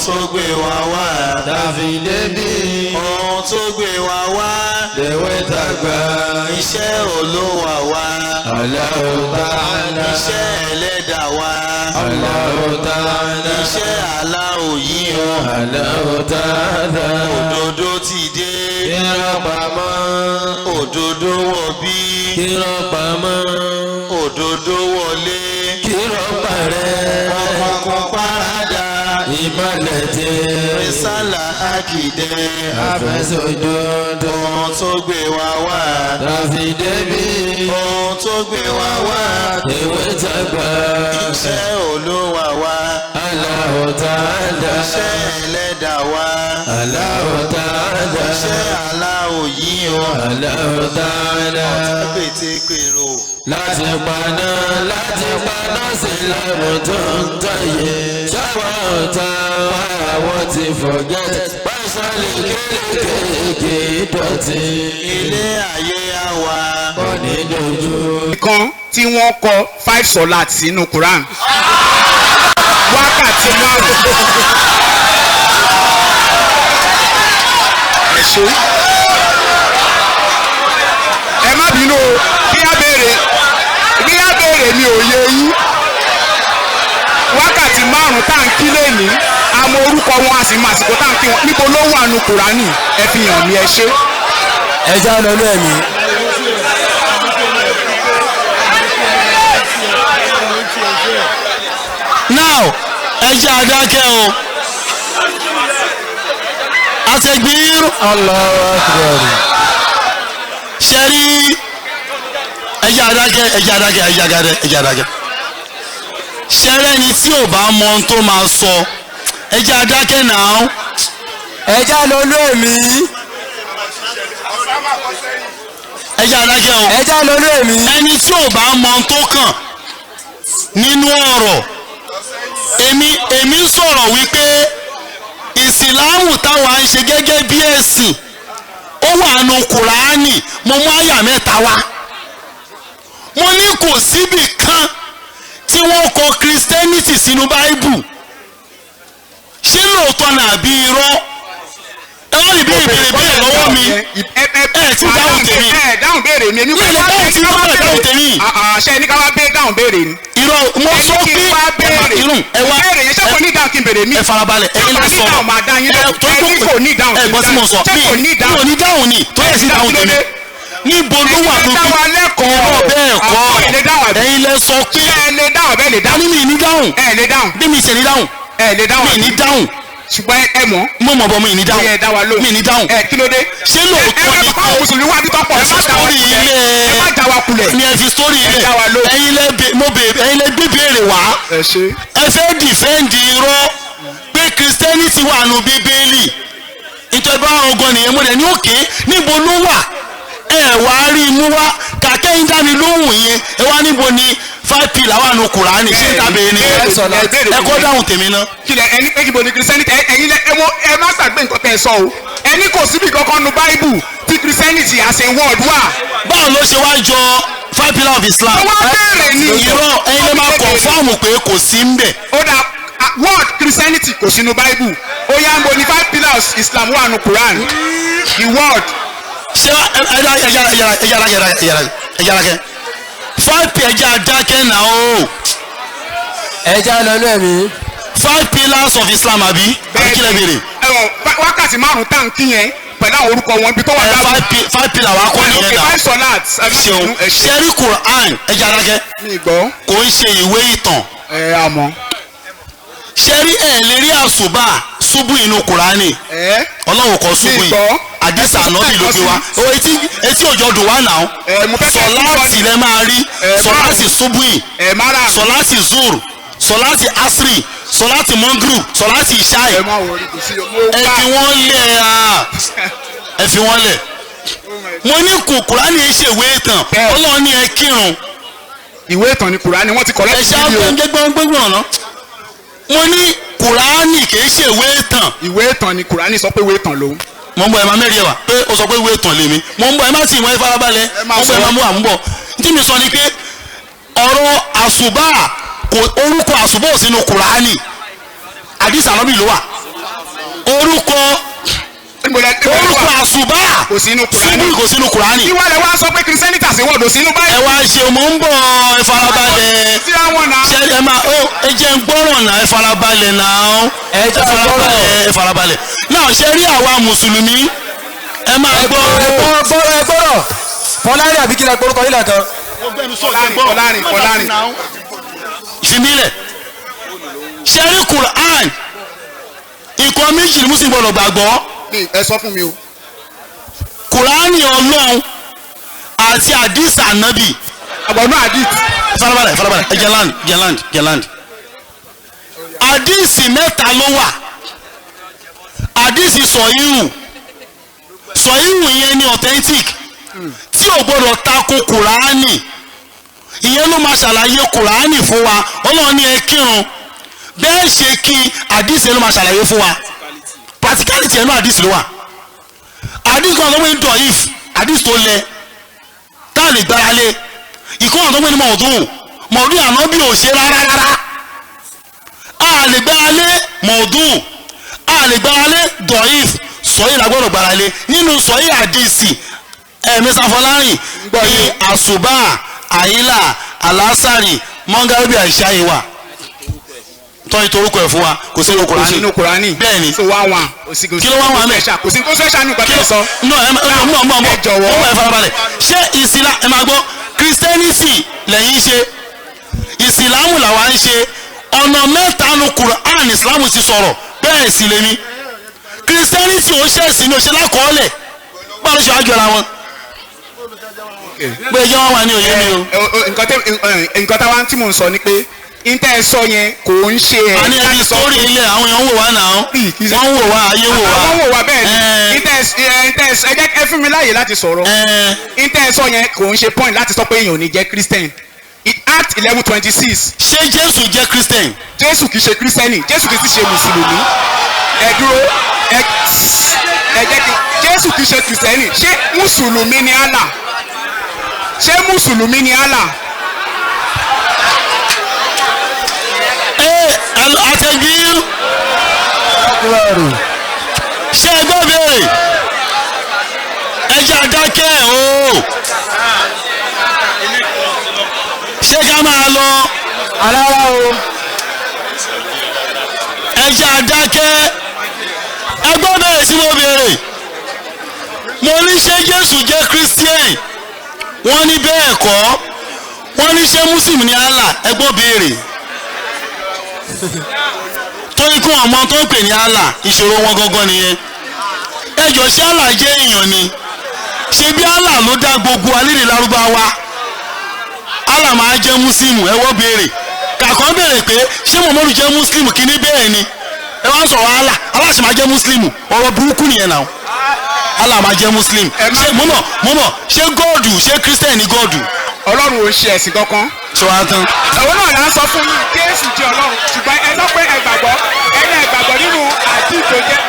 Tó gbé wa wá. Tàfi débi. Ohun tó gbé wa wá. Lèwe tàgbà. Iṣẹ́ Olúwa wa. Allahu Ta'ala. Iṣẹ́ ẹlẹ́dàá wa. Allahu Ta'ala. Iṣẹ́ aláwọ̀ yìí o. Allahu Ta'ala. Òdodo ti dé. Kírọ́ pamọ́. Òdodo wọ̀ bí. Kírọ́ pamọ́. Òdodo wọlé. Kírọ́ parẹ́. Ọkùnkùn parada. Ìmọ̀lẹ̀ tí. Rísálà àkìdẹ́. Àfẹsọ̀dodo. Ohun tó gbé wa wá. Tàfi débi. Ohun tó gbé wa wá. Lèwe tàgbà. Iṣẹ́ Olúwa wa. Allahu Ta'ala. Iṣẹ́ ẹlẹ́dàá wa. Allahu Ta'ala. Iṣẹ́ aláwọ̀ yìí o. Allahu Ta'ala. Ọ̀tá pété pèrò. Láti paná láti paná sílámù tó ń tọ̀yé. Ṣáwa ọ̀tá wa àwọn ti forget. Pàṣálì kéékèèké dọ̀tí. Ilé ayé àwa. Kò ní dojú. Kan tí wọ́n kọ five solat sínú Quran, wákàtí 5. Ẹ ṣe, ẹ má bínú o. Bí a béèrè mi ò yé yín. Wákàtí 5 tá à ń kí lẹ́ni, a mọ orúkọ wọn, a sì mọ àsìkò tá à ń kí wọn. Níbo ló wà nù Kùránì? Ẹ fi hàn mí. Ẹ ṣe. Ẹ já lọ ní ẹ̀mí. Now, ẹ jẹ́ adákẹ́ o. Àtẹ̀gbìrì. Allahu Akbar. Ṣe rí, ẹ jẹ́ adákẹ́, ẹ jẹ́ adákẹ́, ẹ jẹ́ adákẹ́, ẹ jẹ́ adákẹ́. Ṣe rẹ́ni tí ò bá mọ ohun tó máa sọ, ẹ jẹ́ adákẹ́ náà. Ẹ já lọ ní ẹ̀mí. Ẹ jẹ́ adákẹ́ o. Ẹ já lọ ní ẹ̀mí. Ẹni tí ò bá mọ ohun tó kàn nínú ọ̀rọ̀, èmi ń sọ̀rọ̀ wípé ìsìláàmù táwa ń ṣe gẹ́gẹ́ bí ẹ̀sìn, ó wà nù Kùránì. Mo mú àyà 3 wá. Mo ní kò síbì kan tí wọ́n kọ Christianity sínú Báíbù. Ṣé lóòótọ́ ni àbí irọ́? Ẹ wá rí bí ìbéèrè béèrè lọ́wọ́ mi. Ẹ ti dáhùn tèmi. Ẹ dáhùn béèrè mi. Mi ò lè dáhùn tí wọ́n bá dáhùn tèmi. Ṣe ní ká wá bẹ́ẹ̀ dáhùn béèrè ni. Irọ́, mo sọ Ẹni kí pé n wá béèrè. Irun ẹ wá. Béèrè yẹn, ṣé kò ní dáhùn kí n béèrè mi? Ẹ farabalẹ̀, ẹ̀yin lè Ṣé kò ní sọ̀rọ̀. dáhùn, máa dá yín lóhùn. Ẹ Ẹni kò ní dáhùn. Ẹ gbọ́ tí mo sọ. Ṣé kò ní dáhùn? Mi ò ní dáhùn ni tó yẹ sí dáhùn Kí ló tèmi. dé? Níbo ló wà Ẹ̀yin lè dá wa lẹ́kọ̀ọ́. Irọ́, bẹ́ẹ̀ kọ́. Àbọ̀ ẹ̀ lè dáhùn àbí? Ẹ̀yin lẹ sọ pé. Ṣé ẹ lè dáhùn bẹ́ẹ̀ lè dáhùn? Ní mi ní dáhùn. Ẹ lè dáhùn. Bí mi ṣe ní dáhùn. Ẹ lè dáhùn. Mi ní dáhùn. Ṣùgbọ́n ẹ mọ̀. Mo mọ̀ bọ́, mi ní dáhùn. Ó yẹ dá wa lóhùn. Mi ní dáhùn. Ẹ kí ló dé? Ṣé lóòótọ́ Ẹ ni ẹ bá àwọn mùsùlùmí wá bí tọ́pọ̀, ẹ ẹ má fi dá wa sórí kulẹ̀. ilé. Ẹ má dá wa kulẹ̀. Ni ẹ fi sórí Ẹ ilé. dá wa lóhùn. Ẹ̀yin lẹ bè mo bè, ẹ̀yin lẹ gbé béèrè wá. Ẹ ṣe. Ẹ fẹ́ dìfẹ́ǹdì irọ́ pé Christianity wà nù Bíbélì. Ìjọba ọgọ́ nìyẹn. Mo dẹ̀ ní òkè, níbo ló wà? Ẹ wá rí i mú wá kàkẹ́ yín dá mi lóhùn yẹn. Ẹ wá níbo ni five pillar wà nù Kùránì? Ṣé ń tàbí ni ẹ kọ́ dáhùn tèmi náà. Kílẹ̀ ẹni pé kíbo ni Christianity? Ẹ̀yin lẹ ẹ wo, ẹ má gbàgbé nǹkan tẹ́ ẹ sọ o. Ẹni kò síbi kankan nu Báíbù tí Christianity as a word wà. Báwo ló ṣe wá jọ five pillar of Islam? Ó wá béèrè ni. Irọ́, ẹ̀yin lè máa confirm pé kò sí ń bẹ̀. Ó dà, word Christianity kò sínú Báíbù. Ó yá, ń bo ni five pillars Islam wà nu Quran? The word. Ṣé ẹ yára kẹ five pillar, ẹ jẹ́ adákẹ́ náà o. Ẹ já lọ ní ẹ̀mí. Five pillars of Islam, àbí kí lẹ béèrè? Ẹ wọ wákàtí 5 tá à ń kí yẹn pẹ̀lú àwọn orúkọ wọn, ibi tó wà. Ẹ five pillar wa kọ́ nìyẹn Okay, náà. five solat. Ṣeun. Ẹ ṣe. Ṣẹ́rí Quran, ẹ jẹ́ adákẹ́. Mi gbọ́. Kò ń ṣe ìwé ìtàn. Ẹ àmọ́. Ṣẹ́rí, ẹ̀ lè rí àṣùbà ṣubú inú Kùránì. Ẹ. Ọlọ́run kọ ṣubú Mi yìí. gbọ́. Àdìsá ànábì ló gbé wa o. Etí òjò dùn wá náà. Ẹ, mo fẹ́ kẹ́ ẹ Sọláàtì lẹ máa rí. Ẹ, Sọláàtì ṣubú yìí, Ẹ má rà. Sọláàtì zur, sọláàtì asri, sọláàtì mọ́ngírù, sọláàtì ìṣáì. Ẹ má wọrí, kò sí mo Ẹ gbà. fi wọ́n lẹ̀ ah. Ẹ fi wọ́n lẹ̀. Mo ní kò Kùránì ẹ ṣèwé ìtàn. Bẹ́ẹ̀. Ọlọ́run ní ẹ kírun. Ìwé ìtàn ni Kùránì, wọ́n ti kọ̀ Ẹ lẹ́sìn ṣe yìí o. gbẹ́ngbẹ́ngbẹ́ngbọ̀n ọ̀nà. Mo ní Kùránì kì í ṣèwé ìtàn. Ìwé ìtàn ni Kùránì, sọ pé ìwé ìtàn lòun. Mo ń bọ̀, ẹ máa mẹ́rin ẹ wá pé o sọ pé ìwé ìtàn lèmi. Mo ń bọ̀, ẹ má sì wọ́n, ẹ farabalẹ̀. Ẹ máa Mo ń bọ̀, ẹ sọ. máa mú àmúbọ̀. Tí mi sọ ni pé ọ̀rọ̀ àṣùbà kò, orúkọ àṣùbà ò sínú Kùránì. Àdìsí ànábì ló wà. Orúkọ Níbo lẹ orúkọ wà? àṣùbà Kò sínú Kùránì. ṣubú kò sínú Kùránì. Kí wàá lẹ wá sọ pé Christianity as a word ò sínú Ẹ Bible? wá ṣe, mò ń bọ̀, ẹ farabalẹ̀. Sí àwọn náà. Ṣe ẹ máa ó ẹ jẹ́ ń gbọ́ràn náà, ẹ farabalẹ̀ náà. Ẹ ẹ jẹ́ ń gbọ́ràn. farabalẹ̀, ẹ farabalẹ̀ náà. Ṣe rí àwa mùsùlùmí, ẹ máa gbọ́. Ẹ gbọ́rọ̀, ẹ gbọ́rọ̀. Fọlárin àbí kí lẹ porúkọ yín lẹ́ẹ̀kan? Fọlárin, Fọlárin, Fọlárin. Ìfimílẹ̀. Ṣe rí Quran, nǹkan méjì ni mùsùlùmí gbọ́dọ̀ gbàgbọ́. Ẹ sọ fún mi o. Kùránì Ọlọ́run àti àdìsá ànábì. Àgbọ̀nú àdìt. Farabalẹ̀, farabalẹ̀, ẹ jẹ́ land, jẹ́ land, jẹ́ land. Àdìsí mẹ́ta ló wà. Àdìsí sọ̀híhù, sọ̀híhù yẹn ni authentic tí ò gbọ́dọ̀ tako Kùránì. Ìyẹn ló máa ṣàlàyé Kùránì fún wa. Ọlọ́run ní ẹ kírun, bẹ́ẹ̀ ṣe kí, àdìsí yẹn ló máa ṣàlàyé fún wa. Practicality ẹnu àdìsí ló wà. Àdìsí kan tó ń pè ní dọ̀yìf, àdìsí tó lẹ tá a lè gbára lé. Ìkọ́nà tó ń pè ní mọ̀ọ́dún, mọ̀ọ́dún ànábì ò ṣe rárá rárá, a lè gbára lé mọ̀ọ́dún, a lè gbára lé dọ̀yìf. Sọ̀yìn la gbọ́dọ̀ gbára lé. Nínú sọ̀yìn àdìsí, ẹ̀mí sáfọlárìn ní àṣùbà, àyílà, àlásàrì, mọ́ngàrúbì, àìṣáyé wà tọ́yìn torúkọ ẹ̀ fún wa. Kò sí inú Kò Kùránì. sínú Kùránì. Bẹ́ẹ̀ ni. So wá wà. Kí ló wá wà mẹ́? Kò sí tó special nípa tẹ́ sọ. No, ẹ mọ̀ mọ̀ mọ̀. Ẹ jọ̀wọ́. Ó wà, ẹ farabalẹ̀. Ṣé ìsìlá, ẹ máa gbọ́, Christianity lẹ́yìn ṣe, ìsìlámù làwa ń ṣe. Ọ̀nà mẹ́ta nu Quran ìsìlámù ti sọ̀rọ̀. Bẹ́ẹ̀ sì lèmi, Christianity ò ṣẹ̀sìn ní òṣèlú àkọọ́lẹ̀. Báwo ló ṣe wá jọra wọn pé ẹjọ́ wọn wà ní òye mi o. Nǹkan táwa tí mò ń sọ ni pé n tẹ́ ẹ sọ yẹn kò ń ṣe ẹ̀. A ní ẹbí sórí ilẹ̀, àwọn èèyàn ń wò wá náà, wọ́n ń wò wá, ayé wò wá. Àwọn wò wá, bẹ́ẹ̀ ni. N tẹ́ ẹ jẹ́ ẹ fún mi láàyè láti sọ̀rọ̀. N tẹ́ ẹ sọ yẹn kò ń ṣe point láti sọ pé èèyàn ò ní jẹ́ Christian. Act 11:26. Ṣé Jésù jẹ́ Christian? Jésù kìí ṣe Christian, Jésù kìí sì ṣe mùsùlùmí. Ẹ dúró, ẹ jẹ́ kí Jésù kìí ṣe Christian. Ṣé mùsùlùmí ni Allah? Ṣé mùsùlùmí ni Allah? Ẹ àtẹ̀gbí. Ṣé ẹ gbọ́ béèrè? Ẹ jẹ́ àdákẹ́ o. Ṣé ká máa lọ? Alára o. Ẹ jẹ́ àdákẹ́. Ẹ gbọ́ béèrè tí mo béèrè. Mo ní ṣé Jésù jẹ́ Christian? Wọ́n ní bẹ́ẹ̀ kọ́. Wọ́n ní ṣé Muslim ní Allah? Ẹ gbọ́ béèrè. Torí kí wọn mọ tó ń pè ní Allah, ìṣòro wọn gangan nìyẹn. Ẹ jọ, ṣé Allah jẹ́ èèyàn ni? Ṣé bí Allah ló dá gbogbo alílẹ̀ Lárúbáwá, Allah máa jẹ́ Muslim? Ẹ wọ́n béèrè kàkọ́ béèrè pé ṣé Muhammadu jẹ́ Muslim? Kíní bẹ́ẹ̀ ni ẹ wá ń sọ̀rọ̀ Allah, Allah sì máa jẹ́ Muslim. Ọ̀rọ̀ burúkú nìyẹn náà. Allah máa jẹ́ Muslim? Ṣé mọ́mọ́ mọ́mọ́, ṣé God, ṣé Christian ni God? Ọlọ́run ò ń ṣe ẹ̀sìn kankan. Ṣé wàá tán? Òun náà là ń sọ fún yín, Jésù jẹ́ Ọlọ́run, ṣùgbọ́n ẹ sọ pé ẹ gbàgbọ́, ẹ ní ẹ gbàgbọ́ nínú àti tó jẹ́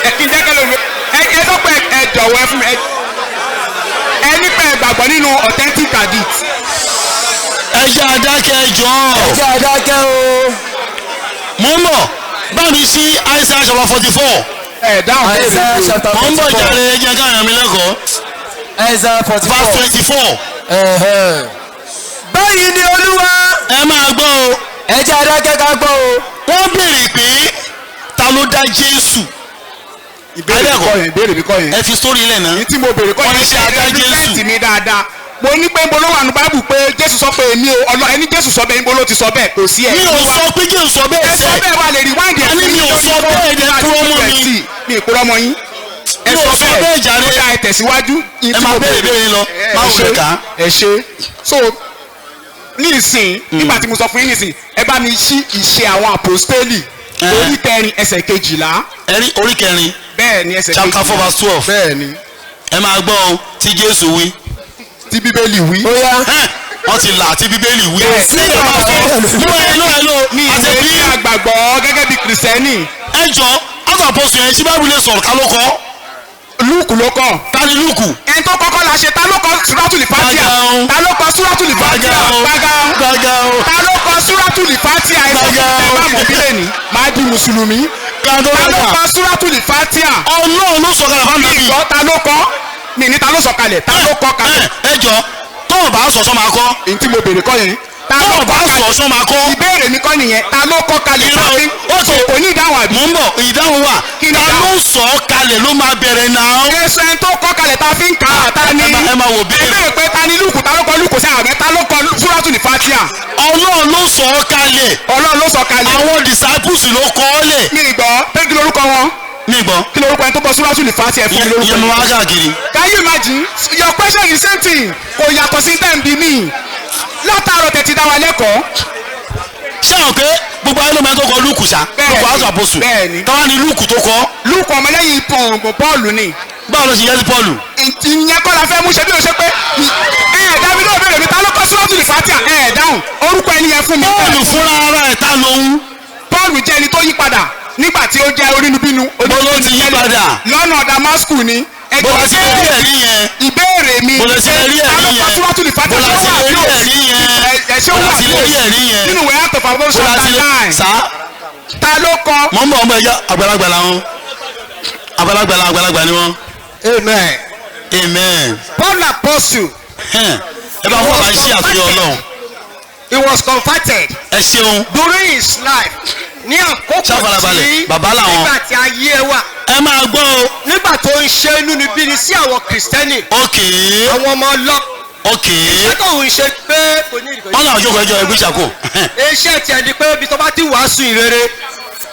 ẹ kí n jẹ́ kẹ́lẹ́ òwe. Ẹ sọ pé ẹ jọ̀wọ́, ẹ fún mi, ẹ ní pé ẹ gbàgbọ́ nínú authentic hadith. Ẹ jẹ́ adákẹ́ jọ. Ẹ jẹ́ àdákẹ́ o. Mo ń bọ̀, bá mi sí Isaiah chapter 44. Ẹ dáhùn béèrè Isaiah mi o. chapter Mo ń bọ̀. 44. Jàre, ẹ jẹ́ káyọ̀ mi lẹ́kọ̀ọ́. Isaiah 44. Verse 24. Báyìí ni Olúwa. Ẹ máa gbọ́ o. Ẹ jẹ́ adákẹ́ ká gbọ́ o. Wọ́n béèrè pé ta ló dá Jésù? Ìbéèrè mi kọ́ yẹn, ìbéèrè mi kọ́ yẹn. Ẹ fi sórí ilẹ̀ náà. Ní tí mo béèrè kọ́ Wọ́n ní yẹn. ṣe adá Ẹ Jésù. represent mi dáadáa. Mo ní pé nbolo wà ní Báíbù pé Jésù sọ pé èmi o ọlọ ẹni Jésù sọ bẹ́ẹ̀, nbolo ti sọ bẹ́ẹ̀? Kò sí ẹ̀. Mi ò sọ pé Jésù sọ bẹ́ẹ̀. Ẹ sọ Sẹ́ bẹ́ẹ̀, wà lè rewind ẹ̀. A ní mi ò sọ bẹ́ẹ̀, ẹ kúrò mọ́ mi. Mi ì kúrò mọ́ yín. Ẹ Mi ò sọ sọ bẹ́ẹ̀ jàre. Ó dá, ẹ tẹ̀síwájú. Ẹ máa béèrè béèrè yín lọ. Má wò lè kà á. Ẹ ṣe. So ní ìsìn, nígbà tí mo sọ fún yín nísìn, ẹ bá mi ṣí Ìṣe Àwọn Àpòstélì, orí kẹrin, ẹsẹ̀ 12. Ẹ rí orí kẹrin? Bẹ́ẹ̀ ni, ẹsẹ̀ 12. Chapter 4 verse 12. Bẹ́ẹ̀ ni. Ẹ máa gbọ́ o tí Jésù wí. Tí Bíbélì wí. Ó yá. Ẹ́n, wọ́n ti là tí Bíbélì wí. Bẹ́ẹ̀. Ní ìjọba sọ mú ẹ ló ẹ ló Ní àti ìwé bí tí a gbàgbọ́ gẹ́gẹ́ bí Kìrìsìtẹ́nì. Ẹ jọ, out of post yẹn, ṣí Báíbù lè sọ̀rọ̀, ká ló kọ́? Lúùkù ló kọ. Ta ni Lúùkù? Ẹni tó kọ́kọ́ la ṣe, ta ló kọ Suratul Fatiha? Gbàgà. Ta ló kọ Suratul Fatiha? Gbàgà. Gbàgà o. Ta ló kọ Suratul Fatiha? Ẹ sọ fún Gbàgà. mi, ẹ bá mọ̀ bílẹ̀ ní máa di mùsùlùmí. Ká tó Ta ló kà. kọ Súrátùlì Fátíà? Ọlọ́run ló sọ̀kalẹ̀ fún Mi ànábì. gbọ́, ta ló kọ? Mi ní ta ló sọ̀kalẹ̀, ta ló kọ kalẹ̀? Ẹ jọ, tó o bá sọ sọ máa kọ́. Èyí tí mo béèrè kọ́ yẹn. Ta Tó ló o kọ bá sọ kalẹ̀? sọ máa kọ́. Ìbéèrè mi kọ́ nìyẹn. Ta ló kọ kalẹ̀? Irọ́ Ta fi- ó ṣe- Kò ní ìdáhùn àbí? Mò ń bọ̀, ìdáhùn wà. Kí ni Ta ìdáhùn? ló sọ ọ́ kalẹ̀ ló máa bẹ̀rẹ̀ náà. Ẹsẹ̀ ẹni tó kọ kalẹ̀ ta fi ń kà á, ta ni? Ẹ máa wò Ẹ béèrè. béèrè pé ta ni Lúùkù, ta ló kọ Lúùkù sí àmẹ́, ta ló kọ Súrátùlì Fátíà? Ọlọ́run ló sọ ọ́ kalẹ̀. Ọlọ́run ló sọ kalẹ̀. Àwọn disciples ló kọ́ ọ́ lẹ̀. Mi gbọ́, pé kí lorúkọ wọn? Mi gbọ́. Kí lorúkọ ẹni tó kọ Súrátùlì Fátíà? Ẹ fún mi lórúkọ. Ìyẹn mo wá káàkiri. Can you imagine? Your question is same thing. Kò yàtọ̀ sí ten bí mi. Látàárọ̀ tẹ̀ ti dá wa lẹ́kọ̀ọ́. Ṣé àwọn pé gbogbo ayé ló máa tó kọ Lúùkù ṣá? Bẹ́ẹ̀ni. Ló kọ Aṣọ Àpọ́sù. Bẹ́ẹ̀ni. Táwa ni Lúùkù tó kọ. Lúùkù ọmọlẹ́yìn pọ̀npọ̀ Pọ́ọ̀lù ni. Báwo ló ṣe yẹ sí Pọ́ọ̀lù? Ìyẹn kọ́ la fẹ́ mú ṣe bí o ṣe pé ẹ ẹ̀ dábí náà bẹ̀rẹ̀ mi ta ló kọ́ Súrátùlì Fátíà? Ẹ ẹ̀ dáhùn. Orúkọ ẹni yẹn fún mi. Pọ́ọ̀lù fúnra ara ẹ̀ ta lòun. Pọ́ọ̀lù jẹ́ ẹni tó yí padà nígbà tí ó jẹ́ onínúbínú. Bó ló ti yí padà? Lọ́nà Damasku ni. Ẹ Bó la jọ̀ọ́, ti lè rí ẹ̀rí yẹn? ìbéèrè mi. Bó la ti lè rí Ta ló ẹ̀rí kọ́ yẹn? Súrátùlì Fátíà? Bó la ti lè rí ẹ̀rí yẹn? Ẹ ṣé Bó ó la wà ti lè rí ẹ̀rí yẹn? nínú ìwé Acts of Apostles Bó la chapter ti lè 9. sá? Ta ló kọ? Mọ̀ ń bọ̀ ọmọ ẹ̀yà àgbàlagbà làwọn. Àgbàlagbà làwọn, àgbàlagbà ni wọ́n. Amen. Amen. Paul apostle, Hẹ́n. Ẹ bá fún bàbá iṣẹ́ àfihàn Ọlọ́run. he was converted Ẹ ṣeun. during his life ní àkókò Ṣàfarabalẹ̀, tí bàbá làwọn. nígbà tí ayé ẹ wà, Ẹ máa gbọ́ o. nígbà tó ń ṣe inúnibíni sí àwọn Kìrìsìtẹ́nì, Okay. àwọn ọmọ ọlọ́ Okay. iṣẹ́ tó ń ṣe pé kò ní ìdíkọ̀. Wọ́n làwọn jókòó ẹjọ́ ẹgbẹ́ ìṣàkó. Iṣẹ́ tiẹ̀ ni pé ibi tó bá ti wàásù ìrere,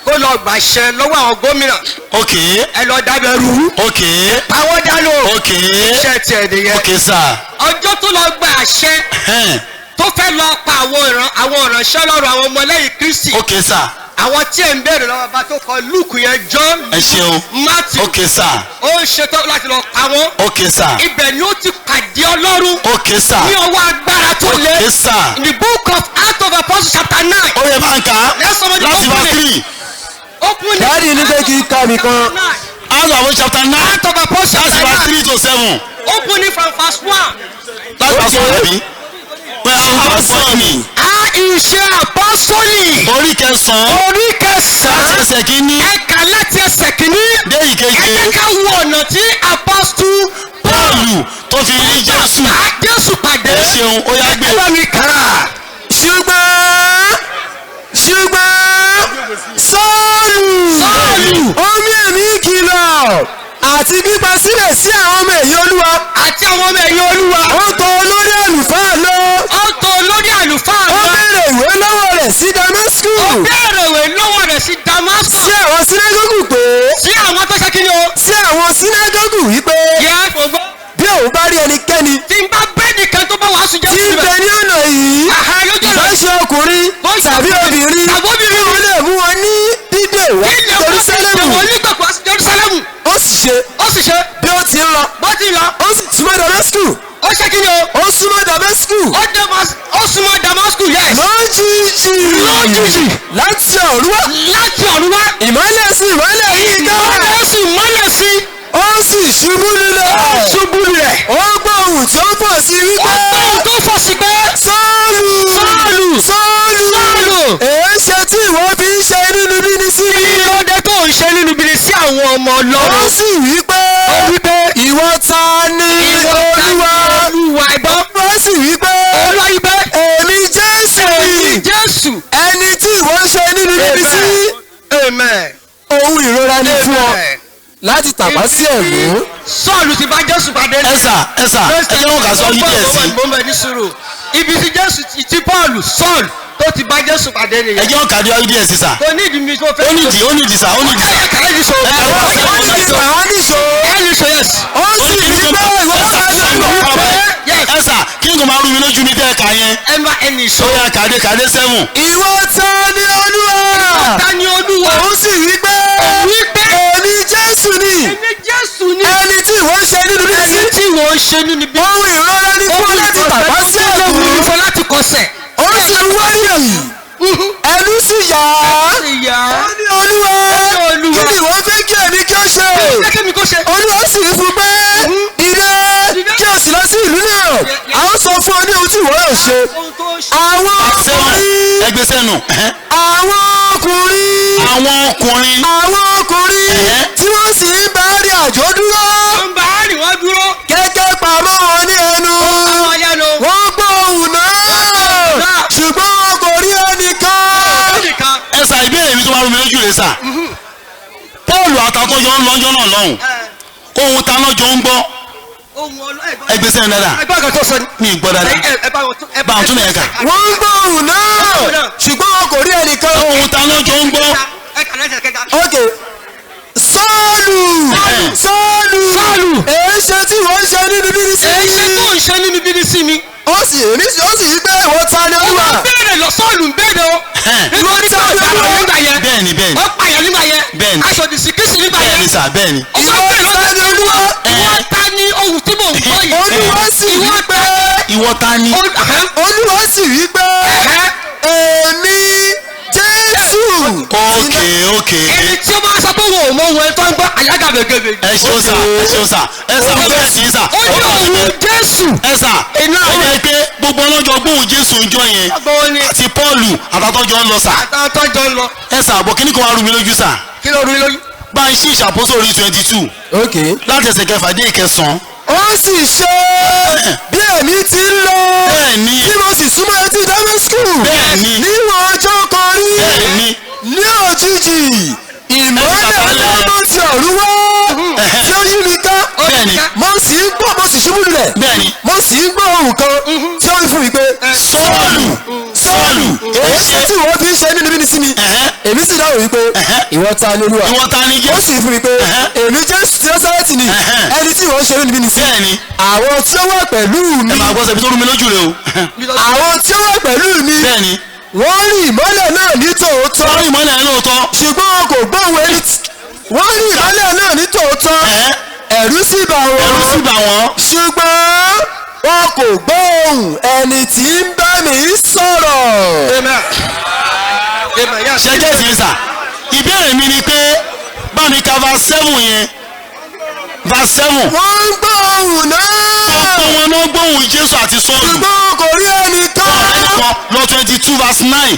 kó lọ gbàṣẹ lọ́wọ́ àwọn gómìnà, Okay. ẹ lọ dábẹ́ rú Okay. àwọn dánú. Okay. Iṣẹ́ tiẹ̀ nìyẹn. Okay sir. Ọjọ́ tó lọ gba àṣẹ Hẹ́n. tó fẹ́ lọ pa àwọn ìran àwọn ìránṣẹ́ lọ́rọ̀ àwọn ọmọlẹ́yìn Kristi, Okay sir. àwọn tí ẹ̀ ń bẹ̀rẹ̀ lọ́wọ́ bá tó kọ Luke yẹn, John, Ẹ ṣeun. Matthew, Okay sir. ó ń ṣetán láti lọ pa wọ́n. Okay sir. Ibẹ̀ ni ó ti pàdé Ọlọ́run Okay sir. ní ọwọ́ agbára tó le. Okay sir. In the book of Acts of Apostles chapter 9. Ó yẹ bá ń kà á. Let somebody Láti open verse it. 3. Open it. Daddy ní pé kí n kà mí kan. Acts of Apostles chapter 9. Acts of Apostles Láti chapter verse 9. 3 to 7. Open it from verse 1. Láti verse 1 àbí? Pé àwọn àpọ́sítélì. A ìṣe àpọ́sítélì. Orí kẹsàn-án. Orí Láti kẹsàn-án. ẹsẹ̀ kínní Ẹ̀ka láti ẹsẹ̀ kìíní. dé Ẹ ìkeje. jẹ́ ká wo ọ̀nà tí apọ́sítù Pọ́ọ̀lù tó fi rí Jésù. bá Jésù pàdé. Ẹ ṣeun, ó yá gbé. Ẹ bá mi kà á. Ṣùgbọ́n Sọ́ọ̀lù Sọ́ọ̀lù. omi ẹ̀mí kìlọ̀ àti pípa sílẹ̀ sí àwọn ọmọ ẹ̀yìn Olúwa. Àti àwọn ọmọ ẹ̀yìn Olúwa. Ó tọ̀ olórí àlùfáà lọ. Ó tọ̀ olórí àlùfáà Ó lọ. béèrè ìwé lọ́wọ́ rẹ̀ sí Damasku. Ó béèrè ìwé lọ́wọ́ rẹ̀ sí Damascus. Sí àwọn sínágọ́gù pé Sí àwọn tó ṣe kí ni o? sí àwọn sínágọ́gù wípé Yẹ kò gbọ́. bí òun bá rí ẹnikẹ́ni Tí n bá bẹ́ẹ̀ nìkan tó bá wàásù tí Jésù ń bẹ rẹ̀. ní ọ̀nà yìí, Àhà lójú ìbá rẹ̀. ṣe ọkùnrin Bó ṣe tàbí ọkùnrin obìnrin, tàbí obìnrin. kí òun lè mú wọn ní dídè wá Kí lè wọ́n ti ṣe Jerúsálẹ́mù. wọ́n nígbàgbọ́ sí Jerúsálẹ́mù? Ó sì ṣe Ó sì ṣe. bí ó ti ń lọ, Bó ti lọ. ó sì súnmọ́ Damasku. Ó ṣe kí ni o? Ó súnmọ́ Damasku. Ó súnmọ́ Damascus, yes. Lójijì. Lójijì. Láti ọ̀run wá. Láti ọ̀run wá. Ìmọ́lẹ̀ sí ìmọ́lẹ̀ yìí ká. Ìmọ́lẹ̀ sí ìmọ́lẹ̀ sí. Ó sì ṣubú lulẹ̀. Ó ṣubú lulẹ̀. Ó gbọ́ ohùn tí ó pọ̀ sí wípé. Ó gbọ́ ohùn tó fọ̀ sí pé. Sọ́ọ̀lù. Sọ́ọ̀lù. Sọ́ọ̀lù. Sọ́ọ̀lù. Èéṣe tí ìwọ fi ń ṣe inúnibíni sí mi? Kí ló dé tó ń ṣe nínúbíni sí àwọn ọmọ Ó Ọlọ́run? sì wí pé. Ó wí pé. Ìwọ ta ni Ìwọ ta ni Olúwa? Olúwa ẹ̀gbọ́n. Ó sì wí pé. Olúwa yí pé. Èmi Jésù Èmi ni. Jésù. Ẹni tí ìwọ ń ṣe inúnibíni sí. Amen. Ohun ìrora ni fún ọ Amen. láti tàpá sí ẹ̀gún. Sọ́ọ̀lù ti bá Jésù pàdé. Ẹ sà, ẹ sà, ẹ jẹ́ wọn kà sọ yí díẹ̀ sí. Mo ń bẹ ní sùúrù. Ibi tí Jésù ti Pọ́ọ̀lù Sọ́ọ̀lù tó ti bá Jésù pàdé Ẹ nìyẹn. jẹ́ wọn kà dé yí díẹ̀ sí sà. Kò ní ìdí mi tó fẹ́. Ó nídìí, ó nídìí sà, ó nídìí sà. Ẹ kàlẹ́ yìí sọ. Ẹ kàlẹ́ Ó ní ìgbà níṣó. Ẹ ní sọ yes. Ó sì wí pé ìwọ ta ni Olúwa? Yes. Ẹ sà, kí n kò máa rú mi lójú mi tẹ́ ẹ kà yẹn. Ẹ má ẹ ní sọ. Ó yá kàdé kàdé 7. Ìwọ ta ni Olúwa? Ta ni Olúwa? Òun sì wí pé. Wí pé. Èmi Jésù ni. Èmi Jésù ni. Ẹni tí ìwọ ń ṣe inúnibíni Ẹni sí. tí wọ́n ń ṣe nínú bí. Ohun ìrora ni fún ọ láti tàpá sí ẹ̀gún. Fún láti kọsẹ̀. Ó sì wárìrì. Ẹnu sì yà á. Ìyá. Ó ní Olúwa. Olúwa. Kí ni ìwọ fẹ́ kí èmi kí ó ṣe? Ṣé kí mi kó ṣe? Olúwa sì wí fún pé dìde kí o sì lọ sí ìlú náà. A ó sọ fún ọ ní ohun tí ìwọ yóò ṣe. Ohun tó ṣe. Àwọn 7. ọkùnrin Ẹgbẹ́ sẹ́nu. àwọn ọkùnrin Àwọn ọkùnrin. àwọn Sà, Paul àtàtọ́jọ́ ń lọ́jọ́ náà lọ́hùn, ohun ta lọ́jọ́ ń gbọ́? Ẹgbẹ́ sẹ́yìn dáadáa. Ẹgbẹ́ kan tó sọ ni. Mi ì gbọ́ dáadáa. Ẹ bá wọn tún. Bá wọn tún lẹ̀ kà. Wọ́n ń gbọ́ ohùn náà, ṣùgbọ́n wọn kò rí ẹnìkan. Ohun ta lọ́jọ́ ń gbọ́? Ẹ kà lẹ́sẹ̀ kẹta. Ok, Sọ́ọ̀lù, Sọ́ọ̀lù, Sọ́ọ̀lù. Èé ṣe tí wọ́n ń ṣe nínú bíbí sí Èyí ṣe tó ń ṣe nínú bíbí sí mi. Ó sì èmi sì ó sì wí pé, ìwọ ta ni, Ó Olúwa? wá béèrè lọ, Sọ́ọ̀lù ń béèrè o. Nítorí pé ọ̀daràn nígbà yẹn. Bẹ́ẹ̀ni, bẹ́ẹ̀ni. Ó pààyàn nígbà yẹn. Bẹ́ẹ̀ni. Aṣòdì sí Kristi nígbà yẹn. Bẹ́ẹ̀ni sà, bẹ́ẹ̀ni. Ó wá Ìwọ béèrè ta lọ́wọ́ ni, Olúwa? Ìwọ ta ni ohun tí mò ń gbọ́ yìí? Olúwa sì wí pé Ìwọ ta ni? Olúwa sì wí pé, èmi Jésù. Ok. Ẹni tí ó máa sọ pé wọn ò mọ ohun ẹ tó ń gbọ́ àyágàbẹ̀gẹ̀bẹ̀. Ẹ ṣeun sà, ẹ ṣeun sà, ẹ sà, mo fẹ́ sí sà. Ó ní òun Jésù. Ẹ sà, Iná ó yẹ pé gbogbo ọlọ́jọ́ gbóhùn Jésù ń jọ yẹn Gbọ́n ni àti Paul àtàtọ́jọ́ ń lọ sà. Àtàwọn tó jọ ń lọ. Ẹ sà, àbọ̀ kíní kan wá rú mi lójú sà. Kí ló rú lójú? Bá ń ṣí ìṣàkóso orí 22 Ok. láti ẹsẹ̀ kẹfà dé ìkẹsàn-án. Ó sì ṣe, bí èmi ti ń lọ, Bẹ́ẹ̀ni. bí mo sì súnmọ́ etí Damasku Bẹ́ẹ̀ni. níwọ̀n ọjọ́ kan rí, Bẹ́ẹ̀ni. ní òjijì ìmọ́lẹ̀ ọlọ́run ti ọ̀run wá tí ó yí mi ká. Bẹ́ẹ̀ni. Mo sì ń gbọ́, mo sì ṣubú lulẹ̀. Bẹ́ẹ̀ni. Mo sì ń gbọ́ ohùn kan tí ó wí fún mi pé, Sọ́ọ̀lù, Sọ́ọ̀lù, èyí ṣe tí ìwọ fi ń ṣe inúnibíni sí mi? Ẹ̀hẹ́. Èmi sì dáhùn wípé, Ẹ̀hẹ́. ìwọ ta ni, Olúwa? Ìwọ ta ni? Ó Jésù? sì fún mi pé, Ẹ̀hẹ́. èmi Jésù ti Násárẹ́tì ni, Ẹ̀hẹ́. ẹni tí ìwọ ń ṣe inúnibíni sí. Bẹ́ẹ̀ni. Àwọn tí ó wà pẹ̀lú mi Ẹ máa gbọ́ sẹ́bi tó rú mi lójú rẹ o. Àwọn tí ó wà pẹ̀lú mi, Bẹ́ẹ̀ni. wọ́n rí ìmọ́lẹ̀ náà ní tòótọ́, Wọ́n rí ìmọ́lẹ̀ yẹn lóòótọ́. ṣùgbọ́n wọn kò gbóhùn ẹni tí wọ́n rí ìmọ́lẹ̀ náà ní tòótọ́. Ẹ̀hẹ́. Ẹ̀rù sì bà wọ́n, Ẹ̀rù sì bà wọ́n. ṣùgbọ́n wọn kò gbóhùn ẹni tí ń bá mi sọ̀rọ̀. Amen. Amen. Yes. Ṣẹ́jẹ́ sí sà, ìbéèrè mi ni pé, bá mi ka verse 7 yẹn, verse 7. Wọ́n ń gbọ́ ohùn náà, Gbogbo wọn náà gbóhùn Jésù àti Sọ́ọ̀lù. ṣùgbọ́n wọn kò rí ẹnìkan. Ẹnìkan lọ 22 verse 9.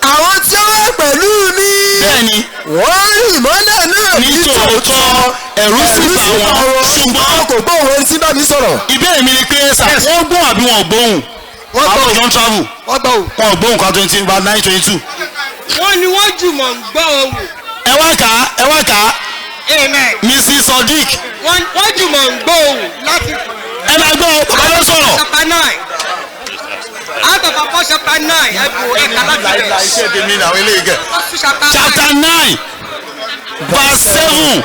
Àwọn tí ó wà pẹ̀lú mi, Bẹ́ẹ̀ni. wọ́n rí ìmọ́lẹ̀ náà ní ní tòótọ́, tòótọ́, ẹ̀rù sì bà wọ́n, ṣùgbọ́n wọn kò gbóhùn ẹni tí ń bá mi sọ̀rọ̀. Ìbéèrè mi ni pé sà, wọ́n gbóhùn àbí wọn ò gbóhùn? Wọ́n Àwọn gbọ́. ọjọ́ ń travel. Wọ́n gbọ́ o. Wọn ò gbóhùn ká 20 verse 9 22. Wọ́n ní wọ́n jùmọ̀ ń gbọ́ ohùn. Ẹ wá kà á, ẹ wá kà á. Amen. Mrs Sodiq. Wọ́n jùmọ̀ ń gbọ́ ohùn láti. Ẹ máa gbọ́, bàbá ló sọ̀rọ̀. Chapter 9. Out of Apostle chapter 9. Ẹ bù ẹ̀ka láti bẹ̀. Iṣẹ́ tèmi làwọn eléyìí kẹ. Apostle chapter 9. Chapter 9 verse 7,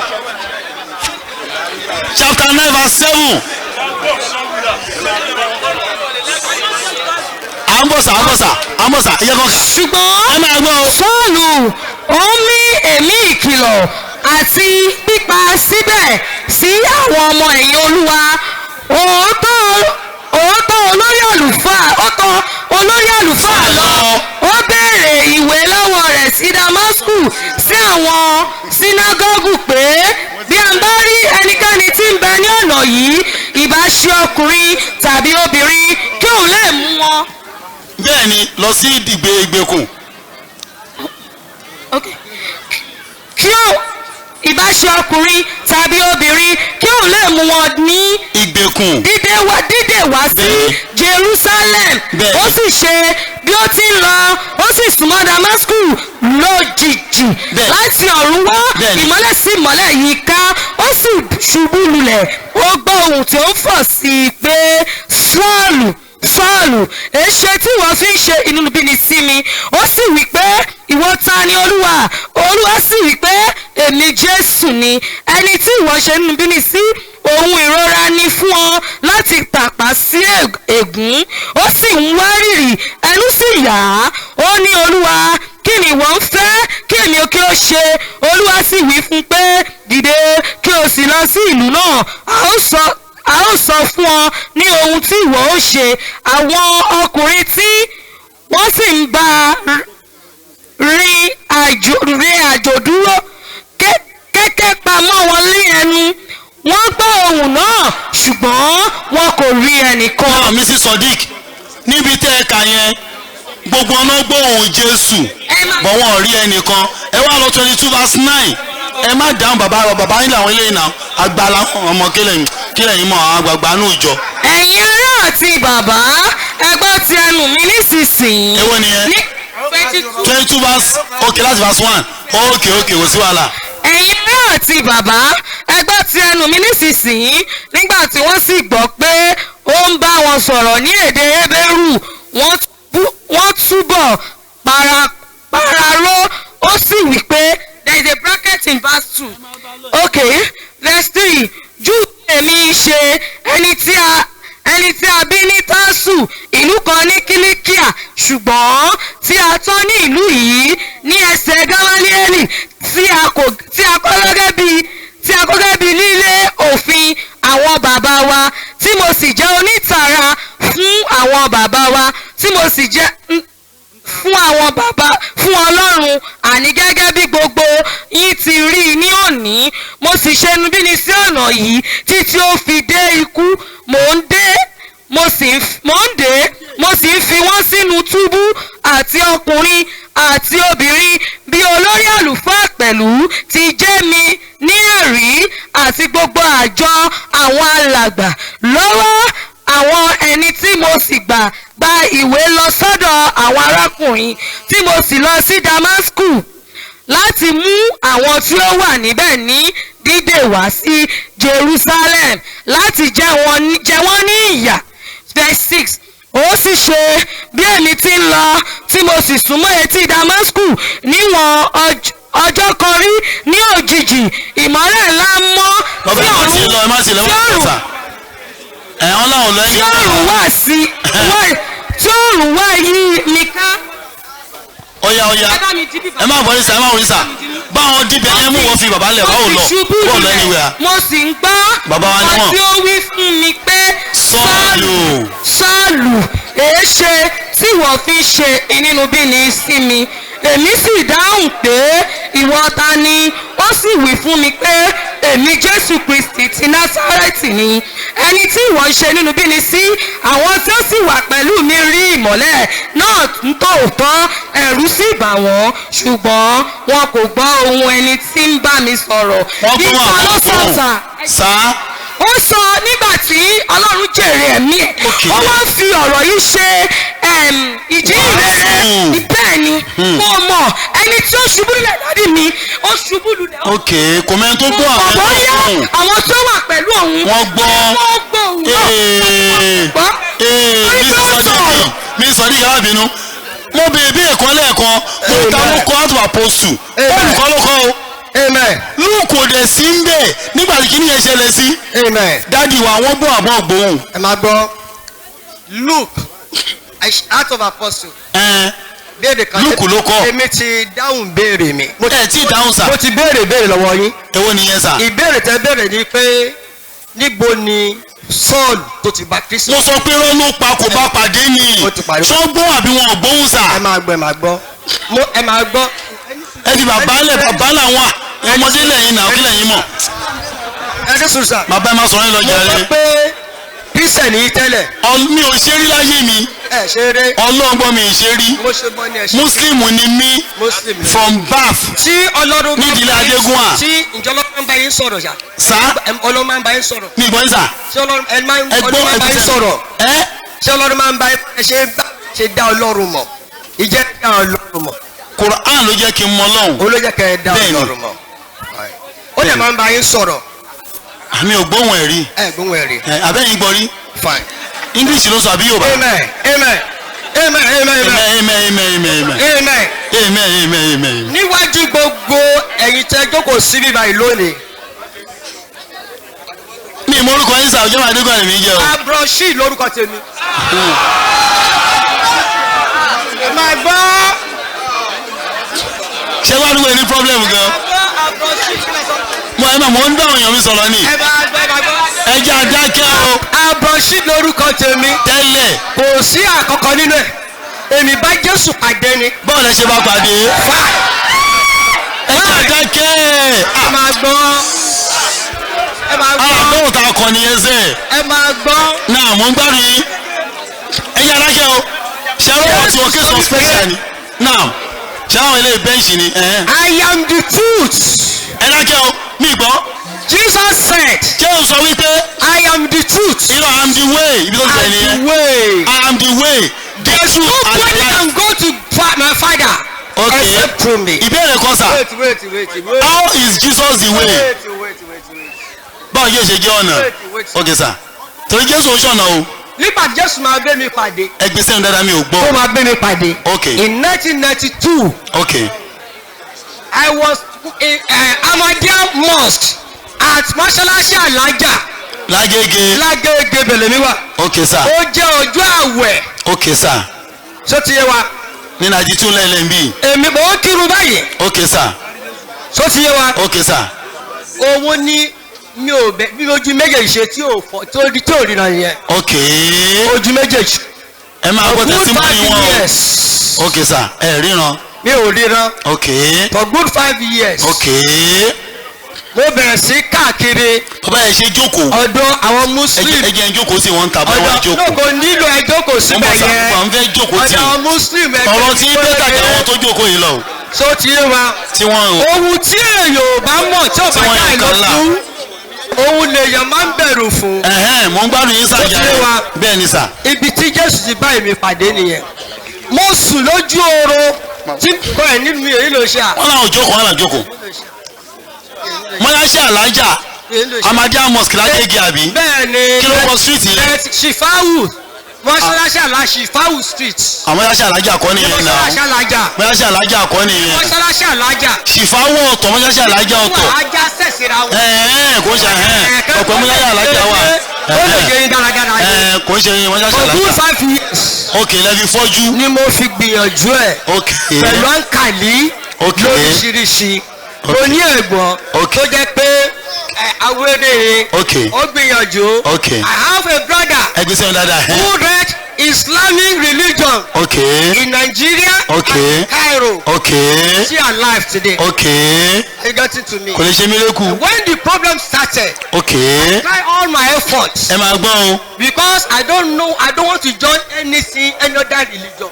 chapter 9 verse 7. À ń bọ̀ sà, à ń bọ̀ sà, à ń bọ̀ sà, ẹ jẹ́ kó kà. Ṣùgbọ́n Ẹ máa gbọ́ o. Sọ́ọ̀lù ó mí ẹ̀mí ìkìlọ̀ àti pípa síbẹ̀ sí àwọn ọmọ ẹ̀yìn Olúwa. Òótọ́ olórí àlùfáà, ó tọ̀ olórí àlùfáà lọ, ó béèrè ìwé lọ́wọ́ rẹ̀ sí Damasku sí àwọn sínágọ́gù pé bí a bá rí ẹnikẹ́ni tí ń bẹ ní ọ̀nà yìí, ìbá ṣe ọkùnrin tàbí obìnrin, kí òun lè mú wọn. Bẹ́ẹ̀ni, lọ sí ìgbè ìgbèkùn. Okay. Kí ó ìbá ṣe ọkùnrin tàbí obìnrin, kí òun lè mú wọn ní Ìgbèkùn. dídè wá sí Bẹ́ẹ̀ni. Jerusalem. Bẹ́ẹ̀ni. Ó sì ṣe, bí ó ti ń lọ, ó sì súnmọ́ Damasku, lójijì Bẹ́ẹ̀ni. láti ọ̀run wá Bẹ́ẹ̀ni. ìmọ́lẹ̀ sí ìmọ́lẹ̀ yìí ká, ó sì ṣubú lulẹ̀. Ó gbọ́ ohùn tí ó ń fọ̀ sí i pé, "Sọ́ọ̀lù, Sọ́ọ̀lù, èéṣe tí ìwọ fi ń ṣe inúnibíni sí mi?" Ó sì wí pé, "Ìwọ ta ni, Olúwa?" Olúwa sì wí pé, "Èmi Jésù ni, ẹni tí ìwọ ṣe inúnibíni sí. Ohun ìrora ni fún ọ láti tàpá sí ègún." Ó sì ń wárìrì, ẹnu sì yà á. Ó ní, "Olúwa, kí ni ìwọ ń fẹ́ kí èmi kí ó ṣe?" Olúwa sì wí fún pé, "Dìde, kí o sì lọ sí ìlú náà, a ó sọ fún ọ ní ohun tí ìwọ ó ṣe." Àwọn ọkùnrin tí wọ́n sì ń bá a rin àjò dúró kẹ́kẹ́ pamọ́ wọn ní ẹnu. Wọ́n gbọ́ ohùn náà, ṣùgbọ́n wọn kò rí ẹnìkan. Náà, Mrs Sodiq, níbi tẹ́ ẹ kà yẹn, gbogbo ọ̀nà gbóhùn Jésù, bọ̀ wọn ò rí ẹnìkan. Ẹ wá lọ 22 verse 9. Ẹ má dáhùn, bàbá, bàbá yín làwọn eléyìí náà, àgbàlá ọmọ kílẹ̀ kílẹ̀ yín mọ̀, àwọn àgbààgbà nù jọ. Ẹ̀yin ará àti bàbá, ẹ gbọ́ ti ẹnu mi nísinsìnyí. Èwo nìyẹn? Ní 22. 22 verse, okay, láti verse 1. Okay, kò sí wàhálà. Ẹ̀yin ará àti bàbá, ẹ gbọ́ ti ẹnu mi nísinsìnyí. Nígbà tí wọ́n sì gbọ́ pé ó ń bá wọn sọ̀rọ̀ ní èdè Hébérù, wọ́n túbọ̀ pararó. Ó sì wí pé, there is a bracket in verse 2. Okay, verse 3. Júù èmi ń ṣe, ẹni tí a bí ní Tásù, ìlú kan ní Kílíkíà, ṣùgbọ́n tí a tọ́ ní ìlú yìí ní ẹsẹ̀ Gamalieli, tí a kọ́ gẹ́gẹ́ bí nílé òfin àwọn bàbá wa, tí mo sì jẹ́ onítara fún àwọn bàbá wa, tí mo sì jẹ́ fún àwọn bàbá fún Ọlọ́run, àní gẹ́gẹ́ bí gbogbo yín ti rí i ní òní. Mo sì ṣe inúnibíni sí ọ̀nà yìí títí ó fi dé ikú. Mò ń dé, mo ń dé, mo sì ń fi wọ́n sínú túbú, àti ọkùnrin àti obìnrin, bí olórí àlùfáà pẹ̀lú ti jẹ́ mi ní ẹ̀rí, àti gbogbo àjọ àwọn alàgbà. Lọ́wọ́ àwọn ẹni tí mo sì gbà gba ìwé lọ sọ́dọ̀ àwọn arákùnrin, tí mo sì lọ sí Damasku láti mú àwọn tí ó wà níbẹ̀ ní dídè wá sí Jerusalem láti jẹ wọ́n ní ìyà. Verse 6. Ó sì ṣe, bí èmi ti ń lọ, tí mo sì súnmọ́ etí Damasku níwọ̀n ọjọ́ kan rí, ní òjijì ìmọ́lẹ̀ ńlá mọ́ Bàbá, tí ẹ má ti lọ, ẹ má ti lọ, ẹ má ti lọ sà. Ẹ̀ wọ́n láwọn lọ tí ẹni. òrùn wá sí tí òrùn wá yí mi ká. Ọ̀ya, ọ̀ya. Ẹ bá mi jí bíbá. Ẹ má wọlé sà, ẹ má wọlé sà. Báwọn dìbẹ̀ ẹ mú wọn fi bàbá lẹ̀, báwo Mo lọ sì ṣubú bọ́ọ̀lù lulẹ̀, anywhere. mo sì ń gbọ́ Bàbá wa ni nǹkan wọ́n. tí ó wí fún mi pé, Sọ́ọ̀lù. Sọ́ọ̀lù, èéṣe tí ìwọ fi ṣe inúnibíni sí mi? Èmi sì dáhùn pé, ìwọ ta ni? Ó sì wí fún mi pé, èmi Jésù Kristi ti Násárẹ́tì ni, ẹni tí ìwọ ń ṣe inúnibíni sí. Àwọn tí ó sì wà pẹ̀lú mi rí ìmọ́lẹ̀ náà ń tòótọ́, ẹ̀rù sì bà wọ́n, ṣùgbọ́n wọn kò gbọ́ ohùn ẹni tí ń bá mi sọ̀rọ̀. Wọ́n gbọ́ wọn. Ìtàn ló sọ àbọ̀ sà. Sá. Ó sọ nígbà tí Ọlọ́run jèrè ẹ̀mí ẹ̀, ó wá ń fi ọ̀rọ̀ yìí ṣe ìjíhìnrere. Wàásù. Bẹ́ẹ̀ ni, mo mọ̀ ẹni tí ó ṣubú lulẹ̀. Daddy mi, ó ṣubú lulẹ̀. Ok, kò mẹ́ni tó gbọ́ àwọn Bọ̀ bóyá tó gbọ́. àwọn tó wà pẹ̀lú òun, Wọ́n gbọ́. wọ́n gbọ́ òun náà. Ee. Gbọ́. Ee. Torí Mi pé ó sọ sọ̀rọ̀. mi sọ ní ìyá bínú. Mo bèèrè bí ẹ̀kọ́ lẹ́ẹ̀kan, mo ta ló kọ́ Acts of Apostle? Amen. Olùkọ́ ló kọ́ o. Amen. Luke kò dẹ̀ sí ń bẹ̀ nígbà tí kíní yẹn ṣẹlẹ̀ sí. Amen. Daddy wa, wọ́n gbọ́ àbọ̀ gbóhùn? Ẹ máa gbọ́, Luke, Act of Apostle. Ẹn. Béèrè kan. Luke ló kọ. Èmi ti dáhùn béèrè mi. Ẹ tí ì dáhùn sà. Mo ti béèrè béèrè lọ́wọ́ yín. Èwo nìyẹn sà? Ìbéèrè tẹ béèrè ni pé, níbo ni Sọ́ọ̀lù tó ti bá Kristi? Mo sọ pé rọ́ ló pa, kò bá pàdé ni. Ó ti parí. Ṣọ́ gbọ́ àbí wọn ò gbóhùn sà? Ẹ máa gbọ́, ẹ máa gbọ́, ẹ máa gbọ́. Ẹ fi bàbá lẹ̀, bàbá làwọn ọmọdé lẹ́yìn náà, kí lẹ́yìn mọ̀? Ẹ ní sùn sà. Bàbá, ẹ má sọ̀rọ̀ yín lọ Mo jàre. sọ pé Christian yìí tẹ́lẹ̀. Mi ò ṣe rí láyé mi. Ẹ ṣe eré. Ọlọ́run gbọ́, mi ì ṣe rí. Mo ṣe gbọ́ ní ẹ ṣe. Muslim ni mí Muslim ni. from birth. Tí Ọlọ́run bá Nídìílé Adégúnwà. Tí ǹjọ́ Ọlọ́run máa ń bá yín sọ̀rọ̀ ṣá? Sá. Ọlọ́run máa ń bá yín sọ̀rọ̀? Mi gbọ́ yín sà. Tí Ọlọ́run ẹ máa ń Ẹ gbọ́. Ọlọ́run máa ń bá yín sọ̀rọ̀? Ẹ. Tí Ọlọ́run máa ń bá yín, ẹ ṣe bá ṣe dá Ọlọ́run mọ̀, ìjẹ́ dá Ọlọ́run mọ̀? Quran ló jẹ́ kí n mọ Ọlọ́run. Ó ló jẹ́ kẹ́ ẹ dá Bẹ́ẹ̀ni. Ọlọ́run mọ̀. Ó dẹ̀ máa ń bá yín sọ̀rọ̀? Àmì ò gbóhùn ẹ̀ rí. Ẹ gbóhùn ẹ̀ rí? Ẹ abẹ́yìn gbọ́ rí? Fine. English ló sọ àbí Yorùbá? Amen, amen, amen, amen, amen. Amen, amen, amen, amen. Amen. Amen, amen, amen. Níwájú gbogbo ẹ̀yin tẹ́ jókòó sí bíbá yìí lónìí. Mi ì mọ orúkọ yín sà, ọjọ́ máa dúkọ̀ lèmi jẹ́ o. Abroshi lórúkọ tèmi. Ẹ máa gbọ́. Ṣé wàá dúró ní problem gan? Abroshi kí lẹ sọ? Mo ẹ máa mọ̀ ń bá àwọn èèyàn mi sọ̀rọ̀ ni. Ẹ máa gbọ́, ẹ máa gbọ́. Ẹ jẹ́ àdákẹ́ o. Abroshi lórúkọ tèmi. Tẹ́lẹ̀. Kò sí àkọ́kọ́ nínú ẹ̀, èmi bá Jésù pàdé ni. Bọ́ọ̀lù ẹ ṣe bá pàdé? Fine. Ẹ jẹ́ àdákẹ́. Ẹ máa gbọ́, ẹ máa gbọ́. Àdóhùn tá a kọ nìyẹn sẹ́ẹ̀. Ẹ máa gbọ́. Náà mo ń gbádùn yín. Ẹ jẹ́ àdákẹ́ o. Ṣé àwọn tí wọ́n kéésì wọn special ni? Náà ṣé àwọn ilé bench ni? Ẹ̀hẹ́n. I am the truth. Ẹ dákẹ́ o, mi gbọ́. Jesus said. Ṣé o sọ wípé I am the truth. Irọ́, I am the way, ibi tó ti bẹ̀rẹ̀ And nìyẹn. the way. I am the way, the truth and the Nobody life. can go to my father except through me. Ìbéèrè kan sà. Wait, wait, wait, wait. How is Jesus the way? Wait, wait, wait, wait. Báwo yóò ṣe jẹ́ ọ̀nà? Wait, wait. Ok sà, torí Jésù ó ṣọ̀nà o. Nígbà tí Jésù máa gbé mi pàdé. Ẹgbẹ́ sẹ́yìn dáadáa, mi ò Ó gbọ́. máa gbé mi pàdé. Ok. In 1992, I was in Ahmadiyya Mosque at Mọ́ṣáláṣí Alájà. Lágége. Lágége Bẹ̀lẹ̀mí wà. Ok sà. Ó jẹ́ ọjọ́ àwẹ̀. Ok sà. Ṣó ti yé wa? Ní 92 lẹ́lẹ́ ń bí. Èmi mò ń kírun báyìí. Ok sà. Ṣó ti yé wa? Ok sà. Òun ni mi ò bẹ bí ojú méjèèjì ṣe tí ò fọ tó rí tí ò ríran yẹn. Ok. Ojú méjèèjì. Ẹ máa gbọ́ For good testimony 5 wọn o. years. Ok sà, ẹ ríran. Mi ò ríran. For good 5 years. Mo bẹ̀rẹ̀ sí káàkiri Bàbá yẹn ṣe jókòó. ọ̀dọ̀ àwọn Ẹ Muslim. jẹ́ ń jókòó sí wọn ń ta bá wá Ọ̀dọ̀ jókòó. náà kò nílò ẹjọ́ kò Wọ́n síbẹ̀ bọ̀ sà, yẹn. wọ́n fẹ́ jókòó tì. Ọ̀dọ̀ àwọn Muslim ẹgbẹ́ Ọ̀rọ̀ tí bẹ́tà jẹ́ àwọn tó jókòó yìí lọ o. Ṣó ti yé wa? Tí wọ́n o. Ohun tí èèyàn ò bá mọ̀ tí ò Tí bá wọ́n já yàn kan là. ìlọ́kú, òun lèèyàn máa ń bẹ̀rù fún. Ẹ̀hẹ́n, mò ń gbádùn yín Ó ti sàjà yé wa. Bẹ́ẹ̀ ni sà. Ibi tí Jésù ti bá èmi pàdé nìyẹn. Mo sùn lójú oorun tí kò ẹ̀ nínú mi èyí ló ṣe à. Wọ́n làwọn jókòó, wọ́n làwọn jókòó. Mọ́láṣí Alájà, Èyí ló ṣe. Ahmadiyya Mosque lágége àbí? Bẹ́ẹ̀ ni. Kí ló kọ street yẹn? Bẹ́ẹ̀, Shifawu, Mọ́ṣáláṣí Àlá, Shifawu Street. Àmọ́láṣí Alájà kọ́ nìyẹn náà. Mọ́ṣáláṣí Alájà. Mọ́láṣí Alájà kọ́ nìyẹn. Mọ́ṣáláṣí Alájà. Ṣìfáwọ̀ ọ̀tọ̀, Mọ́láṣí Alájà ọ̀tọ̀. Wọ́n ajá sẹ̀sìra wọn. Ẹ̀ẹ́n, kò ń ṣe ẹ̀hẹ́n ọ̀pọ̀ Mọ́láṣí Alájà wà. Ó lè jẹ́ yín dáradára yìí. Ẹ̀ẹ́n, kò ń ṣe Mọ́láṣí For good Alájà. 5 years Ok, lẹ́fi fọ́jú. ni mo fi gbìyànjú ẹ̀ pẹ̀lú àǹkàlí lóríṣiríṣi. Mo ní ẹ̀gbọ́n tó jẹ́ pé ẹ, awérèrè ó gbìyànjú. I have a brother Ẹgbẹ́ sẹ́yìn dáadáa. who read Islamic religion in Nigeria and Cairo. Still alive today. Are you getting to me? Kò lè ṣe miracle. When the problem started, I try all my efforts Ẹ máa gbọ́ o. because I don't know, I don't want to join anything, any other religion.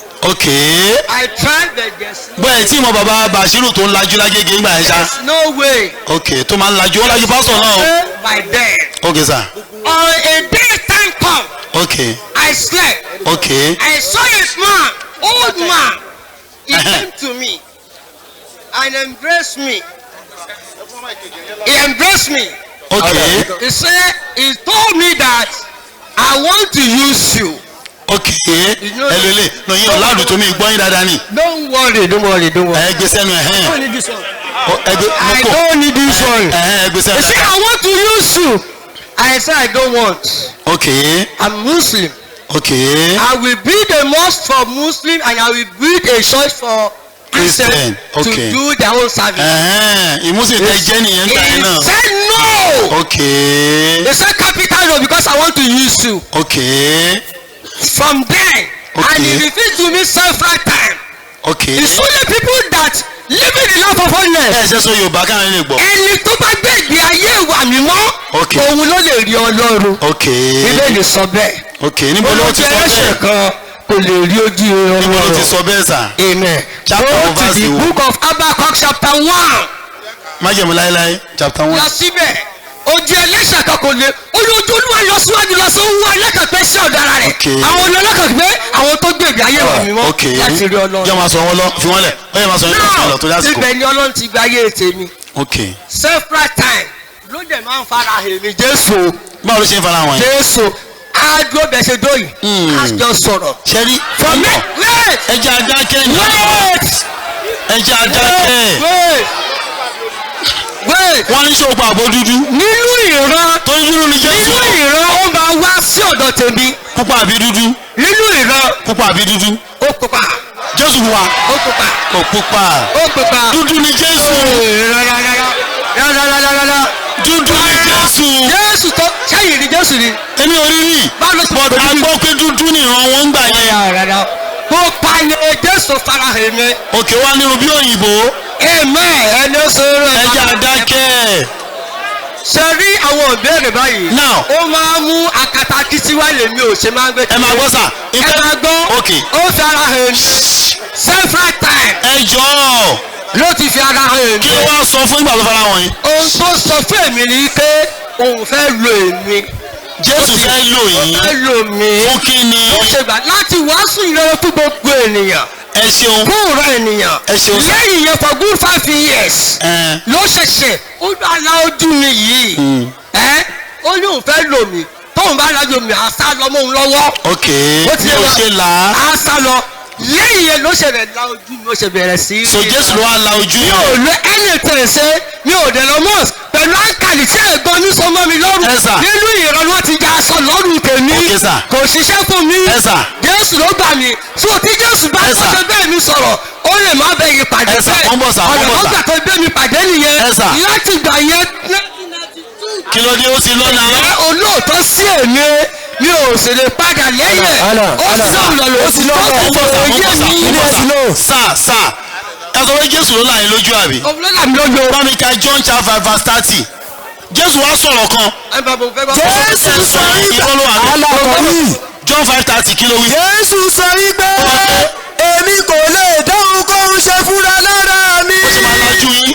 I tried, but there's no Bọ́ ẹ̀ tí mo bàbá Bashiru tó ń lajú lágége ńgbà yẹn ṣá. there's no way. Ok, tó máa ń lajú, ó lajú pásítọ̀ náà o. By then, Ok sà. on a day time come, I slept. I saw a man, old man. He came to me and embraced me. He embraced me. He said, he told me that I want to use you. Ok, ẹ lele nà yín ọ̀làdùn tó mi gbọ́ yín dáadáa ni. Don't worry, don't worry, don't worry. Ẹ gbé sẹ́nu ẹ̀hẹ́n. I don't need this one. Ẹ gbé I mọ́kò. don't need this one. Ẹ̀hẹ́n, ẹ gbé sẹ́nu. He said, I want to use you. I said, I don't want. I'm Muslim. I will build a mosque for Muslim and I will build a church for Christian, Christian, okay. to do their own service. Ẹ̀hẹ́n, ìmúsìn tẹ jẹ́ nìyẹn ń gbà He yẹn náà. said no. Ok He said capital no because I want to use you. From then, and he refused to me several times. It's only people that living the life of holiness. Ẹ ṣe sọ Yorùbá káwọn lè gbọ́. Ẹni tó bá gbé ìgbé ayé ìwà mímọ́, òun ló lè rí Ọlọ́run. Bíbélì sọ bẹ́ẹ̀. Ok, níbo ló ti Olójú sọ ẹlẹ́ṣẹ̀ bẹ́ẹ̀? kan kò lè rí ojú Níbo ló ti Ọlọ́run. sọ bẹ́ẹ̀ sà? Amen. Chapter Go of to verse the wo? book of Habakkuk chapter 1. Májẹ̀mú láéláé chapter 1. Lọ síbẹ̀. Ojú ẹlẹ́ṣẹ̀ kan kò lè olójú Olúwa lọ síwájú lọ sí owó ẹlẹ́kàn pé sí ọ̀dọ̀ ara rẹ̀. Àwọn olólọ́kàn pé àwọn tó gbé ìgbé ayé ìwà mímọ́ láti rí Ọlọ́run. Jẹ́ máa sọ wọn lọ, fi wọ́n lẹ̀. Ó yẹ máa sọ yín lọ tó Now lásìkò. ibẹ̀ ni Ọlọ́run ti gba ayé tèmi. Several time ló dẹ̀ máa ń fara hàn mí Jésù. Báwo ló ṣe ń fara hàn yín? Jésù á dúró bẹ̀ ṣe dóyè. Á jọ sọ̀rọ̀. Ṣé rí? For me, wait. Ẹ jẹ́ adákẹ́ ní. Wait. Ẹ jẹ́ adákẹ́. Wait. Wait. Wọ́n ní ṣòpọ̀ àbò dúdú. Nínú ìran. Tó ń dúró ní Jésù. Nínú ìran ó máa wá sí ọ̀dọ̀ tèmi. Pupa àbí dúdú. Nínú ìran. Pupa àbí dúdú. Ó pupa. Jésù pupa. Ó pupa. Kò pupa. Ó pupa. Dúdú ni Jésù. Rárá. Dúdú ni Jésù. Jésù tó sẹ́yìn ni Jésù ni. Èmi ò rí rí. Báwo ló ṣe But a gbọ́ pé dúdú ni ìran wọn ń gbà yẹn. Rárá. Pupa ni Jésù farahàn mi. Òkè wá nínú bí òyìnbó. Amen. Ẹni ó sọ̀rọ̀ Ẹ jẹ́ adákẹ́. Ṣe rí àwọn ìbéèrè báyìí. Now. Ó máa ń mú akatakítí wá lèmi ò ṣe máa ń gbé. Ẹ máa gbọ́ sà. Ẹ máa gbọ́. Ó fi ara hàn mí. Several times. Ẹ jọ̀ọ́. Ló ti fi ara hàn mí. Kí ló wá sọ fún ìgbà tó fara hàn yín? Ohun tó sọ fún èmi ni pé òun fẹ́ lo èmi. Jésù fẹ́ lò yín. Ó fẹ́ lò mí. Fún kí ni? Ó ṣe gbà láti wàásù ìrere fún gbogbo ènìyàn. Ẹ ṣeun. Fún ìran ènìyàn. Ẹ ṣeun sir. Lẹ́yìn yẹn, for good 5 years Ẹ ló ṣẹ̀ṣẹ̀ ó bá la ojú mi yìí. Ẹ ó ní òun fẹ́ lò mí, tóun bá lajú mi, á sá lọ mọ́ òun lọ́wọ́. Ok. Ó ti Mi ò wá. ṣe là á. Á sá lọ. Lẹ́yìn yẹn ló ṣẹlẹ̀ la ojú mi, ó ṣe bẹ̀rẹ̀ sí í So Jésù ló wá la ojú. Mi ò lo anything ṣe, mi ò dẹ̀ lọ mosque pẹ̀lú àǹkàlì tí ẹ̀gbọ́n mi so mọ́ mi lọ́rùn. Ẹ sà. Nínú ìran ni wọ́n ti já aṣọ lọ́rùn tèmi. Okay, sir. Kò ṣiṣẹ́ fún mi. Ẹ sà. Jésù ló gbà mí. So tí Jésù bá Ẹ tó sà. ṣe bẹ́ẹ̀ mi sọ̀rọ̀, ó lè má bẹ́ẹ̀ yí pàdé. Ẹ sà, bẹ́ẹ̀ wọ́n bọ̀ sà, wọ́n ọ̀nà bọ̀ tó sà. gbà tó gbé mi pàdé nìyẹn. Ẹ sà. Láti gbà yẹn Kí ló dé? Ó ti lọ́nà. jẹ́ olóòótọ́ sí èmi, mi ò sì lè padà lẹ́yìn ẹ̀. Àlà, Ó àlà. sì lọ́nà lò Ó sì lọ́nà. Wọ́n bọ̀ sà, wọ́n bọ̀ sà, wọ́n bọ̀ sà. Ilé ẹ̀ Sà, sà, ẹ sọ pé Jésù ló là yín lójú, àbí? Òun ló là mí lójú. Bá mi ka John chapter 5 verse 30. Jésù wá sọ̀rọ̀ kan. Ẹ bá mo fẹ́ bá. Jésù sọ wípé Irọ́ ló wà ní. alákọ̀wé. John 5:30, kí ló wí? Jésù sọ wípé, èmi kò lè dá ohunkóhun ṣe fúnra lára mi. Ó ṣe máa lajú yín,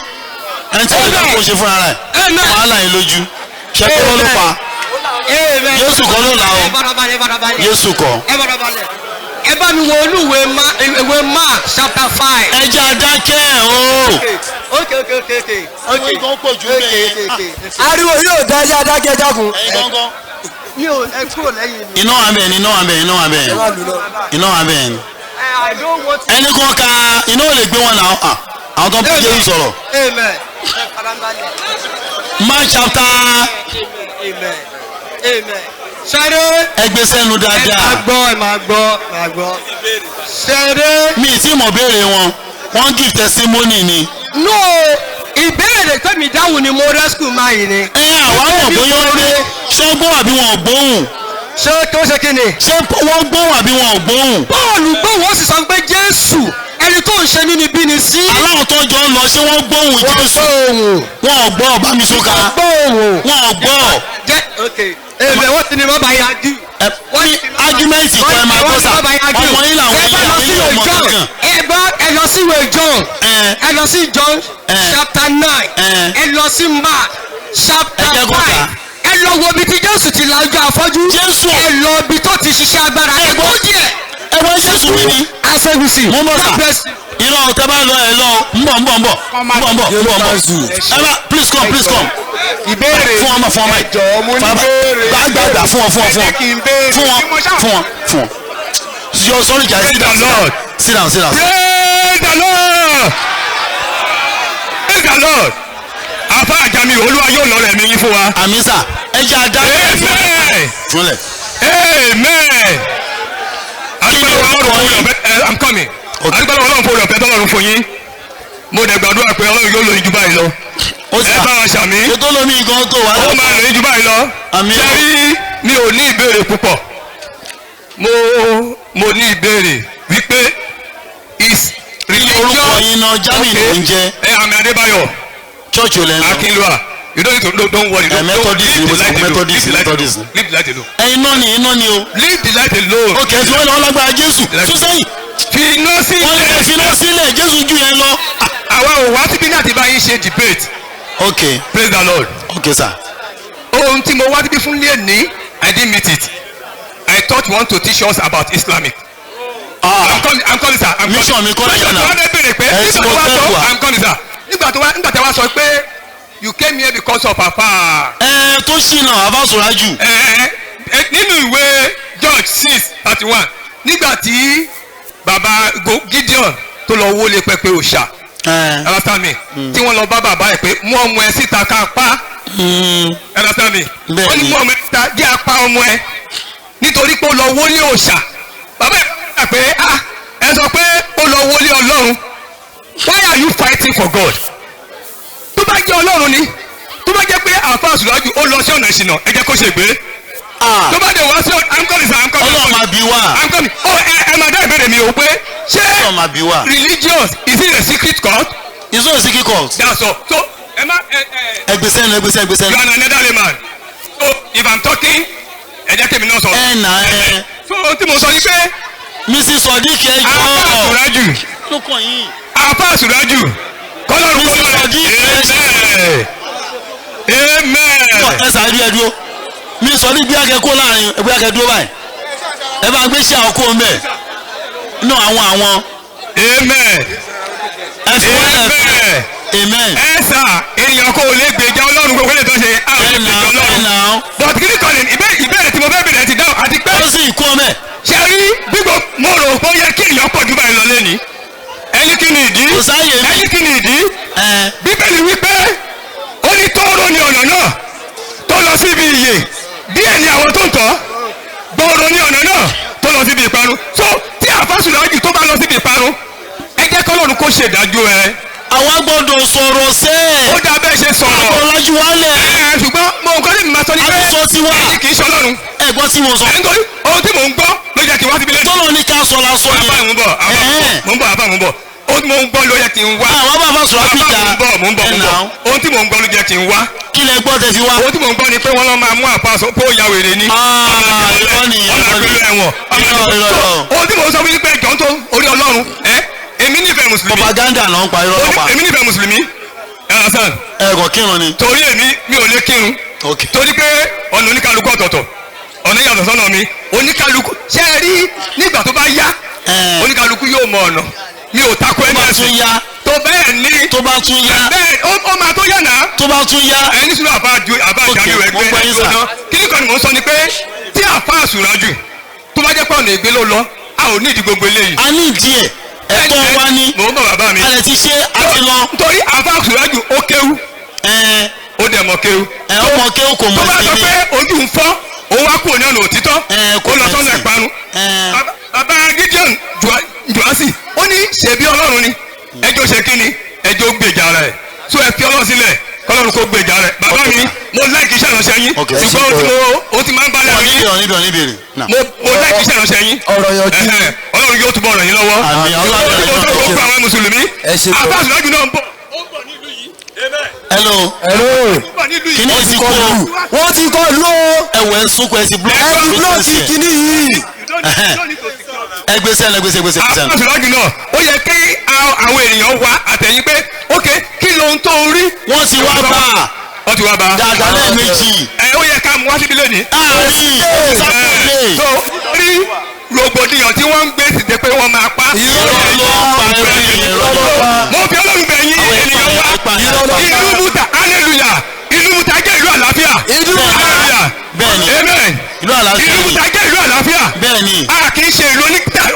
ẹni tí wọ́n lè kó ṣe fúnra rẹ̀ Amen. wàhálà yín lójú ṣe kó ló pa. Amen. Jésù kọ́ ló là o. Ẹ farabalẹ̀, ẹ farabalẹ̀. Jésù kọ́. Ẹ farabalẹ̀. Ẹ bá mi wo olúwe ìwé Mark chapter 5. Ẹ jẹ́ adákẹ́ o. Okay. Àwọn ìgbọ́n pọ̀ jù bẹ́ẹ̀. Okay. Ariwo yóò dá ilé adákẹ́ jákun. Ẹ̀yin gángan. Mi ò ẹ kúrò lẹ́yìn mi. Iná wà bẹ́ẹ̀ ni, iná wà bẹ́ẹ̀, iná wà bẹ́ẹ̀ Ẹ má lù lọ. iná wà bẹ́ẹ̀ ni. I don't want. Ẹni kan ka iná ò lè gbé wọn náà. Ah, àwọn tó ń bí Jésù sọ̀rọ̀. Amen. Ẹ farabalẹ̀. Mark chapter. Amen. Amen. Ṣeré. Ẹgbẹ́ sẹ́nu Ẹ máa dáadáa. gbọ́, ẹ máa gbọ́, ẹ máa gbọ́. Ṣeré. Mi ì tí mọ̀ béèrè wọn, wọ́n give testimony ni. No, ìbéèrè tẹ́mi dáhùn ni mo rescue máa yìí ni. Ẹ àwa mọ̀ bóyá ó dé ṣọ́gbọ́n àbí wọn ò gbóhùn. Ṣé tó ṣe kí ni? Ṣé wọ́n gbóhùn àbí wọn ò gbóhùn? Pọ́ọ̀lù gbóhùn, ó sì sọ pé Jésù ẹni tó ń ṣe nínú ibi ni sí. Aláwọ̀ tó jọ ń lọ, ṣé wọ́n gbóhùn Jésù? Gbóhùn. Wọn ò gbọ́ ọba mi sóka. Gbóhùn. Wọn ò gbọ́. Jẹ́ ok. Èmi wọ́n ti ní bàbá yà dì. Ẹ ní argument kọ́, ẹ máa gbọ́ sà, ọmọ yín làwọn Ẹ bá ilé lọ àwọn sí ilé ìwé ọmọ John. kankan. Ẹ bá ẹ lọ sí ìwé John. Ẹ. Ẹ lọ sí John Ẹ. chapter 9. Ẹ. Ẹ lọ sí Mark chapter Ẹ jẹ́ kó kà. 5. Ẹ lọ wo ibi tí Jésù ti la ojú afọ́jú. Jésù. Ẹ lọ ibi tó ti ṣiṣẹ́ agbára. Ẹ Ẹ gbọ́. gbọ́ díẹ̀. Ẹ wọ́n Jésù wí ni. Asẹ́gùsì. Mo ń bọ̀ sà. God bless you. Irọ́, tẹ bá lọ, ẹ lọ, ń bọ̀, ń bọ̀, ń bọ̀, ń bọ̀, ń bọ̀, ń bọ̀, ń bọ̀. Ẹ bá, please come, please come. Ìbéèrè. Fún ọmọ, fún ọmọ yìí. Ẹ jọ̀ọ́, mo ní béèrè. Gbàgbàgbà, fún wọn, fún wọn, fún Ẹ jẹ́ wọn. kí n béèrè. Fún wọn, Kí mo ṣáà- fún wọn, fún wọn. Yo, sorry guys, sit down, Praise the Lord. sit down, sit down. Praise the Lord. Praise the Lord. Àfa àjàmí, Olúwa yóò lọ́rọ̀ ẹ̀mí yín fún wa. Àmín sà, ẹ jẹ́ adá. Amen. Fúnlẹ̀. Amen. Adúpẹ́ lọ́wọ́ Ọlọ́run fún oore ọ̀fẹ́. I'm coming. Okay. Adúpẹ́ lọ́wọ́ Ọlọ́run fún oore ọ̀fẹ́ tọ́lọ́run fún yín. Mo dẹ̀ gbàdúrà pé Ọlọ́run yóò lò yín jù báyìí lọ. Ó sì Ẹ bá wa ṣàmì. Ṣe tó lómi gan tó wà. Ó máa lò yín jù báyìí lọ. Àmín. Ṣé rí, mi ò ní ìbéèrè púpọ̀. Mo ní ìbéèrè wípé is Kí ni orúkọ yín náà? Jamiu ló ń jẹ́. Ẹ àmì Adébáyọ̀. Church ò lẹ́ ń lọ? Akinlua. You don't need to no, don't worry. Eh, Methodist Leave ni the light alone. Methodist, Leave the light Methodist. alone. Leave the light alone. Ẹ iná ni, iná ni o. Leave the light alone. Ok, ẹ fi wọ́n lọ lágbára Jésù tún sẹ́yìn. Fi iná sí. Wọ́n lè fi iná sílẹ̀, Jésù jù yẹn lọ. Àwa ò wá síbí láti bá yín ṣe debate. Ok. Praise the Lord. Ok sir. Ohun tí mo wá síbí fún lé ní, I didn't meet it. I thought you want to teach us about Islamic. Ah. I'm coming, I'm coming, sir. I'm coming. Mission mi kọ́ Nígbà nìyẹn tó wá náà. fẹ́ béèrè pé Ẹ tí nígbà mo tó wá fẹ́ sọ wà. I'm coming, sir. Nígbà tó wá sọ pé you came here because of Papa. Ẹ tó ṣìnà abáṣọrájù. Ẹ nínú ìwé George 6:31, nígbà tí bàbá Gideon tó lọ wọlé pẹpẹ òòṣà, understand me, tí wọ́n lọ bá bàbá ẹ̀ pé mú ọmọ ẹ síta ká pa, understand me? Bẹ́ẹ̀ni. Wọ́n ní mú ọmọ ẹ síta, jẹ́ apá ọmọ ẹ, nítorí pé ó lọ wọlé òòṣà. Bàbá ẹ̀ bá pé, ah, ẹ sọ pé ó lọ wọlé Ọlọ́run, why are you fighting for God? Tó bá jẹ́ Ọlọ́run ni, tó bá jẹ́ pé àfa àsùlájú ó lọ sí ọ̀nà ìṣìnà, ẹ jẹ́ kó ṣe gbé. Tó bá dé wá sí ọ̀nà, I'm coming, sir, I'm coming. Ọlọ́run máa bí wá. I'm coming. Ó ẹ máa dá ìbéèrè mi o pé ṣé Ọlọ́run máa bí wá. religious, is it a secret cult? It's not a secret cult. That's all. So ẹ má ẹ ẹ Ẹgbẹ́sẹ̀ nu, ẹgbẹ́sẹ̀, ẹgbẹ́sẹ̀ you nu. are an elderly man, so if I'm talking, ẹ jẹ́ kémi náà sọ̀rọ̀. Ẹ nà ẹ. So ohun tí mo sọ ni pé Mrs Sodiq, ẹ àfa jọ. àsùrájù, Ló kàn yín. àfa àsùrájù, kọ́lọ́run Mrs. kọ́lọ́run. Sodiq, ẹ Amen, amen. Ẹ sàájú, ẹ dúró. Mi sọ ní bí akẹ́ kó láàrin ẹgbẹ́ akẹ́ dúró báyìí. Ẹ bá gbé sí àwọn kó ń bẹ̀. Nínú àwọn Amen. Ẹ fi wọ́n lẹ̀ fún Amen. Amen. Ẹ sà, ènìyàn kò lè gbèjà Ọlọ́run, gbogbo lè tó ṣe àwọn Ẹ nà gbèjà ẹ Ọlọ́run. nà ó. But kí ni kọ́ni ìbéèrè tí mo fẹ́ bèrè ti dáhùn àti pé Ó sì kú ọmọ ẹ̀. ṣe rí gbígbó mo rò pé ó yẹ kí ènìyàn pọ̀ jù báyìí lọ lẹ́ni. Ẹni kí ni ìdí? Kò sáàyè mi. Ẹni kí ni ìdí? Ẹ Bíbélì wípé ó ní tóóró ni ọ̀nà náà tó lọ síbi ìyè, díẹ̀ ni àwọn tó ń tọ́, gbòòrò ni ọ̀nà náà tó lọ síbi ìparun. So tí àfàsùlájù tó bá lọ síbi ìparun, ẹ jẹ́ kọ́lọ́run kó ṣèdájọ́ ẹ. Àwa gbọ́dọ̀ sọ̀rọ̀ Ó sẹ́ẹ̀. dá bẹ́ẹ̀ ṣe sọ̀rọ̀. Àbọ̀lájú wálẹ̀. Ẹ ṣùgbọ́n mo nǹkan tí mo máa sọ ni pé A ti sọ tiwa. ẹni kì í ṣe Ọlọ́run. Ẹ gbọ́ tí mo sọ. Ẹ nítorí ohun tí mò ń gbọ́ ló jẹ́ kí n wá síbi lẹ́nu. Tọ́lọ̀ ní ká sọ la sọ Àbá yẹn. mò ń bọ̀, àbá mò ń bọ̀, àbá mò ń bọ̀. Ohun tí mò ń gbọ́ ló yẹ kí n wá. Àwọn bàbá sọ̀rọ̀ Àbá àbíjà. mò ń bọ̀, mò ń bọ̀, mò ń bọ̀. Ohun tí mò ń gbọ́ ló jẹ́ kí n wá. Kí lẹ gbọ́ tẹ fi wá? Ohun tí mò ń gbọ́ ni pé wọ́n lọ máa mú àpá sọ pé ó ya wèrè ni. Ah, irọ́ ni, Ọ̀nà irọ́ ni. àgbélé ẹ̀wọ̀n. Irọ́, irọ́, irọ́. Ohun tí mò ń sọ fún yín pé jọ̀ọ́ tó orí Ọlọ́run ẹ́ èmi nífẹ̀ẹ́ Mùsùlùmí. Propaganda ló ń pa, irọ́ ló pa. Èmi nífẹ̀ẹ́ Mùsùlùmí. Ẹ understand? Ẹ kò kírun ni. Torí èmi mi ò lè kírun. Ok. Torí pé ọ̀nà oníkálukú ọ̀tọ̀ọ̀tọ̀, ọ̀nà yàtọ̀ sọ́nà mi oníkálukú. Ṣé ẹ rí nígbà tó bá yá, oníkálukú yóò mọ ọ̀nà. Mi ò takò Tó ẹni bá ẹ̀sìn tún yá. tó bẹ́ẹ̀ ní Tó bá tún yá. bẹ́ẹ̀ ó máa tó yá náà. Tó bá tún yá. Ẹni sùúrù, àfa ju àfa Ok, àjàmí rẹ̀ mo gbé gbọ́ yín sà. ẹ̀dùn náà. Kí ni kan ni mò ń sọ ni pé tí àfa àsùnrájù tó bá jẹ́ pé ọ̀nà ìgbé ló lọ, a ò ní ìdí gbogbo eléyìí. A ní ìdí ẹ̀. Ẹ̀tọ́ wa ní. Mò ń bọ̀, bàbá mi. A lè ti ṣe àti lọ. Torí àfa àsùnrájù ó kéwú, Ẹ ó dẹ̀ mọ̀ kéwú. ẹ ọmọ kéwù kò Tó mọ̀ bá sí sọ ni. pé ojú ń fọ́, òun wá kúrò ní ọ̀nà òtítọ́, Ẹ, kò ó lọ sọ́nà mẹ̀sìn. ìparun. Ẹ. Bàbá Gideon Joasi ó ní ṣebí Ọlọ́run ni ẹjọ́ ṣe kí ni ẹjọ́ gbèjà rẹ̀, so ẹ fi Ọlọ́run sílẹ̀ kọ́lọ́run kó gbèjà rẹ̀. Bàbá mi, mo like iṣẹ́ ìránṣẹ́ yín, Ok. ṣùgbọ́n ohun tí mo ó ti máa ń balẹ̀ Wọ́n yín. níbi ọ̀rọ̀ níbi ọ̀rọ̀ níbi èrè. Mo like iṣẹ́ ìránṣẹ́ yín. Ọ̀rọ̀ yanjú. Ẹhẹ́, Ọlọ́run yóò túbọ̀ ràn yín lọ́wọ́. Àmín, Ọlọ́run Ohun tí mo sọ yóò fún àwọn mùsùlùmí, Ẹ ṣe gan. àfàsùlájù náà ń bọ̀, ó ń bọ̀ nílùú yìí. Amen. Hello. Hello. Ó ń bọ̀ nílùú yìí. Kìíní ti kú o. Wọ́n ti kọ lú o. Ẹ̀wẹ̀ ń sunkún, ẹ ti Ẹ ti búlọ́ọ̀kì kìíní yìí. You don't need- you don't need to secure that. Ẹ gbèsè ẹ gbèsè gbèsè gbèsè. Àfàsùlájù náà ó yẹ kí àwọn ènìyàn wá àtẹ̀yìn pé ok, kí lohun tó rí. Wọ́n ti wá bá a. Wọ́n ti wá bá a. Dáadáa lẹ́ẹ̀mejì. Ẹ ó yẹ ká mú wá síbi lónìí. Àárín sákòlè. So rí rògbòdìyàn tí wọ́n ń gbé sì dé pé wọ́n máa pa. Irọ́ ló pa, irọ́ ni, irọ́ ló pa. Mo fi Ọlọ́run bẹ̀ yín, Àwọn ènìyàn ìpànìyàn wá. ìpànìyàn. Irọ́ ló pa. Ìlú Múta, hallelujah, ìlú Múta jẹ́ ìlú àlàáfíà. Ìlú Múta. Hallelujah. Bẹ́ẹ̀ni. Amen. Ìlú àlàáfíà Ìlú ni. Múta jẹ́ ìlú àlàáfíà. Bẹ́ẹ̀ni. A kì í ṣe ìlú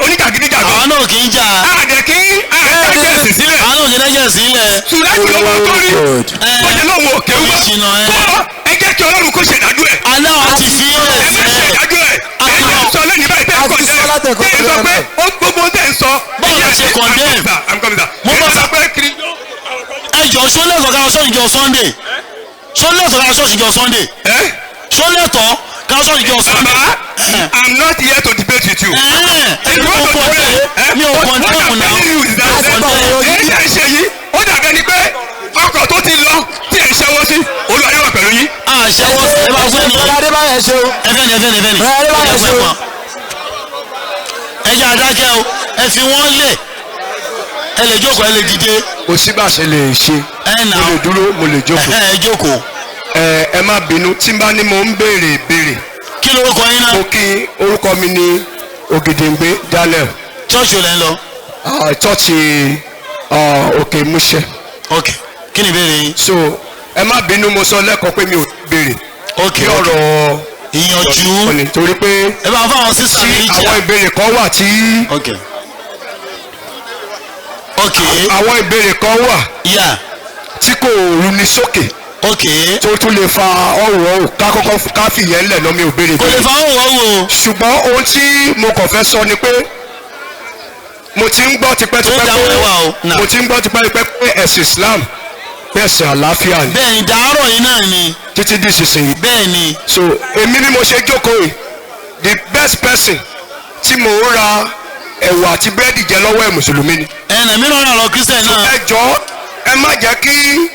oníjàgídíjàgan. Àwọn náà kì í jà. A dẹ̀ kí àdájọ́ ẹ̀sìn sílẹ̀. Àwọn náà kì í dájọ́ sílẹ̀. Sùlájú ló máa tó rí. Good. Bó ṣe lóun ò kéwú mọ́. Ìṣìnà ẹ. Tó ẹ jẹ́ kí Ọlọ́run kó ṣèdájọ́ ẹ̀. Aláwọ̀ ti fi ilẹ̀ Ẹ má sílẹ̀. ṣèdájọ́ ẹ̀. Ẹ jẹ́ sọ lẹ́yìn báyìí tẹ́ ẹ A ti condemn. sọ látẹ̀kọ́ Tẹ́ ẹ sọ pé ó gbogbo tẹ́ ẹ sọ. Báwo la ṣe condemn? I'm coming, sir. Mo Ẹ bọ̀ sọ sà. pé kiri. Ẹ jọ, ṣó lẹ́tọ̀ọ́ ká ṣọ́ọ̀ṣì jọ Sunday? Ṣó lẹ́tọ̀ọ́ ká ṣọ́ọ̀ṣì jọ Sunday? Ẹ Ṣó lẹ́tọ̀ọ́ ká ṣọ́ọ̀ṣì jọ Sunday? Bàbá, I'm not here to debate with you. Ẹ If you want to debate, mi ò what I'm condemn náà. telling you is that A ti gbọ́ ọ̀rọ̀ èyí tẹ́ ẹ ṣe yìí, ó dàbí ẹni pé ọkọ̀ tó ti lọ tí ẹ ń ṣẹ́wọ́ sí, Olúwa yóò wà pẹ̀lú yín. Àṣẹwọ́ sí ẹ bá fẹ́ ni. Bọ́lá Adébáyọ̀ ṣe o. Ẹ fẹ́ ni, ẹ fẹ́ ni, ẹ fẹ́ ni. Bọ́lá Adébáyọ̀ ṣe o. Ẹ jẹ́ adákẹ́ o, ẹ fi wọ́n lẹ̀. Ẹ lè jókòó, ẹ lè dìde. Kò sí bá a ṣe lè ṣe. Ẹ nà Mo lè dúró, mo lè jókòó. Ẹ jókòó. Ẹ ẹ má bínú tí n bá ní mo ń béèrè ìbéèrè. Kí lorúkọ yín náà? Mo kí, orúkọ mi ní Ògèdèǹgbé Daniel. Church ò lẹ́ ń lọ? Chọ́ọ̀chì Òkè Múṣẹ. Ok, kí ni ìbéèrè yín? So ẹ má bínú, mo sọ lẹ́kọ̀ọ́ pé mi ò béèrè Ok. kí ọ̀rọ̀ Ìyànjú. ọ̀nì torí pé Ẹ bá fáwọn sísà tí méjì. àwọn ìbéèrè kan wà tí Ok. àwọn ìbéèrè kan wà tí kò rúni sókè tó tún lè fa ọ̀rọ̀ ọ̀hún. Ká kọ́kọ́ ká fìyẹn lẹ̀ lọ, mi ò béèrè Kò lè béèrè. fa òwò òwò. Ṣùgbọ́n ohun tí mo kàn fẹ́ sọ ni pé mo ti ń gbọ́ tipẹ́tipẹ́ Tó dáhùn ẹwà o. pé mo ti ń gbọ́ tipẹ́tipẹ́ pé ẹ̀sìn Islam, pé ẹ̀sìn àlàáfíà ni. Bẹ́ẹ̀ni, dàárọ̀ yìí náà ni. Títí di ìsinsìnyí. Bẹ́ẹ̀ni. So èmi bí mo ṣe jókòó yìí, the best person tí mo ń ra ẹ̀wà àti búrẹ́dì jẹ lọ́wọ́ ẹ̀, mùsùlùmí ni. Ẹnà mìíràn náà lọ Christian So náà. ẹ jọ̀ọ́, ẹ má jẹ́ kí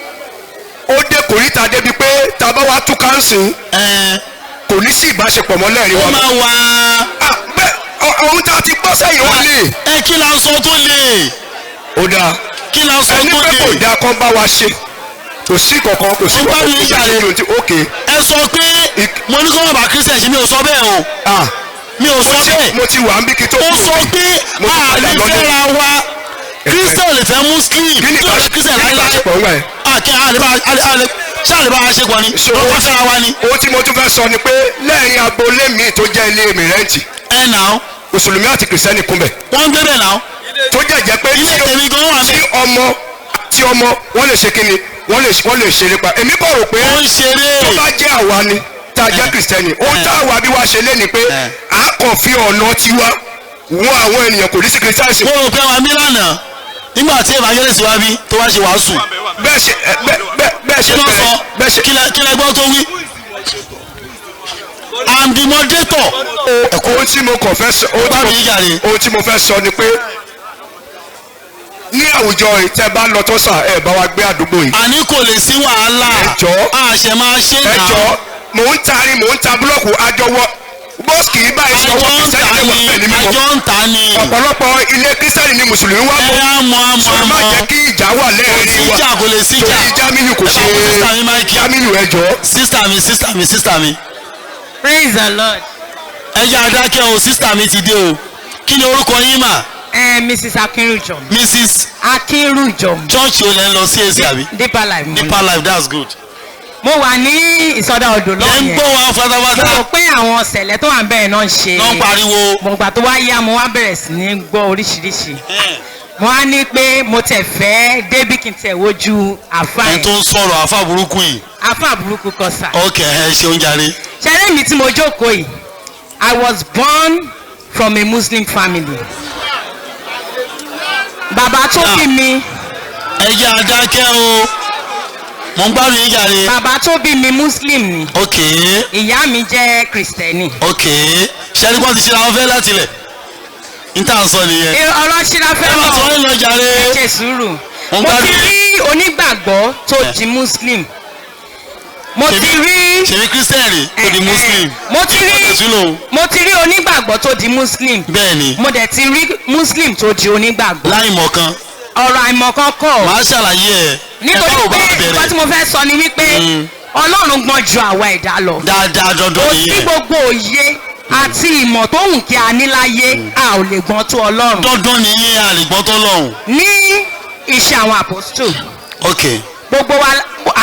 ó dé kòríta débi pé tá a bá wá tú káńsì, kò ní sí ìbáṣepọ̀ mọ́ lẹ́rìí Ó wa. máa wà. Ah, bẹ́ẹ̀ ohun tá a ti gbọ́ sẹ́yìn ó lè. Ẹ kí la sọ tó lè? Ó dáa. Kí la sọ Ẹni tó pé kò lè? dáa kán bá wa ṣe, kò sí kankan, kò sí Ó bá kankan mi kò sí jàre. kankan tí ok. Ẹ sọ pé mo ní kó má bàa Christian ṣe, mi ò sọ bẹ́ẹ̀ o. Ah, Mi ò sọ bẹ́ẹ̀. Mo ti wà ń bí kí tó Ó kúrò sọ bí. pé Mo ti a padà lè lọlé. fẹ́ra wa. Christian ò lè fẹ́ Muslim. Kí ni Kí ló fẹ́ Christian kí ni láíláí? ìbáṣepọ̀ wọn ẹ̀? Àkẹ́ àlebá àlè ṣé àlebá wa ṣe pọ̀ ni? Lọ́kọ́ fẹ́ra wa ni. Ohun tí mo tún fẹ́ sọ ni pé lẹ́yìn agboolé mi tó jẹ́ ilé mi rẹ́ǹtì, Ẹ nà ó. mùsùlùmí àti kìrìsìtẹ́nì kún bẹ̀. Wọ́n ń gbé bẹ̀ nà ó. Tó jẹ́ pé Ilé tèmi gan wà tí mẹ́. ọmọ tí ọmọ wọ́n lè ṣe kí ni, wọ́n lè ṣeré pa. Èmi kò rò pé Ó ń ṣeré. tó bá jẹ́ àwa ni tá a jẹ́ kìrìsìtẹ́nì, ohun tá àwa bí wá ṣe lé ni pé à kàn fi ọ̀nà tiwa wọ́n àwọn ènìyàn kò ní sí kìrìsìtẹ́nì. Mo rò pé àwọn mílànà nígbà tí evangelist wá bí tó wá ṣe wàásù. Bẹ́ẹ̀ ṣe bẹ́ẹ̀ ṣe Kí ló sọ? bẹ́ẹ̀ ṣe Kí lẹ gbọ́ tó wí? I'm the moderator. Ohun tí mo kàn fẹ́ sọ Bá mi jàre. ohun tí mo fẹ́ sọ ni pé ní àwùjọ yìí, tẹ́ bá lọ tó sà, ẹ bá wa gbé àdúgbò yìí. Àní kò lè sí wàhálà. Ẹ jọ̀ọ́. A ṣe máa ṣe Ẹ náà. jọ̀ọ́, mò ń ta ni, mò ń ta búlọ̀kù àjọwọ́ bọ́ọ̀sì yìí báyìí Àjọ sọwọ́ ń ta kìrìsìtẹ́nì lè wà ni. bẹ́ẹ̀ ní mímọ́. Àjọ ń ta ni. Ọ̀pọ̀lọpọ̀ ilé kìrìsìtẹ́nì ni mùsùlùmí wá Ẹ mọ́. á mọ àmọ́ Sọ má àmọ́. jẹ́ kí ìjà wà Kò lẹ́ẹ̀rin sí wa. ìjà, kò lè sí ìjà. Torí Jamiu kò Ẹ bá ṣe fún sísá mi máìkì. Jamiu, ẹ jọ̀ọ́. Sísá mi, sísá mi, sísá mi. Praise the Lord. Ẹ jẹ́ adákẹ́ o, sísá mi ti dé o. Kí ni orúkọ yín mà? Mrs. Akinrujom. Mrs. Akinrujom. Church o lẹ́ ń lọ CAC àbí? Deeper Life. Mo Deeper Life, that's good. Mo wà ní ìsọdá odò Ẹ ń lọ́ọ̀ yẹn. gbọ́ wa pátápátá. Mo rò pé àwọn sẹ̀lẹ̀ tó wà ń bẹ̀rẹ̀ náà ń ṣe. Ló ń pariwo. Mo gbà tó wá yá, mo wá bẹ̀rẹ̀ sí ní gbọ́ oríṣiríṣi. Mo wá ní pé mo tẹ̀ fẹ́ débí kí n tẹ̀ wojú àfáà Ẹni yẹn. tó ń sọ̀rọ̀ àfà burúkú yìí. Àfáà burúkú kan sà. Ok, ẹ ṣeun jàre. Ṣẹlẹ̀ mi tí mo jókòó yìí, I was born from a Muslim family. Bàbá tó bí mi. Ẹ jẹ́ adákẹ́ o. Mo ń gbádùn yín jàre. Bàbá tó bí mi Muslim ni. Ok. Ìyá mi jẹ́ Kristẹni. Ok. Ṣẹ́ni kọ́ ti ṣe àwọn fẹ́ láti ilẹ̀. N tà ń sọ nìyẹn. Ọ̀rọ̀ ṣíra fẹ́ Ẹ má sọ ẹ́ lọ jàre. Ẹ ṣe sùúrù. Mo ń Mo ti gbádùn rí onígbàgbọ́ tó di Muslim. Mo ti rí. Ṣèbí Kristẹni tó di Muslim. Mo ti rí. Ọ̀tẹ̀sí lòun. Mo ti rí onígbàgbọ́ tó di Muslim. Bẹ́ẹ̀ni. Mo dẹ̀ ti rí Muslim tó di onígbàgbọ́. Láì mọ̀ kan. Ọ̀rọ̀ àìmọ̀kan kọ́. Màá ṣàlàyé ẹ̀. Nítorí Ẹ bá ò bá pé bẹ̀rẹ̀. nǹkan tí mo fẹ́ sọ ni wípé Ọlọ́run gbọ́n ju àwa ẹ̀dá lọ. Dáadáa dandan Kò sí nìyẹn. gbogbo òye àti ìmọ̀ tó wù kí a ní láyé, a ò lè gbọ́n tó Ọlọ́run. Dandan nìyẹn, a lè gbọ́n tó lọ́hùn. Ní iṣẹ́ àwọn àpọ́sítò, Ok. gbogbo wa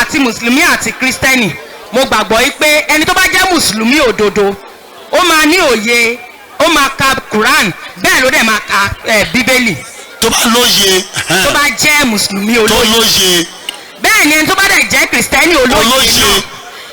àti mùsùlùmí àti kírísítẹ́nì, mo gbàgbọ́ yí pé ẹni tó bá jẹ́ mùsùlùmí òdodo, ó máa ní òye, ó máa ka Quran, bẹ́ẹ̀ ló dẹ̀ máa ka Bíbélì. Tó bá lóye. Tó bá jẹ́ mùsùlùmí Tó olóye. lóye. Bẹ́ẹ̀ ni ẹni tó bá dẹ̀ jẹ́ kírísítẹ́nì olóye Olóye. náà,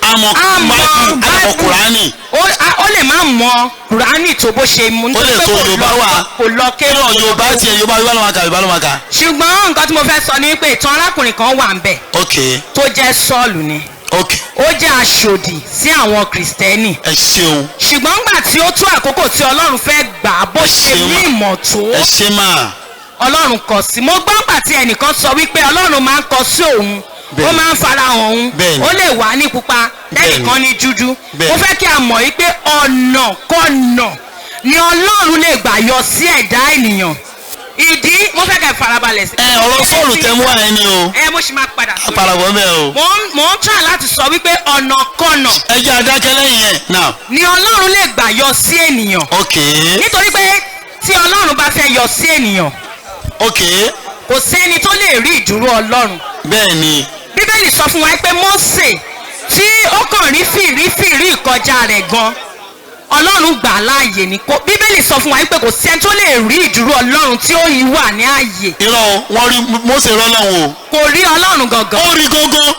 Àmọ́ á mọ Báíbù, àmọ́ Kùránì. Ó lè má mọ Kùránì tó bó ṣe mú, Ó lè nítorí pé tó kò Yorùbá lọ- wà. kò lọ kéwú. Irọ́ Yorùbá tiẹ̀, Yorùbá ló máa ka, Yorùbá ló máa ka. Ṣùgbọ́n nǹkan tí mo fẹ́ sọ ni pé ìtàn arákùnrin kan wà ń bẹ̀ Ok. tó jẹ́ Sọ́ọ̀lù ni. Ok. Ó jẹ́ aṣòdì sí àwọn Kìrìsìtẹ́nì. Ẹ ṣeun. Ṣùgbọ́n ńgbà tí ó tó àkókò tí Ọlọ́run fẹ́ gbà á, bó ṣe ṣeun ní mà. ìmọ̀ tó, Ẹ ṣe máa. Ọlọ́run kọ̀ sí. Mo gbọ́ ńgbà tí ẹnìkan sọ wípé Ọlọ́run máa ń kọ sí òun, ó Bẹ́ẹ̀ni. máa ń farahàn òun, Bẹ́ẹ̀ni. ó lè wà ní pupa, Bẹ́ẹ̀ni. tẹ́nìkan ní dúdú. Bẹ́ẹ̀ni. Mo fẹ́ kí a mọ̀ wípé ọ̀nà kọ̀nà ni Ọlọ́run lè gbà yọ sí ẹ̀dá ènìyàn. Ìdí mo fẹ́ kẹ́ farabalẹ̀ sí. Ẹ ọ̀rọ̀ Sọ́ọ̀lù tẹ́ mú wá ẹni o. Ẹ mo ṣì máa padà sórí. Àpàràbọ̀ mẹ́ o. Mo ń try láti sọ wípé ọ̀nà kọ̀nà Ẹ jẹ́ adákẹ́ lẹ́yìn yẹn. Now. ni Ọlọ́run lè gbà yọ sí ènìyàn. Ok. Nítorí pé tí Ọlọ́run bá fẹ́ yọ sí ènìyàn, Ok. kò sẹ́ni tó lè rí ìdúró Ọlọ́run. Bẹ́ẹ̀ni. Bíbélì sọ fún wa pé Mósè tí ó kàn rí fìrífìrí ìkọjá rẹ̀ gan, Ọlọ́run gbà á láàyè ní kó. Bíbélì sọ fún wa pé kò sẹ́ni tó lè rí ìdúró Ọlọ́run tí ó yí wà ní ààyè. Irọ́ o, wọ́n rí Mósè rọ́lọ́run o. Kò rí Ọlọ́run gangan. Ó rí gangan.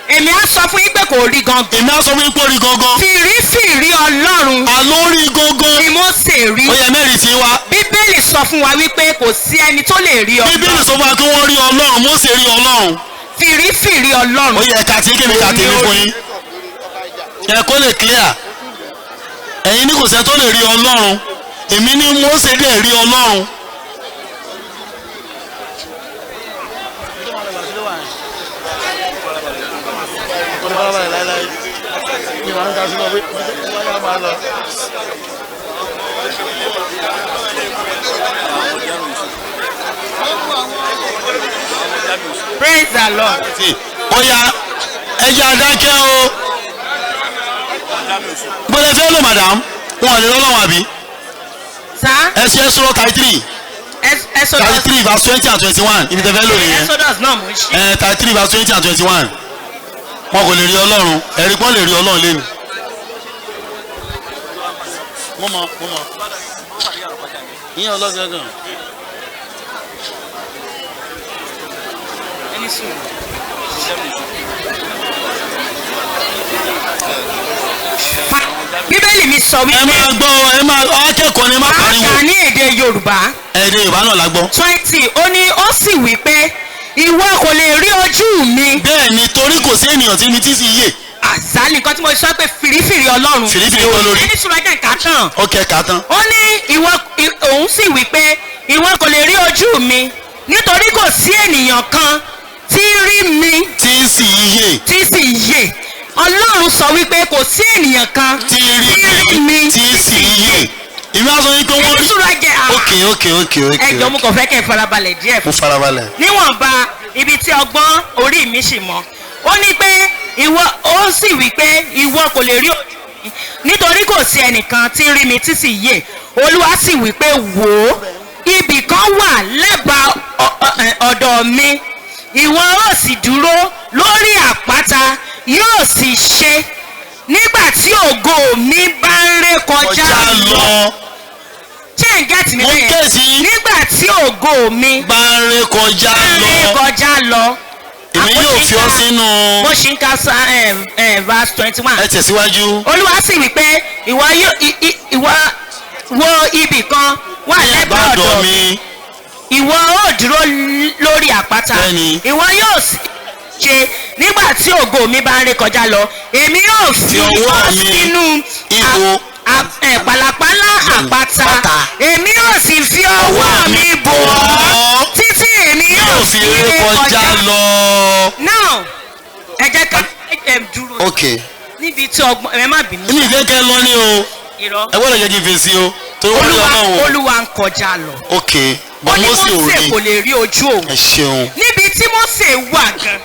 Èmi á sọ fún yín pé kò rí gangan. Èmi á sọ fún yín pé ó rí gangan. Fìrífìrí Ọlọ́run Àló rí gangan. ni Mósè rí. Ó yẹ mẹ́rin tí wá. Bíbélì sọ fún wa wípé kò sí ẹni tó lè rí Ọlọ́run. Bíbélì sọ fún wa pé wọ́n rí Ọlọ́run, Mósè rí Ọlọ́run. Fìrífìrí Ọlọ́run. Ó yẹ ká tí kébì ká tèmi fún yín. Ẹ kó lè clear. Ẹ̀yin ní kò sẹ́ tó lè rí Ọlọ́run. Èmi ní Mósè dẹ̀ rí Ọlọ́run. Praise the Lord. Ó yá, ẹ jẹ́ adákẹ́ o. Gbọ́dọ̀ fẹ́ lò madam, wọn ò lè lọ́lọ́wọ́ àbí? Sá. Ẹ ṣe sọ́rọ́ 33. Exodus. 33 verse 20 and 21, ibi tẹ́ fẹ́ lò nìyẹn. Exodus náà mò ń ṣe. 33 verse 20 and 21. Wọn kò lè rí Ọlọ́run, ẹ̀rí pọ́n lè rí Ọlọ́run lẹ́nu. Mo mọ̀. Ìyẹn ọlọ́gàngàn. Bíbélì mi sọ wípé. Ẹ máa gbọ́, ẹ máa akẹ́kọ̀ọ́ ni ẹ máa pariwo. Máa kà ní èdè Yorùbá. Èdè Yorùbá náà la gbọ́. 20 ó ní ó sì wí pé ìwọ kò lè rí ojú mi. Bẹ́ẹ̀ ni, torí kò sí ènìyàn tí mi ti sì yè. Àzálì nǹkan tí mo sọ pé fìrífìrí Ọlọ́run. Fìrífìrí kọ́ lórí. Ẹni sùúrù ajá nǹkan tán. Ó kẹ́ ká tán. Ó ní ìwọ òun sì wí pé ìwọ kò lè rí ojú mi nítorí kò sí ènìyàn kan tí rí mi. Tí sì yè. Tí sì yè. Ọlọ́run sọ wípé kò sí ènìyàn kan tí rí mi tí sì yè. Ìwé aṣọ yìí pé wọ́n rí. Ok. Ẹjọ́ mo kàn fẹ́ kẹ́ ẹ farabalẹ̀ díẹ̀. Mo farabalẹ̀. Níwọ̀nba ibi tí ọgbọ́n orí mi sì mọ́. Ó ní pé ìwọ ó sì wí pé ìwọ kò lè rí ojú mi nítorí kò sí ẹnìkan tí rí mi tí sì yè. Olúwa sì wí pé wò ó, ibì kan wà lẹ́bàá ọ̀dọ̀ mi, ìwọ ó sì dúró lórí àpáta, yóò sì ṣe nígbà tí ògo mi bá ń ré kọjá lọ. Ṣé ń gẹ́tì mi bẹ́ẹ̀? Nígbà tí ògo mi bá ń ré kọjá lọ. Èmi yóò fi ọ́ sínú. Mo ṣì ń ka verse 21. Ẹ tẹ̀síwájú. Olúwa sì wí pé ìwọ wo ibì kan wà lẹ́bàá ọ̀dọ̀ mi, ìwọ ó dúró lórí àpáta, ìwọ yóò ṣe nígbà tí ògo mi bá ń ré kọjá lọ, èmi yóò fi ọ́ sínú pàlàpàlà àpáta, èmi yóò sì fi ọwọ́ mi bò ọ́ títí èmi yóò fi ré kọjá lọ. Now ẹ jẹ́ ká dúró níbi tí ọgbọ́n ẹ má bínú. Èmi ìfẹ́ kẹ́ lọ ní o, ẹ gbọ́dọ̀ jẹ́ kí n fèsì o. Olúwa ń kọjá lọ. Ok, bọ́ Mósè ò rí. Kò lè rí ojú òun. Ẹ ṣeun. Níbi tí Mósè wà gan,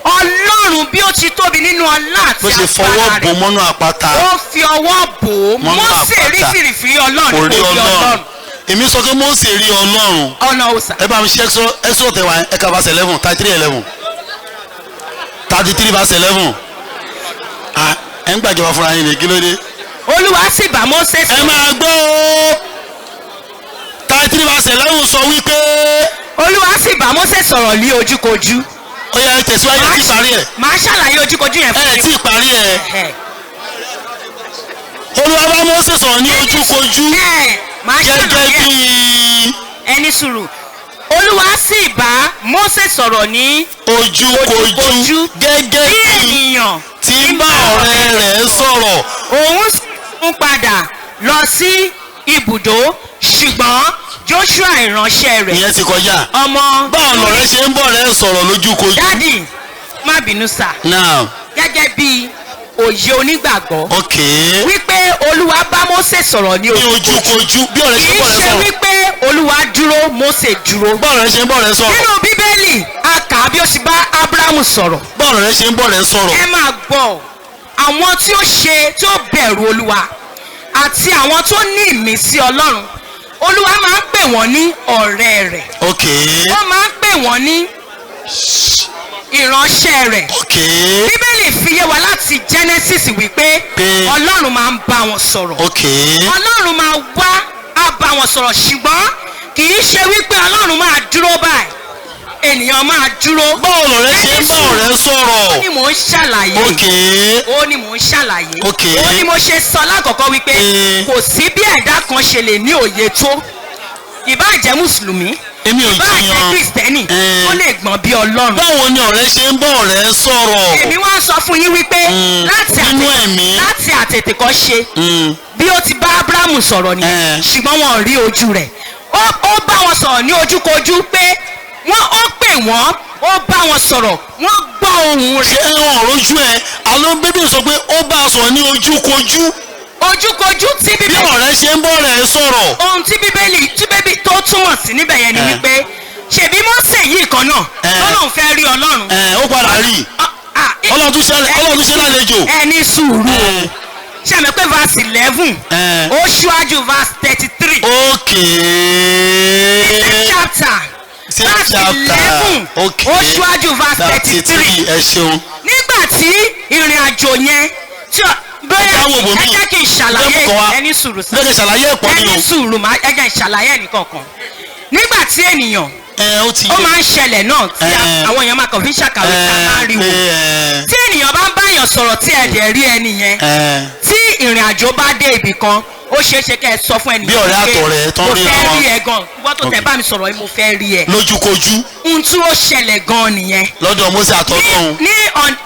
Ọlọ́run bí ó ti tóbi nínú ọlá àti bó ṣe fọwọ́ bò mọ́nú àpáta. Ó fi ọwọ́ bò ó. Mósè rí fìrìfìrí Ọlọ́run, kò rí Ọlọ́run. Èmi sọ pé Mósè rí Ọlọ́run. Ọ̀nà òsà. Ẹ bá mi ṣe Exodus tẹwàá, ẹ ka verse 11, 33:11. 33 verse 11. Ẹ ń gbàjọba fúnra yín ni, kí ló dé? Olúwa sì bá Mósè sọ̀rọ̀. Ẹ máa gbọ́ o. 33 verse 11 sọ wípé. Olúwa sì bá Mósè sọ̀rọ̀ ní ojúkojú. Ó yá, ẹ tẹ̀síwájú, ẹ tí parí ẹ̀. Màá ṣàlàyé ojúkojú yẹn fún mi. Ẹ tí parí ẹ̀. Olúwa bá Mósè sọ̀rọ̀ ní ojúkojú. Gẹ́gẹ́ bí. Ẹni sùúrù. Olúwa sì bá Mósè sọ̀rọ̀ ní ojúkojú gẹ́gẹ́ bí ènìyàn tí ń bá ọ̀rẹ́ rẹ̀ sọ̀rọ̀. Òun sì ń padà lọ sí ibùdó, ṣùgbọ́n Joshua ìránṣẹ́ rẹ̀. Ìyẹn ti kọjá. Ọmọ. Báwo lọ̀rẹ́ ṣe ń bọ̀ rẹ̀ sọ̀rọ̀ lójúkojú. Dádì, má bínú sà. Now. Gẹ́gẹ́ bí òye onígbàgbọ́. Ok. Wípé Olúwa bá Mósè sọ̀rọ̀ ní ojúkojú. Bí ọ̀rẹ́ ṣe ń bọ̀ rẹ̀ sọ̀rọ̀. Kì í ṣe wípé Olúwa dúró, Mósè dúró. Báwo lọ̀rẹ́ ṣe ń bọ̀ rẹ̀ sọ̀rọ̀. Nínú Bíbélì, a kà á bí ó ṣe bá Ábúráhámù sọ̀rọ̀. Báwo lọ̀rẹ́ ṣe ń bọ̀ rẹ̀ sọ̀rọ̀. Ẹ máa gbọ́, àwọn tí ó ṣe tí ó bẹ̀rù Olúwa àti àwọn tó ní ìmísí Ọlọ́run, Olúwa máa ń pè wọ́n ní ọ̀rẹ́ rẹ̀. Ok. Ó máa ń pè wọ́n ní ìránṣẹ́ rẹ̀. Ok. Bíbélì fi yé wa láti Genesis wípé Ọlọ́run máa ń bá wọn sọ̀rọ̀. Ok. Ọlọ́run máa wá á bá wọn sọ̀rọ̀, ṣùgbọ́n kì í ṣe wípé Ọlọ́run máa dúró báyìí, ènìyàn máa dúró. Báwo lọ̀rẹ́ ṣe ń bá ọ̀rẹ́ sọ̀rọ̀. Ó ní mò ń ṣàlàyé. Ok. Ó ní mò ń ṣàlàyé. Ok. Ó ní mo ṣe sọ lákọ̀ọ́kọ́ wípé kò sí bí ẹ̀dá kan ṣe lè ní òye tó, ìbáà jẹ́ mùsùlùmí, Èmi ò ìbáà jẹ́ jiyàn. kìrìsìtẹ́nì, ó lè gbọ́n bí Ọlọ́run. Báwo ni ọ̀rẹ́ ṣe ń bá ọ̀rẹ́ sọ̀rọ̀. Èmi wá sọ fún yín wípé nínú ẹ̀mí. láti àtètèkọ́ṣe bí ó ti bá Ábúráhámù sọ̀rọ̀ nìyẹn, ṣùgbọ́n wọn ò rí ojú rẹ̀. Ó bá wọn sọ̀rọ̀ ní ojúkojú pé wọ́n ó pè wọ́n, ó bá wọn sọ̀rọ̀, wọ́n gbọ́ ohùn rẹ̀. Ṣé ẹran ọ̀rọ̀jú ẹ àlọ́ bíbí sọ pé ó bá a sọ̀rọ̀ ní ojúkojú. Ojúkojú tí Bí Bíbélì. ọ̀rẹ́ ṣe ń bọ̀ rẹ̀ sọ̀rọ̀. Ohun tí Bíbélì tí bébí tó túmọ̀ sí níbẹ̀ yẹn ni wípé ṣèbí Mósè yìí kan náà lọ́lọ́run fẹ́ rí Ọlọ́run. Ó padà rí i. Ọlọ́run tún ṣe lálejò. Ẹni sùúrù o. Ṣé àmì pé verse 11 ó ṣíwájú verse 33. Ok. Same chapter. Same Verse chapter. 11 ó ṣíwájú verse 33. Ẹ ṣeun. Nígbà tí ìrìn àjò yẹn tí bóyá Ẹ wo bòmí. ẹ jẹ́ kí n ṣàlàyé. Ẹ mú kan wá. Ẹni sùúrù sá. Bẹ́ẹ̀ kẹ́ ṣàlàyé ẹ̀pọ̀ ni o. Ẹni sùúrù má, ẹ jẹ́ n ṣàlàyé ẹnìkọ̀ọ̀kan. Nígbà tí ènìyàn Ẹ ó ti ó máa ń ṣẹlẹ̀ náà tí àwọn èèyàn máa kàn fi ń ṣàkàwé tá a máa ń rí wò, tí ènìyàn bá ń báyàn sọ̀rọ̀ tí ẹ dẹ̀ rí ẹni yẹn, tí ìrìn àjò bá dé ibì kan, ó ṣeé ṣe kẹ́ ẹ sọ fún ẹnìyàn Bí ọ̀rẹ́ pé àtọ̀rẹ́ tó ń mo ríra fẹ́ wọn. rí ẹ gan, ìwọ tó tẹ̀ bá mi sọ̀rọ̀ yìí, mo fẹ́ rí ẹ. Lójúkojú. Ohun tí ó ṣẹlẹ̀ gan nìyẹn. Lọ́dọ̀ Mósè àtọ́lọ́hun.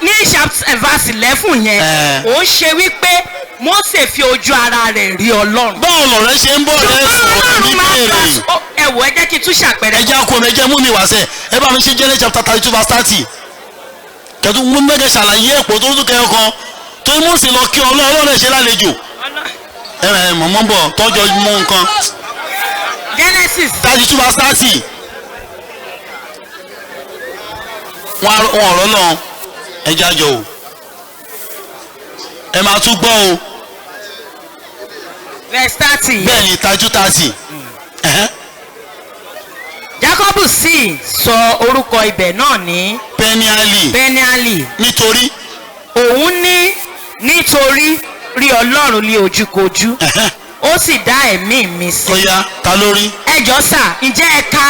Ní chapter verse 11 yẹn, ó ń ṣe wípé Mósè fi ojú ara rẹ̀ rí Ọlọ́run. Báwo lọ̀rẹ́ ṣe ń bọ̀ rẹ sọ̀rọ̀ ní Ọlọ́run máa ń bá béèrè? Ẹ wò, ẹ jẹ́ kí n tún ṣàpẹẹrẹ. Ẹ jẹ́ àkó mi, ẹ jẹ́ mú mi wá sẹ́. Ẹ bá mi ṣe Genesis chapter 32 verse 30. Kẹ̀tù mú mẹ́kẹ́ ṣàlàyé ẹ̀pọ̀ tó tún kẹ́yọ kan. Torí Mósè lọ kí Ọlọ́run, Ọlọ́run ẹ̀ ṣe lálejò. Ẹ ẹ mọ̀ mọ́ bọ̀ tọ́jọ́ mú nǹkan. Genesis 32 verse 30. Wọ́n ọ̀rọ̀ náà ẹ jájọ o. Ẹ máa tún gbọ́ o. Verse 30. Bẹ́ẹ̀ni, 32 30. Jákọ́bù sì sọ orúkọ ibẹ̀ náà ní Pẹ́niálì. Pẹ́niálì. Nítorí. Òun ní nítorí rí Ọlọ́run ní ojúkojú. Ó sì dá ẹ̀mí mi sí. Ó yá, ta ló rí? Ẹ jọ̀ọ́ sà, ǹjẹ́ ẹ ka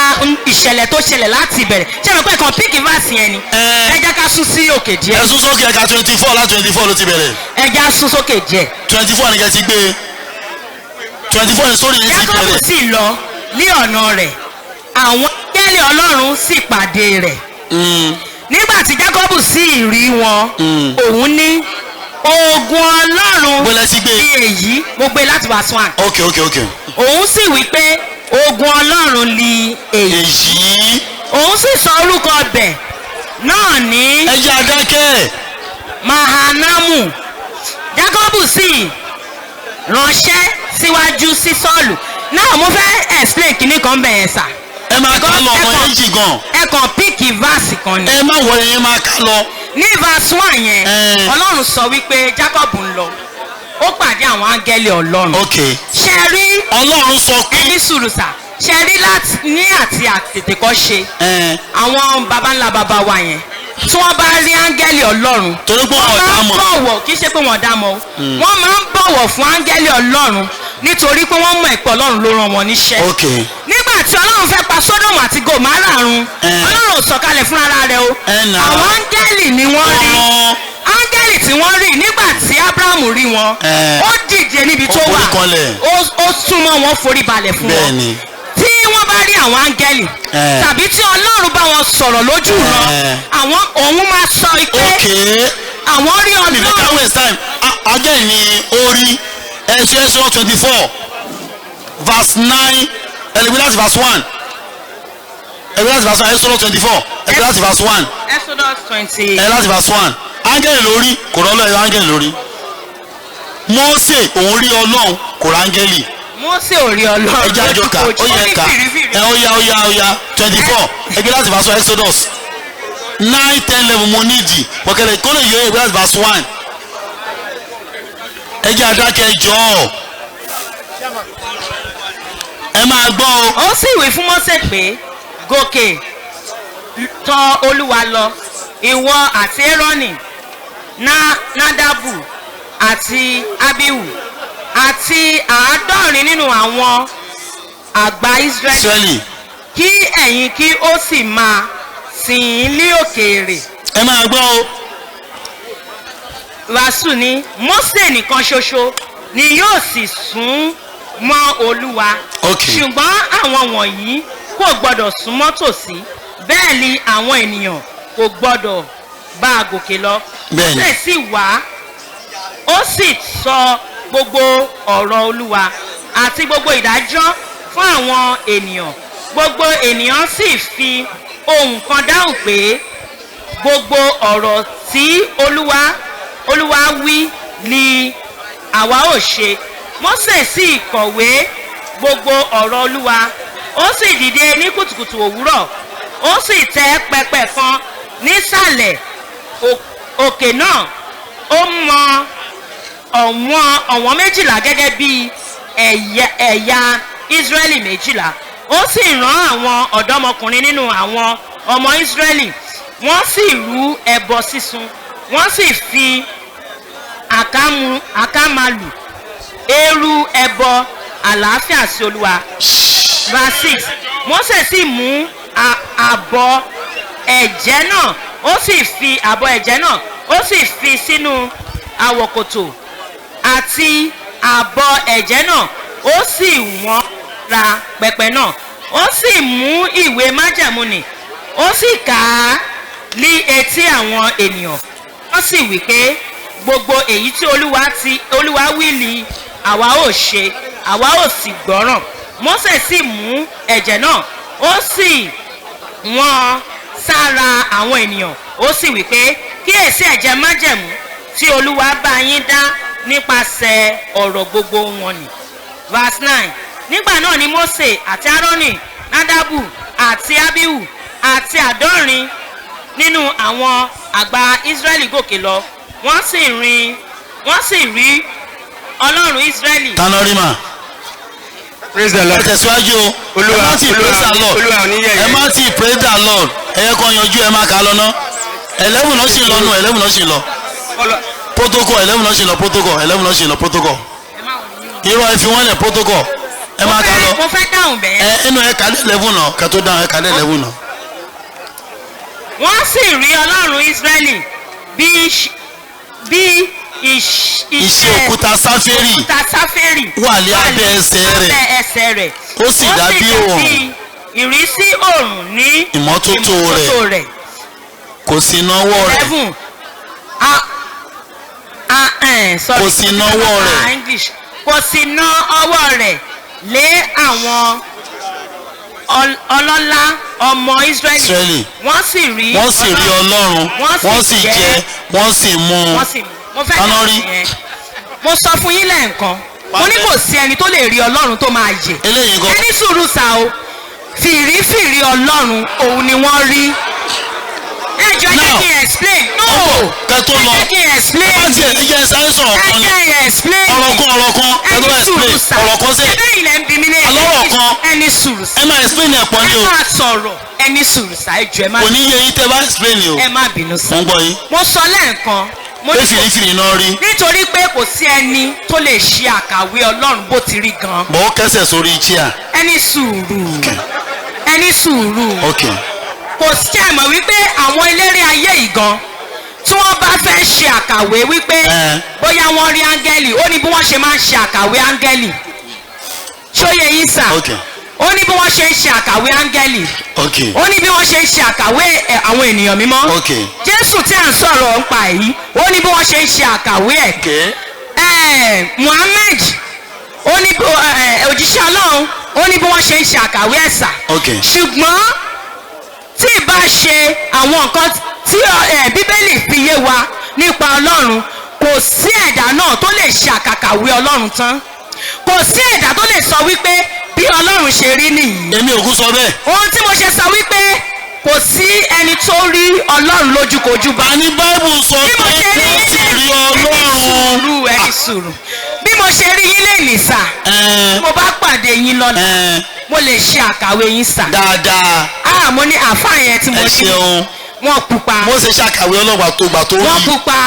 ìṣẹ̀lẹ̀ tó ṣẹlẹ̀ láti ìbẹ̀rẹ̀? Ṣé mo pẹ́ kan píìkì verse yẹn ni? Ẹ jẹ́ ká sún sí òkè díẹ̀. Ẹ sún sókè, ẹ̀ka 24, láti 24 ló ti bẹ̀rẹ̀. Ẹ jẹ́ á sún sókè díẹ̀. 24 ni kẹ́ ti gbé. 24 ni sórí yẹn ti Jákọ́bù bẹ̀rẹ̀. sì lọ ní ọ̀nà rẹ̀, àwọn áńgẹ́lì Ọlọ́run sì pàdé rẹ̀. Nígbà tí Jákọ́bù sì rí wọn, òun ní ogun Ọlọ́run Bó lẹ ti gbé? ní èyí. Mo gbé láti verse 1. Ok. Òun sì wí pé ogun Ọlọ́run li èyí. Èyí. Òun sì sọ orúkọ ọbẹ̀ náà ní. Ẹ jẹ́ adákẹ́. Mahanamu. Jákọ́bù sì ránṣẹ́ síwájú sí Sọ́ọ̀lù. Náà mo fẹ́ explain kinní kan bẹ̀ yẹn sà. Ẹ máa ká lọ ọmọ yẹn jì gan. Ẹ kàn píìkì verse kan ni. Ẹ má wọlé yẹn, máa ká lọ. Ní verse 1 yẹn, Ọlọ́run sọ wípé Jákọ́bù ń lọ, ó pàdé àwọn áńgẹ́lì Ọlọ́run. Ok. Ṣe rí. Ọlọ́run sọ pé. Ẹni sùúrù sà, ṣe rí láti ní àti àtètèkọ́ ṣe. Àwọn baba ńlá baba wa yẹn, tí wọ́n bá rí áńgẹ́lì Ọlọ́run, Torí pé wọ́n wọn ò máa dá ń mọ̀. bọ̀wọ̀, kì í ṣe pé wọ́n dá mọ̀ o. Wọ́n máa ń bọ̀wọ̀ fún áńgẹ́lì Ọlọ́run nítorí pé wọ́n mọ̀ ẹ̀pọ̀ Ọlọ́run ló rán wọn níṣẹ́. Ok. Nígbà tí Ọlọ́run fẹ́ pa Sódómù àti Gòmárà run, Ọlọ́run ò sọ̀kalẹ̀ fún ara rẹ̀ o. Àwọn áńgẹ́lì ni wọ́n rí. Áńgẹ́lì tí wọ́n rí nígbà tí Ábúráhámù rí wọn, ó dìde níbi tó Ó wà, forí kanlẹ̀. ó súnmọ́ wọn, forí balẹ̀ fún wọn. Bẹ́ẹ̀ni. Tí wọ́n bá rí àwọn áńgẹ́lì tàbí tí Ọlọ́run bá wọn sọ̀rọ̀ lójú ìran, àwọn òun máa sọ pé Ok. àwọn rí Mi fẹ́ ká Ọlọ́run. waste time. Again ni orí ẹsẹ̀ ẹsẹ̀ 24 verse 9, ẹlẹ́gbẹ́ láti verse 1, ẹlẹ́gbẹ́ láti verse 1, ẹsẹ̀ 24, ẹlẹ́gbẹ́ láti verse 1. Exodus 20. Ẹ láti verse 1. Áńgẹ́lì lórí kò rọ́ Ọlọ́run, áńgẹ́lì lórí. Mósè òun rí Ọlọ́run, kò rá áńgẹ́lì. Mósè ò rí Ọlọ́run. Ẹ jẹ́ àjọ kà, ó yẹ ká ẹ ó yá ó yá ó yá 24, ẹgbẹ́ láti verse 1, Exodus 9 10 11 mo nídìí wọ́kẹ́lẹ̀ kó lè yọ ẹgbẹ́ láti verse 1. Ẹ jẹ́ adákẹ́ jọ ẹ máa gbọ́ o. Ó sì wí fún Mósè pé, gòkè tọ̀ Olúwa lọ, ìwọ àti Érónì, Nádàbù àti Abihu àti 70 nínú àwọn àgbà Ísírẹ́lì, Ísírẹ́lì. kí ẹ̀yin kí ó sì máa sìn ín ní òkèèrè. Ẹ máa gbọ́ o. Wàásù ni Mósè nìkan ṣoṣo ni yóò sì sún mọ́ Olúwa. Ok. Ṣùgbọ́n àwọn wọ̀nyí kò gbọ́dọ̀ súnmọ́ tòsí, bẹ́ẹ̀ ni àwọn ènìyàn kò gbọ́dọ̀ bá a gòkè lọ. Bẹ́ẹ̀ni. Mósè sì wá, ó sì sọ gbogbo ọ̀rọ̀ Olúwa àti gbogbo ìdájọ́ fún àwọn ènìyàn. Gbogbo ènìyàn sì fi ohùn kan dáhùn pé gbogbo ọ̀rọ̀ tí Olúwa wí ni àwa ó ṣe. Mósè sì kọ̀wé gbogbo ọ̀rọ̀ Olúwa, ó sì dìde ní kùtùkùtù òwúrọ̀, ó sì tẹ́ pẹpẹ kan nísàlẹ̀ òkè náà, ó mọ Ọ̀wọ́n ọ̀wọ́n 12 gẹ́gẹ́ bí ẹ̀yà Ísírẹ́lì 12. Ó sì rán àwọn ọ̀dọ́mọkùnrin nínú àwọn ọmọ Ísírẹ́lì, wọ́n sì rú ẹbọ sísun, wọ́n sì fi àkàmàlù eérú ẹbọ àlàáfíà sí Olúwa. Verse 6. Mósè sì mú àbọ̀ ẹ̀jẹ̀ náà, ó sì fi àbọ̀ ẹ̀jẹ̀ náà, ó sì fi sínú àwọ̀kòtò, àti àbọ̀ ẹ̀jẹ̀ náà, ó sì wọ́n ra pẹpẹ náà. Ó sì mú ìwé májẹ̀mú nì, ó sì kà á lí etí àwọn ènìyàn. Wọ́n sì wí pé, "Gbogbo èyí tí Olúwa wí li àwa ó ṣe, àwa ó sì gbọ́ràn." Mósè sì mú ẹ̀jẹ̀ náà, ó sì wọ́n sára àwọn ènìyàn, ó sì wí pé, "Kíyèsí ẹ̀jẹ̀ májẹ̀mú tí Olúwa bá yín dá nípasẹ̀ ọ̀rọ̀ gbogbo wọn ni." Verse 9. Nígbà náà ni Mósè àti Árónì, Nádàbù àti Abihu àti 70 nínú àwọn àgbà Ísírẹ́lì gòkè lọ, wọ́n sì rí Ọlọ́run Ísírẹ́lì. Tánà rí mà. Praise the Ẹ Lord. tẹ̀síwájú o. Olúwa, Ẹ má ti Olúwa, praise the Lord. Olúwa ò ní yẹ̀yẹ́. Ẹ má ti praise the Lord. Ẹ yẹ kó yanjú, ẹ má kà á lọ ná. 11 náà sì ń lọ nù, 11 náà sì ń lọ. Protocol, 11 náà sì ń lọ, protocol, 11 náà sì ń lọ, protocol. Irọ́, ẹ fi wọ́n lẹ̀, protocol. Ẹ má kà á lọ. Mo fẹ́ dáhùn bẹ́ẹ̀. Ẹ inú ẹ kàlẹ́ 11 náà kẹ́ tó dáhùn, ẹ kàlẹ́ 11 náà. Wọ́n sì rí Ọlọ́run Ísírẹ́lì bí Iṣẹ́ òkúta sáfẹ́rì òkúta sáfẹ́rì wà ní abẹ́ ẹsẹ̀ rẹ̀. Abẹ́ ẹsẹ̀ rẹ̀. Ó sì dàbí oòrùn. Ìrísí oòrùn ní ìmọ́tótó rẹ̀. Rẹ̀. Kò sí náwó rẹ̀. 11. Sorry. Kò sí náwó rẹ̀. English. Kò sì ná ọwọ́ rẹ̀ lé àwọn ọlọ́lá ọmọ Ísírẹ́lì. Ísírẹ́lì. Wọ́n sì rí Wọ́n sì rí Ọlọ́run, wọ́n sì jẹ, wọ́n sì mu. Wọ́n sì mú. Mo fẹ́ Tánà dáhùn rí. yẹn. Mo sọ fún yín lẹ́ẹ̀kan, mo ní kò sí ẹni tó lè rí Ọlọ́run tó máa yè. Eléyìí gan. Ẹni sùúrù sá o. Fìrífìrí Ọlọ́run òun ni wọ́n rí. Ẹ jọ̀ọ́, ẹ jẹ́ Now, kí n explain. No, kẹ́ tó ẹ lọ. jẹ́ kí n explain. Ẹ má tiẹ̀ ẹ jẹ́ sáré sọ̀rọ̀ Ẹ kan ni. jẹ́ n explain. Ọ̀rọ̀ kan, ọ̀rọ̀ kan, ẹ tó Ẹni explain. sùúrù sá. Ọ̀rọ̀ kan sẹ́. Ṣé bẹ́ẹ̀ ilẹ̀ ń bi mí léèrè? Alọ́rọ̀ kan. Ẹni sùúrù sá. Ẹ máa explain ẹ̀ pọ̀ ni Ẹ o. máa sọ̀rọ̀. Ẹni sùúrù sá. Ẹ jọ̀ọ́, ẹ má Kò ní yé yín tẹ́ bá explain o. Ẹ má bínú sá. Mo ń gbọ́ yín. Mo sọ lẹ́ẹ̀kan, mo Pé ní kò fìrífìrí náà rí. Nítorí pé kò sí ẹni tó lè ṣe àkàwé Ọlọ́run bó ti rí gan. Bọ̀ ó kẹ́sẹ̀ sórí chair. Ẹni sùúrù, ẹni sùúrù. Ok. Kò sí àmọ̀ wípé àwọn eléré ayé yìí gan, tí wọ́n bá fẹ́ ṣe àkàwé wípé bóyá wọ́n rí áńgẹ́lì, ó ní bí wọ́n ṣe máa ń ṣe àkàwé áńgẹ́lì. Ṣóyè yín sà? Ok. Ó ní bí wọ́n ṣe ń ṣe àkàwé áńgẹ́lì. Ok. Ó ní bí wọ́n ṣe ń ṣe àkàwé àwọn ènìyàn mímọ́. Ok. Jésù tí à ń sọ̀rọ̀ ń pa èyí, ó ní bí wọ́n ṣe ń ṣe àkàwé ẹ̀. Ok. Muhammed, ó ní òjíṣẹ́ Ọlọ́run, ó ní bí wọ́n ṣe ń ṣe àkàwé ẹ̀sà. Ok. Ṣùgbọ́n tí ì bá ṣe àwọn nǹkan tí Bíbélì fi yé wa nípa Ọlọ́run, kò sí ẹ̀dá náà tó lè ṣe àkàkàwé Ọlọ́run tán. Kò sí ẹ̀dá tó lè sọ wípé bí Ọlọ́run ṣe rí nìyí. Èmi ò kú sọ bẹ́ẹ̀. Ohun tí mo ṣe sọ wípé kò sí ẹni tó rí Ọlọ́run lójúkojú bá. Àní Báíbù sọ Bí mo pé ṣe rí wọ́n yín sì rí lé- Ọlọ́run. Sùúrù, ẹni sùúrù. Bí mo ṣe rí yín lè sà, mo bá pàdé yín lọ́nà, mo lè ṣe àkàwé yín sà. Dáadáa. Ah, mo ní àáfàá yẹn tí mo Ẹ ní. ṣeun. Wọ́n pupa. Mo ṣe ṣàkàwé ọlọ́gbà tó gbà tó rí. Wọ́n pupa,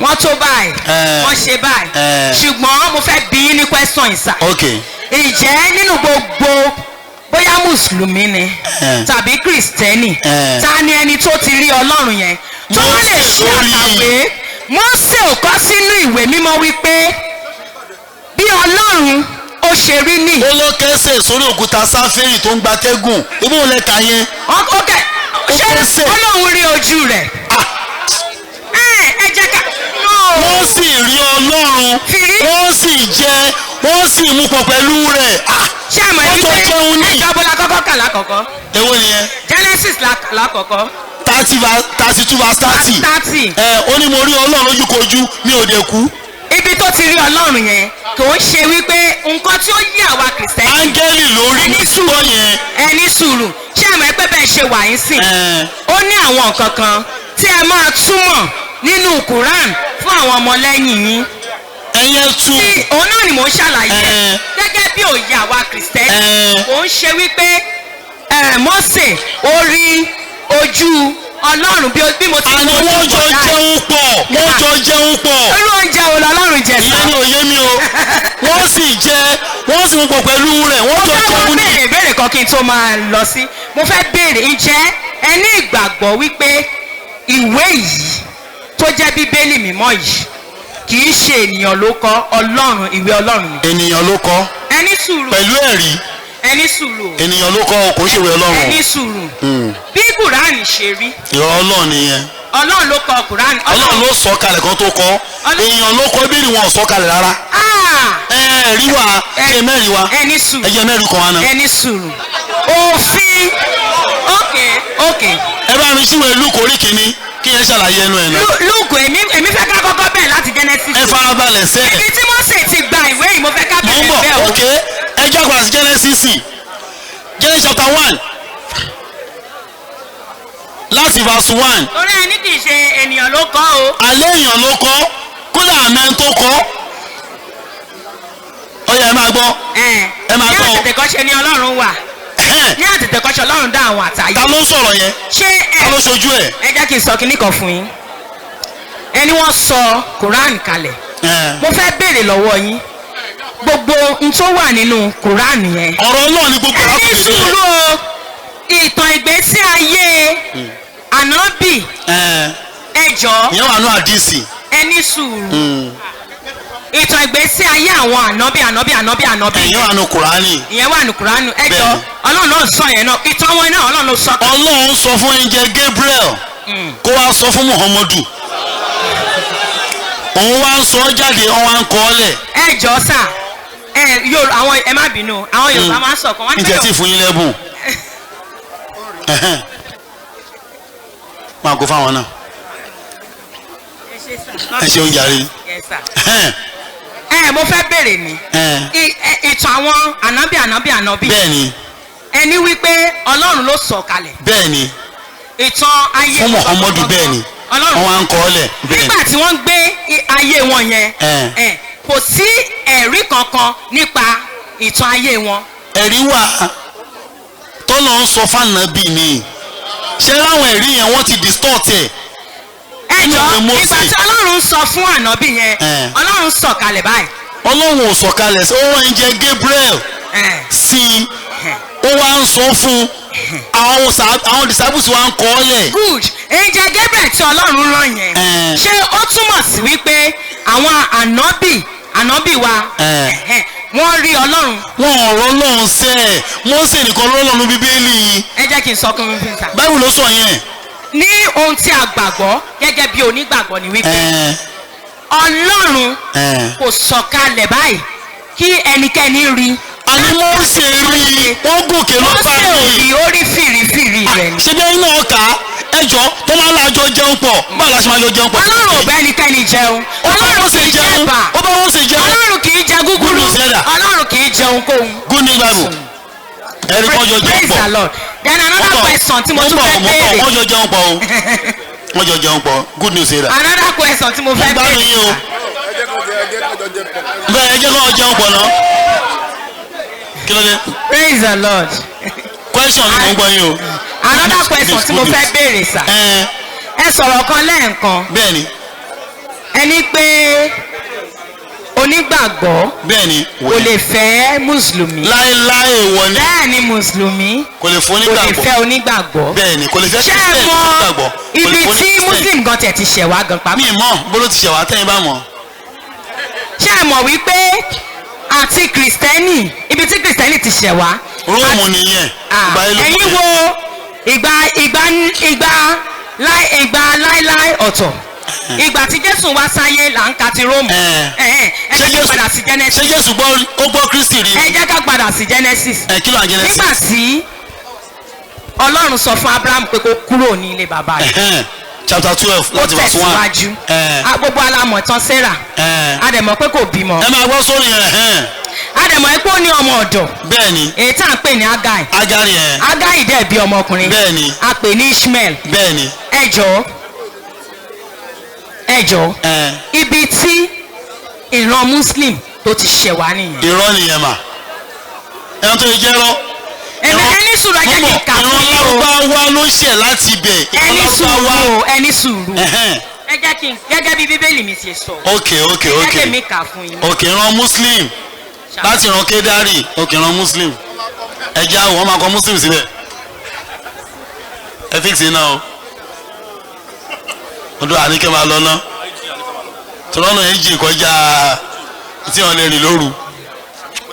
wọ́n tó báyìí, wọ́n ṣe báyìí. Ṣùgbọ́n mo fẹ́ bi yín ní question yìí sà. Ok. Ǹjẹ́ nínú gbogbo, bóyá mùsùlùmí ni tàbí kìrìsìtẹ́nì, ta ni ẹni tó ti rí Ọlọ́run yẹn tó wọ́n lè Mósè ṣe lórí. àkàwé? Mósè ò kọ sínú ìwé mímọ́ wípé bí Ọlọ́run ó ṣe rí nì. Ó lọ kẹ́sẹ̀ sórí òkúta sáfẹ́rì tó ń gbatẹ́gùn, ibú òun lẹ́ka yẹn. Ok, ṣé kẹ́sẹ̀. Ọlọ́run rí ojú rẹ̀? Ẹ jẹ́ ká. Wọ́n sì rí Ọlọ́run, wọ́n sì jẹ, wọ́n sì mú pọ̀ pẹ̀lú rẹ̀. Ṣé àmọ́ Wọ́n ẹni tó pé jẹun ní. ẹjọ́ bọ́lá kọ́kọ́ kà lákọ̀ọ́kọ́? Èwo nìyẹn? Genesis la kà lákọ̀ọ́kọ́. 30 verse, 32 verse 30. 30. Ẹ ó ní mo rí Ọlọ́run lójúkojú, mi ò dẹ̀ kú. Ibi tó ti rí Ọlọ́run yẹn, kò ń ṣe wípé nǹkan tí ó yí àwa kìrìsìtẹ́nì. Áńgẹ́lì lórí Ẹni mo ti sùúrù. gbọ́ yẹn. Ẹni sùúrù. Ṣé àmọ́ ẹ pé bẹ́ẹ̀ ṣe wà yín sìn, ó ní àwọn nǹkan kan tí ẹ máa túmọ̀ nínú Quran fún àwọn ọmọlẹ́yìn yín. Ẹ̀yin ẹ tú. Tí òun náà ni mò ń ṣàlàyé ẹ̀. Gẹ́gẹ́ bí òye àwa Kìrìsìtẹ́nì, kò ń ṣe wípé Mósè ó rí ojú Ọlọ́run bí mo ti Àní mú ojú wọ́n jọ bọ̀dá ẹ̀. jẹun pọ̀, wọ́n jọ jẹun pọ̀. Irú oúnjẹ wo lọ́lọ́run jẹ sá? Ìyẹn ni òye mi o. Wọ́n sì jẹ, wọ́n sì mú pọ̀ pẹ̀lú rẹ̀, wọ́n jọ Mo fẹ́ wá jẹun ní. béèrè ìbéèrè kan kí n tó máa lọ sí. Mo fẹ́ béèrè, ǹjẹ́ ẹ ní ìgbàgbọ́ wípé ìwé yìí tó jẹ́ Bíbélì mímọ́ yìí kì í ṣe ènìyàn ló kọ, Ọlọ́run, ìwé Ọlọ́run ni? Ènìyàn ló kọ. Ẹ ní sùúrù. Pẹ̀lú ẹ̀rí. Ẹ ní sùúrù. Ènìyàn ló kọ, kò ń ṣèwé Ọlọ́run. Ẹ ní sùúrù. Bí Kùránì ṣe rí. Ìrọ̀ Ọlọ́run nìyẹn. Ọlọ́run ló kọ Kùránì. Ọlọ́run ló sọ kalẹ̀ kan tó kọ. Èèyàn ló kọ, bí wọn ò sọ kalẹ̀ rárá. Ẹ rí wa, ẹ mẹ́rin wa. Ẹ ní sùúrù. Ẹ jẹ́ mẹ́rin kan wa náà. Ẹ ní sùúrù. Òfin. Ok, ok. Ẹ bá mi síwèé Lúùkù orí kìíní kí ẹ ṣàlàyé ẹnu ẹ̀ náà. Lúùkù, èmi fẹ́ ká kọ́kọ́ bẹ̀rẹ̀ láti Genesis. Ẹ farabalẹ̀ sẹ́. Ibi tí Mósè ti gba ìwé yìí, mo fẹ́ ká Mo ń bẹ̀rẹ̀ bọ̀, bẹ́ẹ̀ o. ok, ẹ jẹ́ àgbàlá sí Genesis. Genesis chapter 1 láti verse 1. Torí ẹni kì í ṣe ènìyàn ló kọ o. Alẹ́ èèyàn ló kọ, kódà àmẹ́ tó kọ. Ó yá, ẹ máa gbọ́. Ẹ máa Ní gbọ́. àtètèkọ́ṣe ni Ọlọ́run wà. Ní àtètèkọ́ṣe Ọlọ́run dá àwọn àtàyè. Ta ló ń sọ̀rọ̀ yẹn? Ṣé ẹ Ta ló ṣojú ẹ̀? Ẹ jẹ́ kí n sọ kinní kan fún yín. Ẹni wọ́n sọ Quran kalẹ̀. Mo fẹ́ béèrè lọ́wọ́ yín. Gbogbo n tó wà nínú Quran yẹn. Ọ̀rọ̀ Ọlọ́run ni gbogbo Ẹ ní àkùnrin rẹ̀. sùúrù o. Ìtàn ìgbésí ayé Ànábì, ẹ jọ̀ọ́. Ìyẹn wà nú àdìsí. Ẹ ní sùúrù. Ìtàn ìgbésí ayé àwọn ànábì, ànábì, ànábì, ànábì. Ìyẹn wà nú Kùránì. Ìyẹn wà nù Kùránì. Ẹ jọ̀ọ́, Ọlọ́run náà sọ yẹn náà. Ìtàn wọn náà Ọlọ́run ló sọ. Ọlọ́run sọ fún Angel Gabriel kó wá sọ fún Muhammadu. Òun wá ń sọ jáde, òun wá ń kọ́ ọ lẹ̀. Ẹ jọ̀ọ́ sà, ẹ yóò àwọn, ẹ má bínú, àwọn Yorùbá máa ń sọ kan. Wọ́n ní Ǹjẹ́ tí fún yín lẹ́bùn? Máa kó fáwọn náà. Ẹ ṣeun jàre. Yes, sir. Ẹ mo fẹ́ béèrè ni. Ìtàn àwọn ànábì, ànábì, ànábì. Bẹ́ẹ̀ni. Ẹni wípé Ọlọ́run ló sọ kalẹ̀. Bẹ́ẹ̀ni. Ìtàn ayé Fún Muhammadu bẹ́ẹ̀ni. Ọlọ́run. Wọ́n wá ń kọ́ ọ lẹ̀. Bẹ́ẹ̀ni. Nígbà tí wọ́n gbé ayé wọn yẹn, kò sí ẹ̀rí kankan nípa ìtàn ayé wọn. Ẹ̀rí wà tọ́lọ̀ ń sọ fànàbì ni. Ṣé láwọn ẹ̀rí yẹn wọ́n ti distort ẹ̀? Ẹ jọ̀ọ́, nígbà tí Ọlọ́run sọ fún ànábì yẹn, Ọlọ́run sọ kalẹ̀ báyìí. Ọlọ́run ò sọ kalẹ̀, ó wá ń jẹ Gabriel sí i, ó wá ń sọ fún àwọn disciples wa ń kọ́ ọ lẹ̀. Good. Angel Gabriel tí Ọlọ́run rán yẹn, ṣé ó túmọ̀ sí wípé àwọn ànábì, ànábì wa, wọ́n rí Ọlọ́run? Wọ́n ọ̀rọ̀ Ọlọ́run sẹ́ ẹ̀, Mósè nìkan lọ́lọ́run Bíbélì. Ẹ jẹ́ kí n sọ fún mi sà. Báwo ló sọ yẹn? Ní ohun tí a gbàgbọ́ gẹ́gẹ́ bí onígbàgbọ́ ni wípé Ọlọ́run kò sọ̀kalẹ̀ báyìí kí ẹnikẹ́ni rí. Àní Mósè rí, wọ́n gòkè ló bá Mósè ò rí, ó rí fìrífìrí rẹ̀ ni. Ṣé bí ẹni náà kà á? Ẹjọ́ tó máa ń lájọ jẹun pọ̀, báwo la ṣe máa jọ jẹun pọ̀? Ọlọ́run ò bá ẹnikẹ́ni jẹun. Ọlọ́run kì í jẹ ẹ̀bà. Ó bá Mósè jẹun. Ọlọ́run kì í jẹ gúgúrú. Ọlọ́run kì í jẹun kóhun. Good news Bible. Ẹ̀rí kan jọ jẹun pọ̀. Praise the Lord. Then another question tí mo tún fẹ́ béèrè. Wọ́n jọ jẹun pọ̀ o. Wọ́n jọ jẹun pọ̀. Good news here. Another question tí mo fẹ́ béèrè. Mo gbádùn yín o. Bẹ́ẹ̀ ẹ jẹ́ kó jẹun pọ̀ náà. Kí ló dé? Praise the Lord. Question ni mo ń gbọ́ yín o. Another question tí mo fẹ́ béèrè sà. Ẹ sọ̀rọ̀ kan lẹ́ẹ̀kan. Bẹ́ẹ̀ni. Ẹ ní pé onígbàgbọ́ Bẹ́ẹ̀ni. kò lè fẹ́ mùsùlùmí. Láéláé ìwọ ni. Bẹ́ẹ̀ni, mùsùlùmí kò lè fún onígbàgbọ́. Kò lè fẹ́ onígbàgbọ́. Bẹ́ẹ̀ni, kò lè fẹ́ Christian onígbàgbọ́. Ṣé ẹ mọ ibi tí muslim gan tẹ̀ ti ṣẹ̀ wá gan pàápàá? Mi mọ̀ bó ló ti ṣẹ̀ wá tẹ́yìn bá mọ̀. Ṣé ẹ mọ̀ wípé àti kìrìsìtẹ́nì, ibi tí kìrìsìtẹ́nì ti ṣẹ̀ wá. Róòmù nìyẹn. Ẹ̀yin wo ìgbà ìgbà ìgbà ìgbà láíláí ọ̀tọ̀. Ìgbà tí Jésù wá sáyé là ń ka ti Róòmù. Ẹ jẹ́ ká padà sí Genesis. Ṣé Jésù ó gbọ́ Kristi rí? Ẹ jẹ́ ká padà sí Genesis. Ẹ kí ló ń Genesis? Nígbà tí Ọlọ́run sọ fún Abraham pé kó kúrò ní ilé bàbá rẹ̀. Chapter 12 láti verse 1. Ó tẹ̀síwájú. Gbogbo alamọ̀ tán Sarah. A dẹ̀ mọ̀ pé kò bímọ. Ẹ máa gbọ́ sórí yẹn. A dẹ̀ mọ̀ pé ó ní ọmọ ọ̀dọ̀. Bẹ́ẹ̀ni. Èyí tá à ń pè ní Agai. Agari yẹn. Agai dẹ̀ bí ọmọkùnrin. Bẹ́ẹ̀ni. A pè ní Ishmael. Bẹ́ẹ̀ni. Ẹ jọ̀ọ́, ẹ jọ̀ọ́, ibi tí Ìran Muslim tó ti ṣẹ̀ wá nìyẹn. Irọ́ nìyẹn mà, ẹran tó yẹ jẹ́ rọ́. Ẹ̀mí ẹni sùúrù, ẹ jẹ́ kí n kà fún Ìran yín o. Lárúbáwá ló ṣẹ̀ láti bẹ̀. Ìran Ẹni sùúrù Lárúbáwá. o, ẹni sùúrù. Ẹhẹ́n. Ẹ jẹ́ kí n gẹ́gẹ́ bí Bíbélì mi ṣe sọ. Ok. Ẹ Ok. jẹ́ kí mi kà fún yín. Ok, ìran Muslim láti ìran Kédárì. Ok, ìran Muslim, ẹ já o, wọ́n máa kọ Muslim síbẹ̀. Ẹ fix iná o, ọdún àníkẹ́ máa lọ ná tọ́lọ́nà yẹn jì kọjá tí wọ́n lè rìn lóru.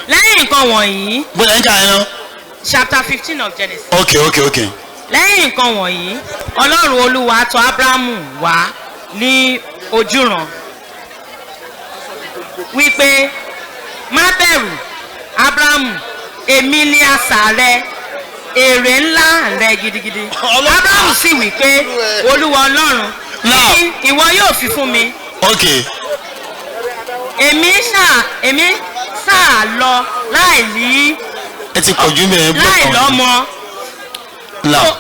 Lẹ́yìn nǹkan wọ̀nyí, Bóyá ń kà ẹ́ ná. chapter 15 of Genesis. Ok. Lẹ́yìn nǹkan wọ̀nyí, Ọlọ́run Olúwa tọ̀ Ábúráhámù wá ní ojúran wípé, "Má bẹ̀rù, Ábúráhámù, èmi ni asà rẹ, èrè ńlá rẹ gidigidi." Ábúráhámù sì wípé, "Olúwa Ọlọ́run, Now. kí ni ìwọ yóò fi fún mi? Èmi ṣáà lọ láì ní Ẹ ti pọ̀jù mẹ́ ẹ bọ̀. láì lọ́mọ." Now.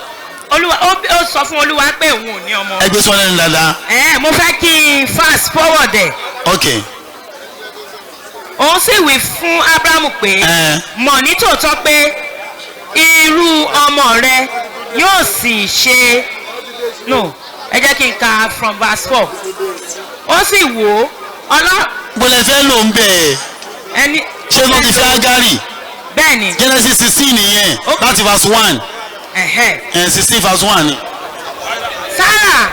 Olúwa ó sọ fún Olúwa pé òun ò ní ọmọ. Ẹ gbé sọ́lẹ̀ ní dáadáa. Ẹ mo fẹ́ kí n fast forward ẹ̀. Ok. Òun sì wí fún Ábúráhámù pé, "Mọ̀ nítòótọ́ pé irú ọmọ rẹ yóò sì ṣe." No, ẹ jẹ́ kí n ka from verse 4. Ó sì wò ó ọlọ́ Bọ́lá ẹ fẹ́ lò ń bẹ̀. Ẹni. Ṣé wọ́n ti fẹ́ Ágárì? Bẹ́ẹ̀ ni. Genesis 16 nìyẹn, láti verse 1. Ẹ̀hẹ́. 16 verse 1 ni. Sarah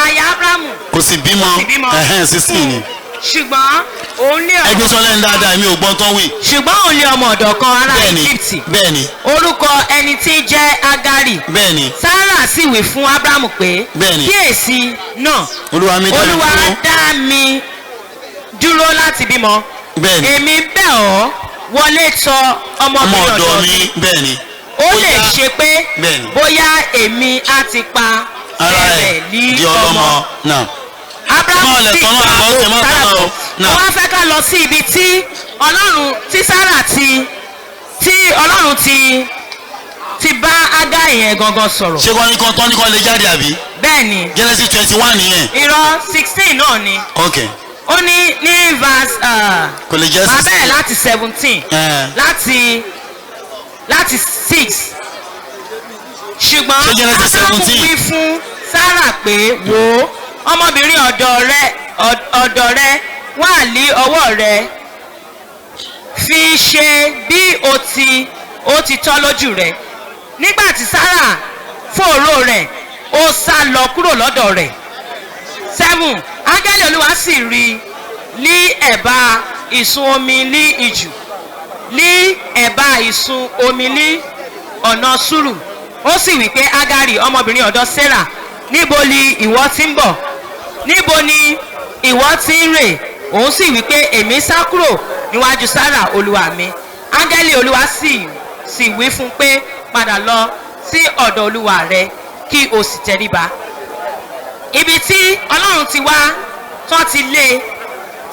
aya Ábúráhámù Kò sì bímọ. Kò sì bímọ. 16 ni. Ṣùgbọ́n òun ní Ẹ gbé sọ́lẹ̀ ní dáadáa, èmi ò gbọ́n tán wì. Ṣùgbọ́n òun ní ọmọ ọ̀dọ̀ kan, ará Bẹ́ẹ̀ni. Egypt, Bẹ́ẹ̀ni. orúkọ ẹni tí í jẹ́ Ágárì. Bẹ́ẹ̀ni. Sarah sì wí fún Ábúráhámù pé, Bẹ́ẹ̀ni. "Kíyèsí náà, Olúwa mi dá mi Olúwa dúró. dá mi dúró láti bímọ. Èmi bẹ̀ ọ́, wọlé tọ̀ Ọmọ ọmọbìnrin ọ̀dọ̀ ọ̀dọ̀ mi. mi. Bẹ́ẹ̀ni. Ó lè ṣe pé bóyá èmi á ti pa Ara ẹ̀ rẹ̀ ní di ọmọ." ọlọ́mọ náà. Abraham Máa lẹ̀ sì tán náà, gba àbọ̀ ọ̀sẹ̀ máa Sarah tán náà o. gbọ́. Náà. Mo wá fẹ́ ká lọ sí ibi tí Ọlọ́run tí Sarah ti tí Ọlọ́run ti bá Ágárì yẹn gangan sọ̀rọ̀. Ṣé kọ́ ní kan tán ní kan lè jáde àbí? Bẹ́ẹ̀ ni. Genesis 21 nìyẹn. Irọ́, 16 náà ni. Ok. Ó ní verse Kò lè jẹ́ máa 16. bẹ̀rẹ̀ láti 17, láti 6. Ṣùgbọ́n Ṣé Genesis Ábúráhámù 17? wí fún Sarah pé, "Wò ó, ọmọbìnrin ọ̀dọ̀ rẹ wà ní ọwọ́ rẹ. Fi ṣe bí ó ti tọ́ lójú rẹ." Nígbà tí Sarah fòòró rẹ̀, ó sá lọ kúrò lọ́dọ̀ rẹ̀. 7. Áńgẹ́lì Olúwa sì rí i ní ẹ̀bá ìsun omi ní ijù, ní ẹ̀bá ìsun omi ní ọ̀nà Ṣúrù. Ó sì wí pé, "Ágárì, ọmọbìnrin ọ̀dọ̀ Sarah, níbo ni ìwọ ti ń bọ̀? Níbo ni ìwọ ti ń rè?" Òun sì wí pé, "Èmi sá kúrò níwájú Sarah olúwa mi." Áńgẹ́lì Olúwa sì wí fún pé, "Padà lọ sí ọ̀dọ̀ olúwa rẹ, kí o sì tẹríba." Ibi tí Ọlọ́run ti wá tán ti lé e,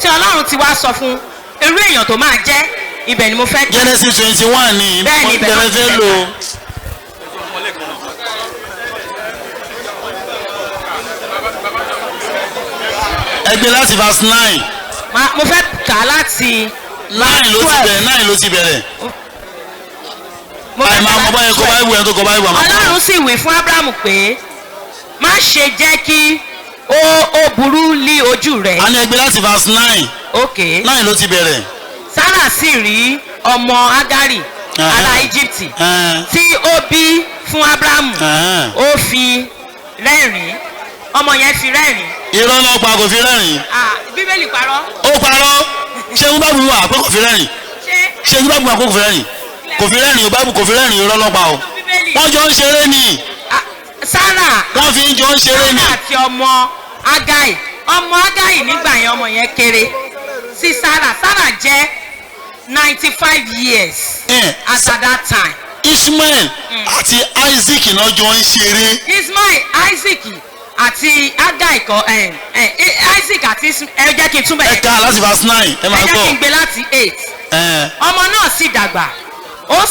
tí Ọlọ́run ti wá sọ fún irú èèyàn tó máa jẹ́, ibẹ̀ ni mo fẹ́. Genesis 21 ni. Bẹ́ẹ̀ni, ibẹ̀ náà Bẹ́ẹ̀ ti fẹ́ fẹ́. lò. Ẹ gbé láti verse 9. Mo fẹ́ kà á láti 9 ló ti bẹ̀rẹ̀, 9 ló ti bẹ̀rẹ̀. Mo fẹ́ Àì kà máa mọ láti báyìí kọ 12. báyìí wù ẹ́ tó kọ báyìí wù àmọ́. Ọlọ́run sì wí fún Ábúráhámù pé, "Má ṣe jẹ́ kí ó burú lí ojú rẹ̀." A ní ẹ gbé láti verse 9. Ok. 9 ló ti bẹ̀rẹ̀. Sarah sì rí ọmọ Ágárì, ará Egypt, tí ó bí fún Ábúráhámù, ó fi rẹ́rìn-ín. Ọmọ yẹn fi rẹ́rìn-ín. Irọ́ náà pa, kò fi rẹ́rìn. Ah, Bíbélì parọ́. Ó parọ́. Ṣé ń bábù wà pé kò fi rẹ́rìn? Ṣé ń bábù wà pé kò fi rẹ́rìn? Kò fi rẹ́rìn o, bábù kò fi rẹ́rìn, irọ́ ló pa o. Wọ́n jọ ń ṣeré ni. Sarah Wọ́n fi ń jọ ń ṣeré ni. Sarah àti ọmọ Ágárì, ọmọ Ágárì nígbà yẹn, ọmọ yẹn kéré sí Sarah. Sarah jẹ́ 95 years as at that time. Ishmael àti Isaac náà jọ ń ṣeré. Ismail, Isaac àti Ágárì kọ ẹ ẹ Isaac àti Ismail. Ẹ jẹ́ kí n túbọ̀ Ẹ ká láti verse 9, ẹ máa Ẹ jẹ́ gbọ́. kí n gbé láti 8. Ọmọ náà sì dàgbà, ó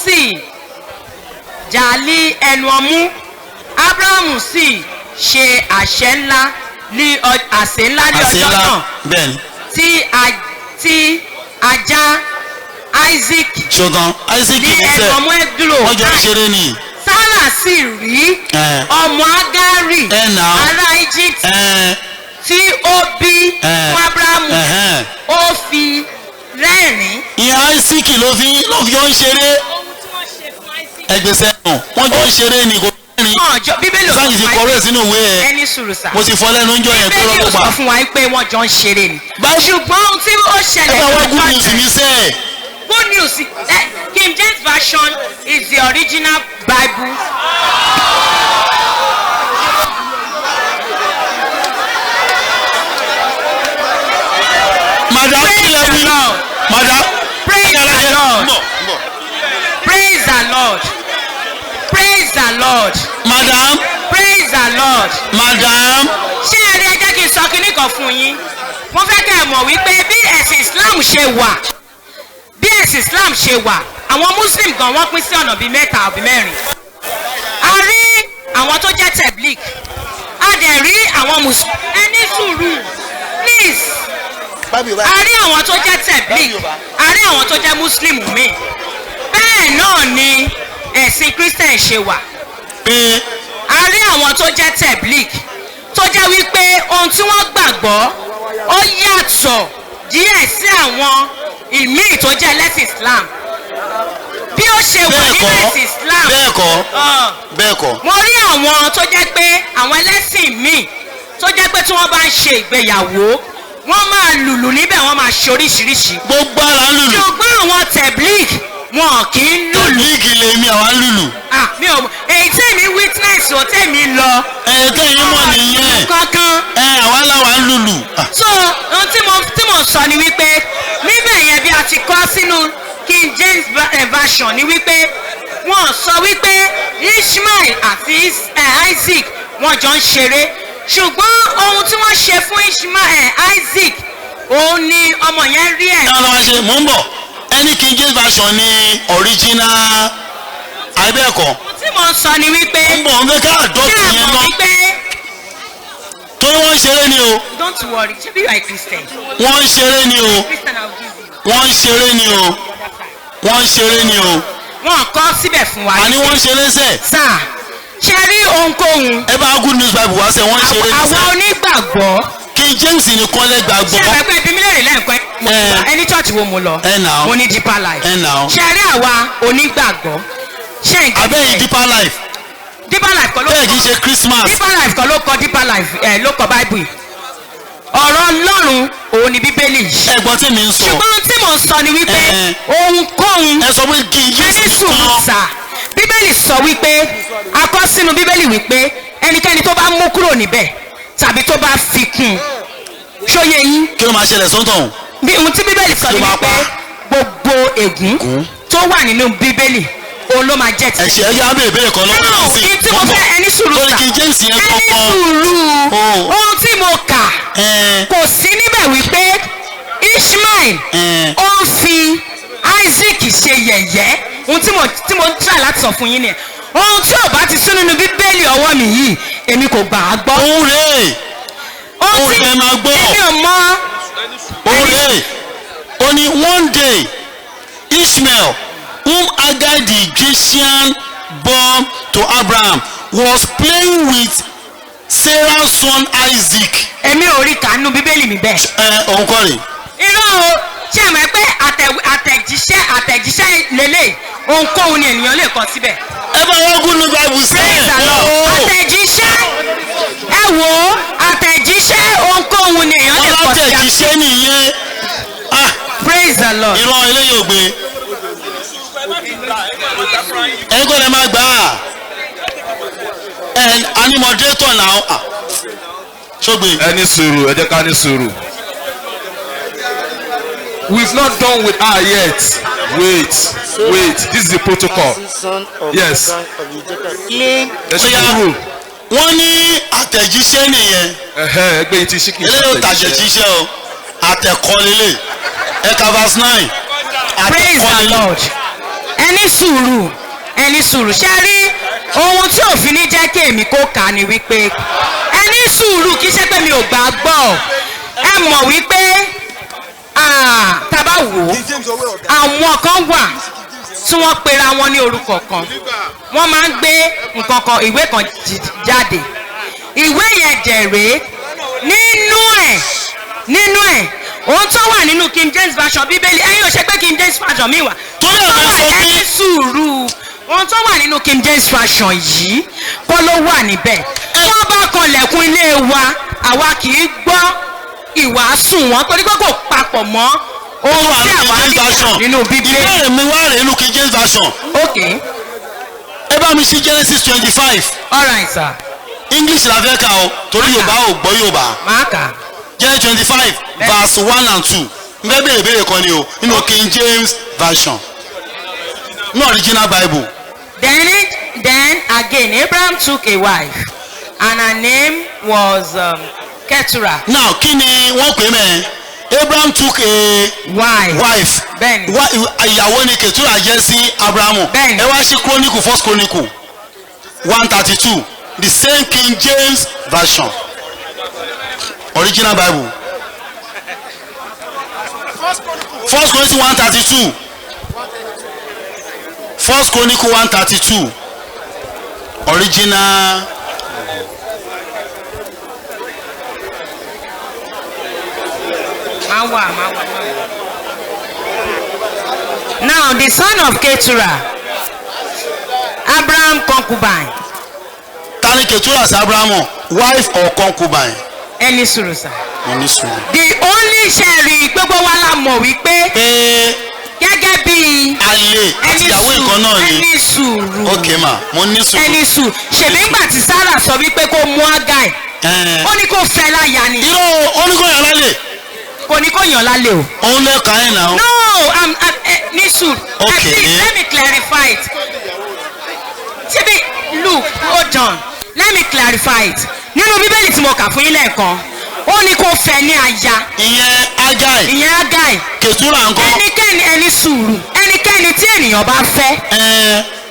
sì jà lé ẹnu ọmú. Abrahamu sì ṣe àṣẹ ńlá ní àsè ńlá ní Àsè ọjọ́ ńlá náà bẹ́ẹ̀ni. tí ajá Isaac Ṣùgbọ́n Isaac ní ní ẹnu sẹ́ ọmọ ẹdúró. wọ́n jọ ń ṣeré ni. Sarah sì rí ọmọ Agari ará Egypt tí ó bí fún Abrahamu, ó fi rẹ́rìn-ín. Ìyẹn Isaac ló fi jọ ń ṣeré. Ẹgbẹ́sẹ̀ nù wọ́n jọ ń ṣeré ni kò rẹ́rìn. Bíbélì ò sọ Sáyìn ti fún wa kọ̀wé sínú ìwé ẹ̀. ẹni sùúrù sá. Mo ti fọ́ lẹ́nu ń jọ yẹn tó Bíbélì ò rọ́pò sọ pa. fún wa pé wọ́n jọ ń ṣeré ni. Ṣùgbọ́n ohun tí ó Ẹ ṣẹlẹ̀ bá wá good lọ́jọ́ news mi sẹ́ẹ̀. Good news, King James Version is the original Bible. Madam Praise the Lord. Madam. Praise the Lord. Praise the Lord. Praise the Lord. Madam. Praise the Lord. Madam. Ṣé ẹ rí, ẹ jẹ́ kí n sọ kinní kan fún yín. Mo fẹ́ kẹ́ ẹ mọ̀ wípé bí ẹ̀sìn Islam ṣe wà, bí ẹ̀sìn Islam ṣe wà, àwọn Muslim gan wọ́n pín sí ọ̀nà bíi mẹ́ta àbí mẹ́rin. A rí àwọn tó jẹ́ Tabligh, a dẹ̀ rí àwọn Mùsùlùmí. Ẹ ní sùúrù, please. A rí àwọn tó jẹ́ Tabligh, a rí àwọn tó jẹ́ Muslim míì. Bẹ́ẹ̀ náà ni ẹ̀sìn Christian ṣe wà. A rí àwọn tó jẹ́ Tabligh tó jẹ́ wípé ohun tí wọ́n gbàgbọ́ ó yàtọ̀ díẹ̀ sí àwọn ìmíì tó jẹ́ ẹlẹ́sìn Islam. Bí ó ṣe wà nínú ẹ̀sìn Islam. Bẹ́ẹ̀kọ́. Bẹ́ẹ̀kọ́. Mo rí àwọn tó jẹ́ pé àwọn ẹlẹ́sìn míì tó jẹ́ pé tí wọ́n bá ń ṣe ìgbéyàwó, wọ́n máa lùlù níbẹ̀, wọ́n máa ṣe oríṣiríṣi. Gbogbo ara ń lùlù. Ṣùgbọ́n àwọn Tabligh wọn kì í lùlù. Tabligh lèmi àwa ń lùlù. Mi ò mọ̀, èyí tèmi witness ò tèmi lọ. Ẹ tẹ́yìn mọ̀ nìyẹn. Kankan. Ẹ àwa làwa ń lùlù. So ohun tí mo sọ ni wípé níbẹ̀ yẹn bí a ti kọ́ sínú King James Version ni wípé wọ́n sọ wípé Ishmael àti Isaac wọ́n jọ ń ṣeré, ṣùgbọ́n ohun tí wọ́n ṣe fún Ishmael Isaac òun ni ọmọ yẹn rí ẹ̀. Náà lọ́wọ́ ṣe mò ń bọ̀, ẹni King James Version ni original àìbẹ́ẹ̀kọ́. Ohun tí mo ń sọ ni wípé. Ń bọ̀ ń fẹ́ ká àdọ́tì yẹn náà. Torí wọ́n ń ṣeré ni o. Don't worry, ṣebí you are a Christian. Wọ́n ń ṣeré ni o. Christian, I will give you. Wọ́n ń ṣeré ni o. Wọ́n ń ṣeré ni o. Wọ́n kọ́ síbẹ̀ fún wa. Àní wọ́n ń ṣeré sẹ̀. Sáà ṣe rí ohunkóhun. Ẹ bá Good News Bible wá sẹ́, wọ́n ń ṣeré ni sẹ́. Àwa onígbàgbọ́. King James nìkan lẹ gbàgbọ́. Ṣé ẹ pẹ́ bí mílíọ̀nù lẹ́ẹ̀kan ẹni church wo mo lọ. Mo ní Deeper Life. Ṣé rí àwa onígbàgbọ́. Ṣé n Abẹ́yìn Deeper Life. Deeper Life kọ́ ló kọ́. Bẹ́ẹ̀ kì í ṣe Christmas. Deeper Life kọ́ ló kọ́ Deeper Life ló kọ́ Bible yìí. Ọ̀rọ̀ Ọlọ́run òun ni Bíbélì yìí. Ẹ̀gbọ́n tí mi ń sọ. Ṣùgbọ́n tí mò ń sọ ni wípé ohunkóhun. Ẹ sọ pé kí n yé ẹni sùúrù sà. Bíbélì sọ wípé a kọ sínú Bíbélì wípé ẹnikẹ́ni tó bá mú kúrò níbẹ̀ tàbí tó bá fi kún ṣóyè yín. Kí ló máa ṣẹlẹ̀ sọ́tọ̀? Bí ohun tí Bíbélì sọ ni wípé gbogbo ègún tó wà nínú Bíbélì òun ló máa jẹ́ ti. Ẹ̀ṣẹ̀ ẹ̀yà abẹ́ ìbéèrè kan lọ́wọ́ sí. Ní tí mo fẹ́ ẹni sùúrù sà ẹni sùúrù ohun tí mo kà kò sí níbẹ̀ wípé Ishmael ó ń fi Isaac ṣe yẹ̀yẹ́. Ohun tí mo ń try láti sọ fún yín nìyẹn. Ohun tí ò bá ti sún nínú Bíbélì ọwọ́ mi yìí èmi kò gbà á gbọ́. Òun rèé Ohun tí òun rèé máa gbọ́. Èmi ò mọ̀. Òun rèé ó ní one day Ishmael, whom Hagar the Egyptian born to Abraham, was playing with Sarah's son Isaac. Èmi ò rí kàánú Bíbélì mi bẹ́ẹ̀. Ẹ òun kọ́ rèé. Irọ́ o, ṣé ẹ mọ̀ pé àtẹ̀jíṣẹ́ lélẹ̀ ohunkóhun ni ènìyàn lè kọ síbẹ̀. Ẹ bá wọn gún ní Bible sẹ́ẹ̀. Praise the Lord. Àtẹ̀jíṣẹ́ ẹ wò ó, àtẹ̀jíṣẹ́ ohunkóhun ni èèyàn lè kọ síbẹ̀. Alátẹ̀jíṣẹ́ nìyẹn. Praise the Lord. Irọ́ eléyìí ò gbé. Ẹ̀yin kò lè máa gbà á. Ẹ a ní moderator náà. Ṣógbè. Ẹ ní sùúrù, ẹ jẹ́ ká ní sùúrù. We've not done with her yet. Wait, wait. This is the protocol. Yes. There should be rule. Wọ́n ní àtẹ̀jíṣẹ́ nìyẹn. Ẹgbẹ́ yìí ti ṣí kì í ṣe Eléyìí ò tàjẹ̀jíṣẹ́ o. Àtẹ̀kọ́lélẹ̀. Ẹ̀ka verse 9. Praise the Lord. Ẹni sùúrù, ẹni sùúrù. Ṣé rí Ohun tí òfin ní jẹ́ kí èmi kó kà á ni wípé ẹ ní sùúrù, kí ṣe pé mi ò gbà á gbọ́. Ẹ mọ̀ wípé tá a bá wò ó, àwọn kan wà tí wọ́n pera wọn ní orúkọ kan, wọ́n máa ń gbé nǹkan kan, ìwé kan jáde. Ìwé yẹn dẹ̀ rèé, nínú ẹ̀ ohun tó wà nínú King James Version Bíbélì, ẹ̀yin ò ṣe pé King James Version mi wà Torí tó ẹ̀ wà sọ pé- ẹni sùúrù, ohun tó wà nínú King James Version yìí kọ́ ló wà níbẹ̀. Tó bá kanlẹ̀kùn ilé wa, àwa kì í gbọ́ ìwàásù wọn torí pé kò papọ̀ mọ́ ohun tí àwa King rí James kà Version. nínú Bíbélì. Ìbéèrè mi wá rèé nínú King James Version. Ok. Ẹ bá mi sí Genesis 25. All right, sir. English la fẹ́ kà o, torí Yorùbá ò gbọ́ Yorùbá. Máa kà. Genesis 25 verse 1 and 2. N fẹ́ béèrè béèrè kan ni o nínú King James Version, ní original Bible. Then again, Abraham took a wife, and her name was Keturah. Now, kí ni wọ́n pè mẹ́? Abraham took a wife. Wife. Bẹ́ẹ̀ni. Ìyàwó ni Keturah jẹ́ sí Abrahamu. Bẹ́ẹ̀ni. Ẹ wá sí Chronicle, First Chronicle 1:32, the same King James Version, original Bible. First Chronicle 1:32, First Chronicle 1:32, original. Máa wà, máa wà, máa wà. Now the son of Keturah, Abraham concubine. Ta ni Keturah sí Abrahamu, wife or concubine? Ẹni sùúrù, sir. Mo ní sùúrù. The only ṣẹ̀rí, gbogbo wa la mọ̀ wípé pé gẹ́gẹ́ bí àlè àti ẹni ìyàwó ìkan náà sùúrù, ni. ẹni sùúrù. Ok ma, mo ní sùúrù. Ẹni sùúrù. Ṣèbí ńgbà tí Sarah sọ wípé kó mú Agai, ó ní kó fẹ́ láya ni. Irọ́, ó ní kó yàn lálẹ́. Kò ní kó yàn lálẹ́ o. Òun lè kà ẹ́ náà. No, I'm ní sùúrù. Okay. Please let me clarify it. Ṣebí, look, hold on, let me clarify it. Nínú Bíbélì tí mo kà fún yín lẹ́ẹ̀kan, ó ní kó fẹ́ ní aya. Ìyẹn Agai. Ìyẹn Agai. Ketura ńkọ́? Ẹnikẹ́ni, ẹni sùúrù, ẹnikẹ́ni tí ènìyàn bá fẹ́,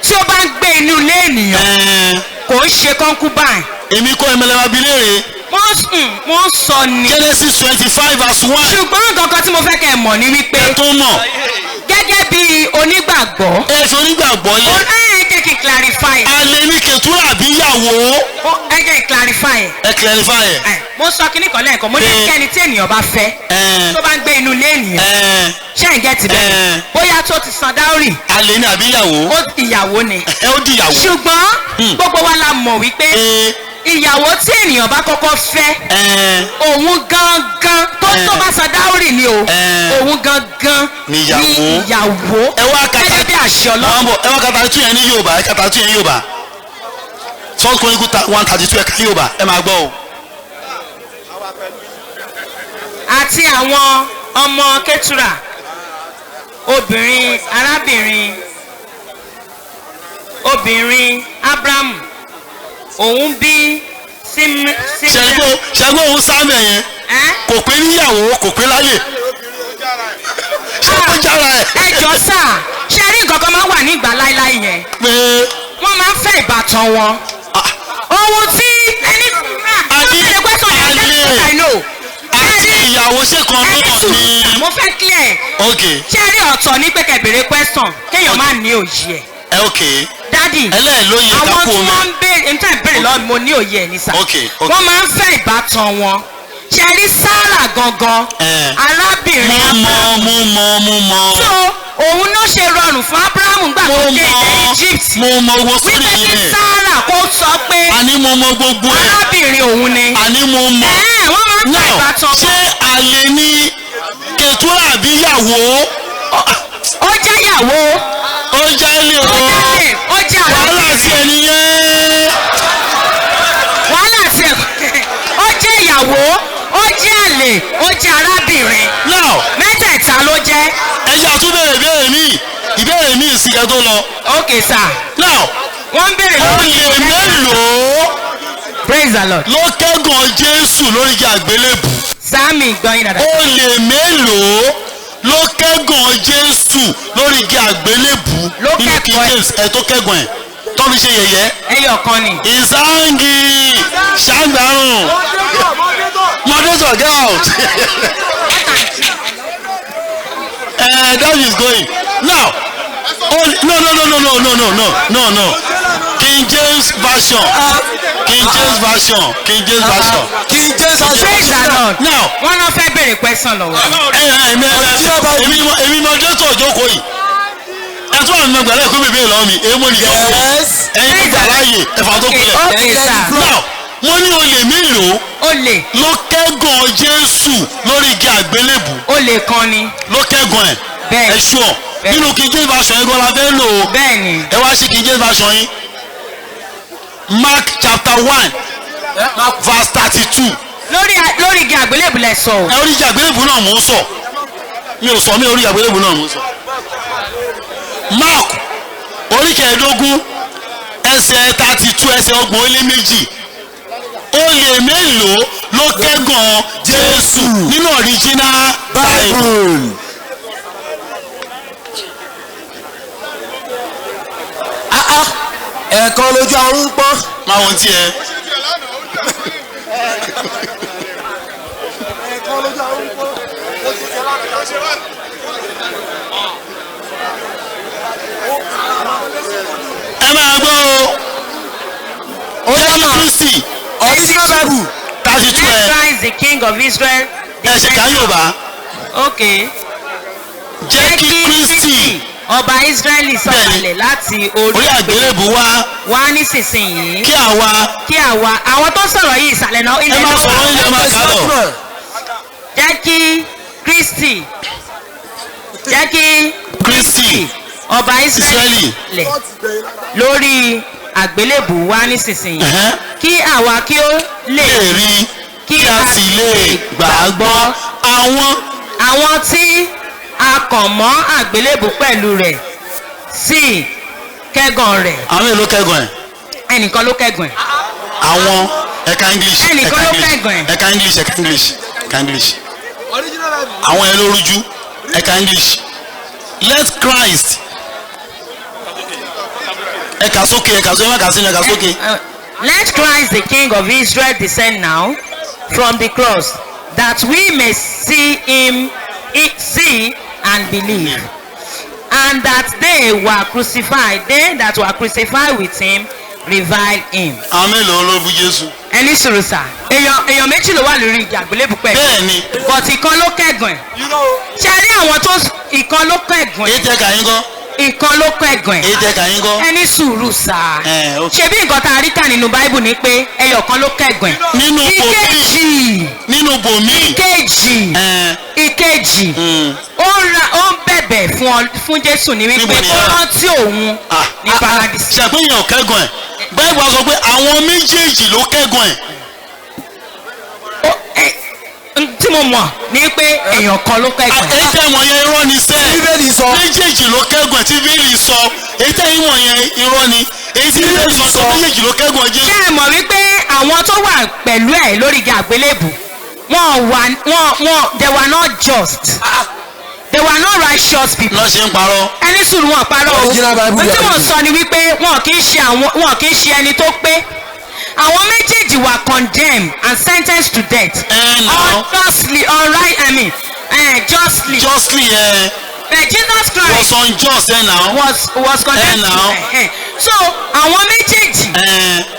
tí ó bá ń gbé inú ilé ènìyàn, kò ń ṣe concubine. Èmi kọ́ ẹ̀mẹ́lẹ́wà bí léèrè. Wọ́n sọ ni. Genesis 25 verse 1. Ṣùgbọ́n nǹkan kan tí mo fẹ́ kẹ́ ẹ mọ̀ ni wípé Ẹ tó mọ̀. gẹ́gẹ́ bí onígbàgbọ́. Ẹ fi onígbàgbọ́ lẹ̀. Ẹ jẹ́ kí n clarify. Àlè ní Ketura bí ìyàwó. Ẹ jẹ́ kí n clarify. Ẹ clarify ẹ. Ẹ, mo sọ kinní kan lẹ́ẹ̀kan, mo ní ẹnikẹ́ni tí ènìyàn bá fẹ́, tó bá ń gbé inú ilé ènìyàn, ṣé ẹ̀ ń get bẹ́ẹ̀, bóyá tó ti san dowry. Àlè ní àbí ìyàwó? Ó ìyàwó ni. Ẹ ó di ìyàwó. Ṣùgbọ́n gbogbo wa la mọ̀ wípé ìyàwó tí ènìyàn bá kọ́kọ́ fẹ́, òun gangan tó bá san dowry ni o, òun gangan Níyàwó. ní ìyàwó Ẹ wá kàtà gẹ́gẹ́ bí àṣẹ Ọlọ́run. Àwọn bọ̀, ẹ wá kàtà tún yẹn ní Yorùbá, ẹ kàtà tún yẹn ní Yorùbá. First Chronicle 1:32, ẹ kà Yorùbá, ẹ máa gbọ́ o. Àti àwọn ọmọ Ketura, obìnrin arábìnrin obìnrin Abrahamu, òun bí Ṣẹ́gbó òun sáàmì yẹn kò pé níyàwó, kò pé láyè, ṣẹ́gbó jára ẹ̀. Ẹ jọ sà, ṣe rí nǹkan kan máa ń wà ní ìgbà láíláí yẹn, pé wọ́n máa ń fẹ́ ìbátan wọn. Ohun tí ẹni Àní ṣe question yẹn, àlè that's what I know. Àti ìyàwó ṣe kan Ẹni náà sùúrù ni. sà, mo fẹ́ clear. Ok. Ṣé rí, ọ̀tọ̀ ní pé kẹ́ béèrè question, kéèyàn má ní òye ẹ̀. Ẹ ok. Daddy, Ẹlẹ́ẹ̀lóye àwọn kákó tí omi. wọ́n ń béèrè níta ìbéèrè lọ́wọ́ mi, mo ní òye ẹ̀ ní sà. Ok. Wọ́n máa ń fẹ́ ìbátan wọn. Ṣe rí Sarah gangan, arábìnrin Mo mọ, mo mọ, mo mọ. So òun náà ṣe rọrùn fún Abrahamu gbà tó Mo dé ilẹ̀ mọ. Egypt Mo mọ owó sórí wípé kí yẹn. Sarah kó sọ pé Àní mo mọ gbogbo ẹ̀. arábìnrin òun ni. Àní mo mọ. Wọ́n máa ń fẹ́ Now, ìbátan wọn. ṣé àlè ní Ketura àbí ìyàwó? Ó jẹ́ ìyàwó. Ó jẹ́ ilé o. Ó jẹ́, ó jẹ́ Wàhálà sí ẹni yẹn. Wàhálà tí ẹ, ó jẹ́ ìyàwó, ó jẹ́ àlè, ó jẹ́ arábìnrin. Now, mẹ́tẹ̀ẹ̀ta ló jẹ́. Ẹ jẹ́ àtúbẹ̀rẹ̀ ìbéèrè mi, ìbéèrè mi sì kẹ́ tó lọ. Ok sir. Now, wọ́n ń béèrè lọ́wọ́ olè mélòó Praise the Lord. ló kẹ́gàn Jésù lórí igi àgbélébù? Sáàmì gbọ́ yín dáadáa. Olè mélòó ló kẹ́gàn Jésù lórí igi àgbélébù Ló nínú King kẹ́kọ̀ọ́ ẹ̀. James, ẹ tó kẹ́gàn ẹ̀ tó tó fi ṣe yẹ̀yẹ́. Ẹyọ kan ni. Ìsáǹgì ṣàgbárùn. Moderator, get out. That is going now. Oh, no no no no no no no no no no. King James version. King James version. King James version. King James version. Praise the Lord. Now wọ́n náà fẹ́ béèrè question lọ́wọ́. Èmi moderator jókòó yìí. Ẹ tún àwọn ọmọ ẹgbẹ́ bèbè lọ́wọ́ mi. Èmi ni jókòó. Ẹyin tó gbà láàyè ẹ̀fà tó kulẹ̀. Now wọ́n ní olè mélòó olè ló kẹ́gàn Jésù lórí igi àgbélébù. Olè kan ni. Ló kẹ́gàn ẹ̀. Bẹ́ẹ̀ ẹ ṣùọ́ nínú King James version yẹn gan la fẹ́ lò ó. Bẹ́ẹ̀ni. Ẹ wá sí King James version yín. Mark chapter 1 verse 32. Lórí igi àgbélébù lẹ sọ o. Ẹ orí igi àgbélébù náà mò ń sọ. Mi ò sọ mi orí àgbélébù náà mò ń sọ. Mark orí 15 ẹsẹ̀ 32 ẹsẹ̀ 32. Olè mélòó ló kẹ́gàn Jésù nínú original Bible. Ẹ̀ẹ̀kan lójú àrùn pọ́n. Máa wọ́n tiẹ̀. Ẹ̀ẹ̀kan lójú àrùn pọ́n. Ẹ máa gbọ́ o. Jésù Kristi. Original Bible. 32 ẹ. Let Christ the King of Israel. Ẹ ṣe ká Yorùbá. Okay. Jẹ́ kí Kristi ọba Israẹli sọ̀kalẹ̀ láti orí àgbélébù wá nísinsìnyí. Kí àwa àwọn tó sọ̀rọ̀ yìí ìsàlẹ̀ náà ilẹ̀ ẹ náà máa sọ̀rọ̀ ilẹ̀ máa kà lọ. Jẹ́ kí Kristi jẹ́ kí Kristi ọba Israẹli lẹ̀ lórí àgbélébù wá nísinsìnyí. Kí àwa kí ó lè rí kí a sì lè gbàgbọ́. Àwọn tí a kàn mọ́ àgbélébù pẹ̀lú rẹ̀ sì kẹ́gàn rẹ̀. Àwọn èlò kẹ́gàn ẹ̀. Ẹnìkan ló kẹ́gàn ẹ̀. Àwọn ẹ̀ka English. Ẹnìkan ló kẹ́gàn ẹ̀. Ẹ̀ka English ẹ̀ka English ẹ̀ka English. Àwọn ẹ̀ ló rújú ẹ̀ka English. Let Christ ẹ̀ka sókè ẹ̀ka sókè ẹ̀ka sínú ẹ̀ka sókè. Let Christ the King of Israel descend now from the cross that we may see him see and believe. And that they were crucified, they that were crucified with him reviled him. Àwọn mélòó ló bú Jésù? Ẹni sùúrù sà, èèyàn méjì ló wà lórí igi àgbélébùú pẹ̀lú. Bẹ́ẹ̀ni. But ìkan ló kẹ́gàn ẹ̀. Ṣé ẹ rí àwọn tó ìkan ló kẹ́gàn ẹ̀? Èyí tẹ kà yín kọ́. Ìkan ló kẹ́gàn ẹ̀. Èyí tẹ kà yín kọ́. Ẹni sùúrù sà. Ṣebí nǹkan tá a rí kà nínú Báíbù ni pé ẹyọ kan ló kẹ́gàn ẹ̀. Nínú bòmí. Nínú bòmí. Ìkejì. Ìkejì. Ó ń bẹ̀bẹ̀ fún Jésù ní wípé ó rántí òun ní paradísì. Ṣàpéyàn kẹ́gàn ẹ̀. Báíbù á sọ pé àwọn méjèèjì ló kẹ́gàn ẹ̀. Tí mo mọ̀ ni pé èèyàn kan ló kẹ́gàn ẹ̀. Èyí tẹ́ wọ̀n yẹn irọ́ ni sẹ́ẹ̀. Bíbélì sọ. Méjèèjì ló kẹ́gàn ẹ̀ tí Bíbélì sọ. Èyí tẹ́ ìwọ̀n yẹn irọ́ ni. Èyí tí Bíbélì sọ méjèèjì ló kẹ́gàn Jésù. Ṣé ẹ mọ̀ wípé àwọn tó wà pẹ̀lú ẹ̀ lórí igi àgbélébù wọ́n they were not just. They were not righteous people. Lọ ṣe ń parọ́. Ẹni sùúrù wọn parọ́ o. Ohun tí wọ́n sọ ni wípé wọn kì í ṣe ẹni tó pé. Àwọn méjèèjì were condemned and sentenced to death. Unjustly, alright, I mean, justly. Justly, Jesus Christ was unjust, now. Was condemned to death. So àwọn méjèèjì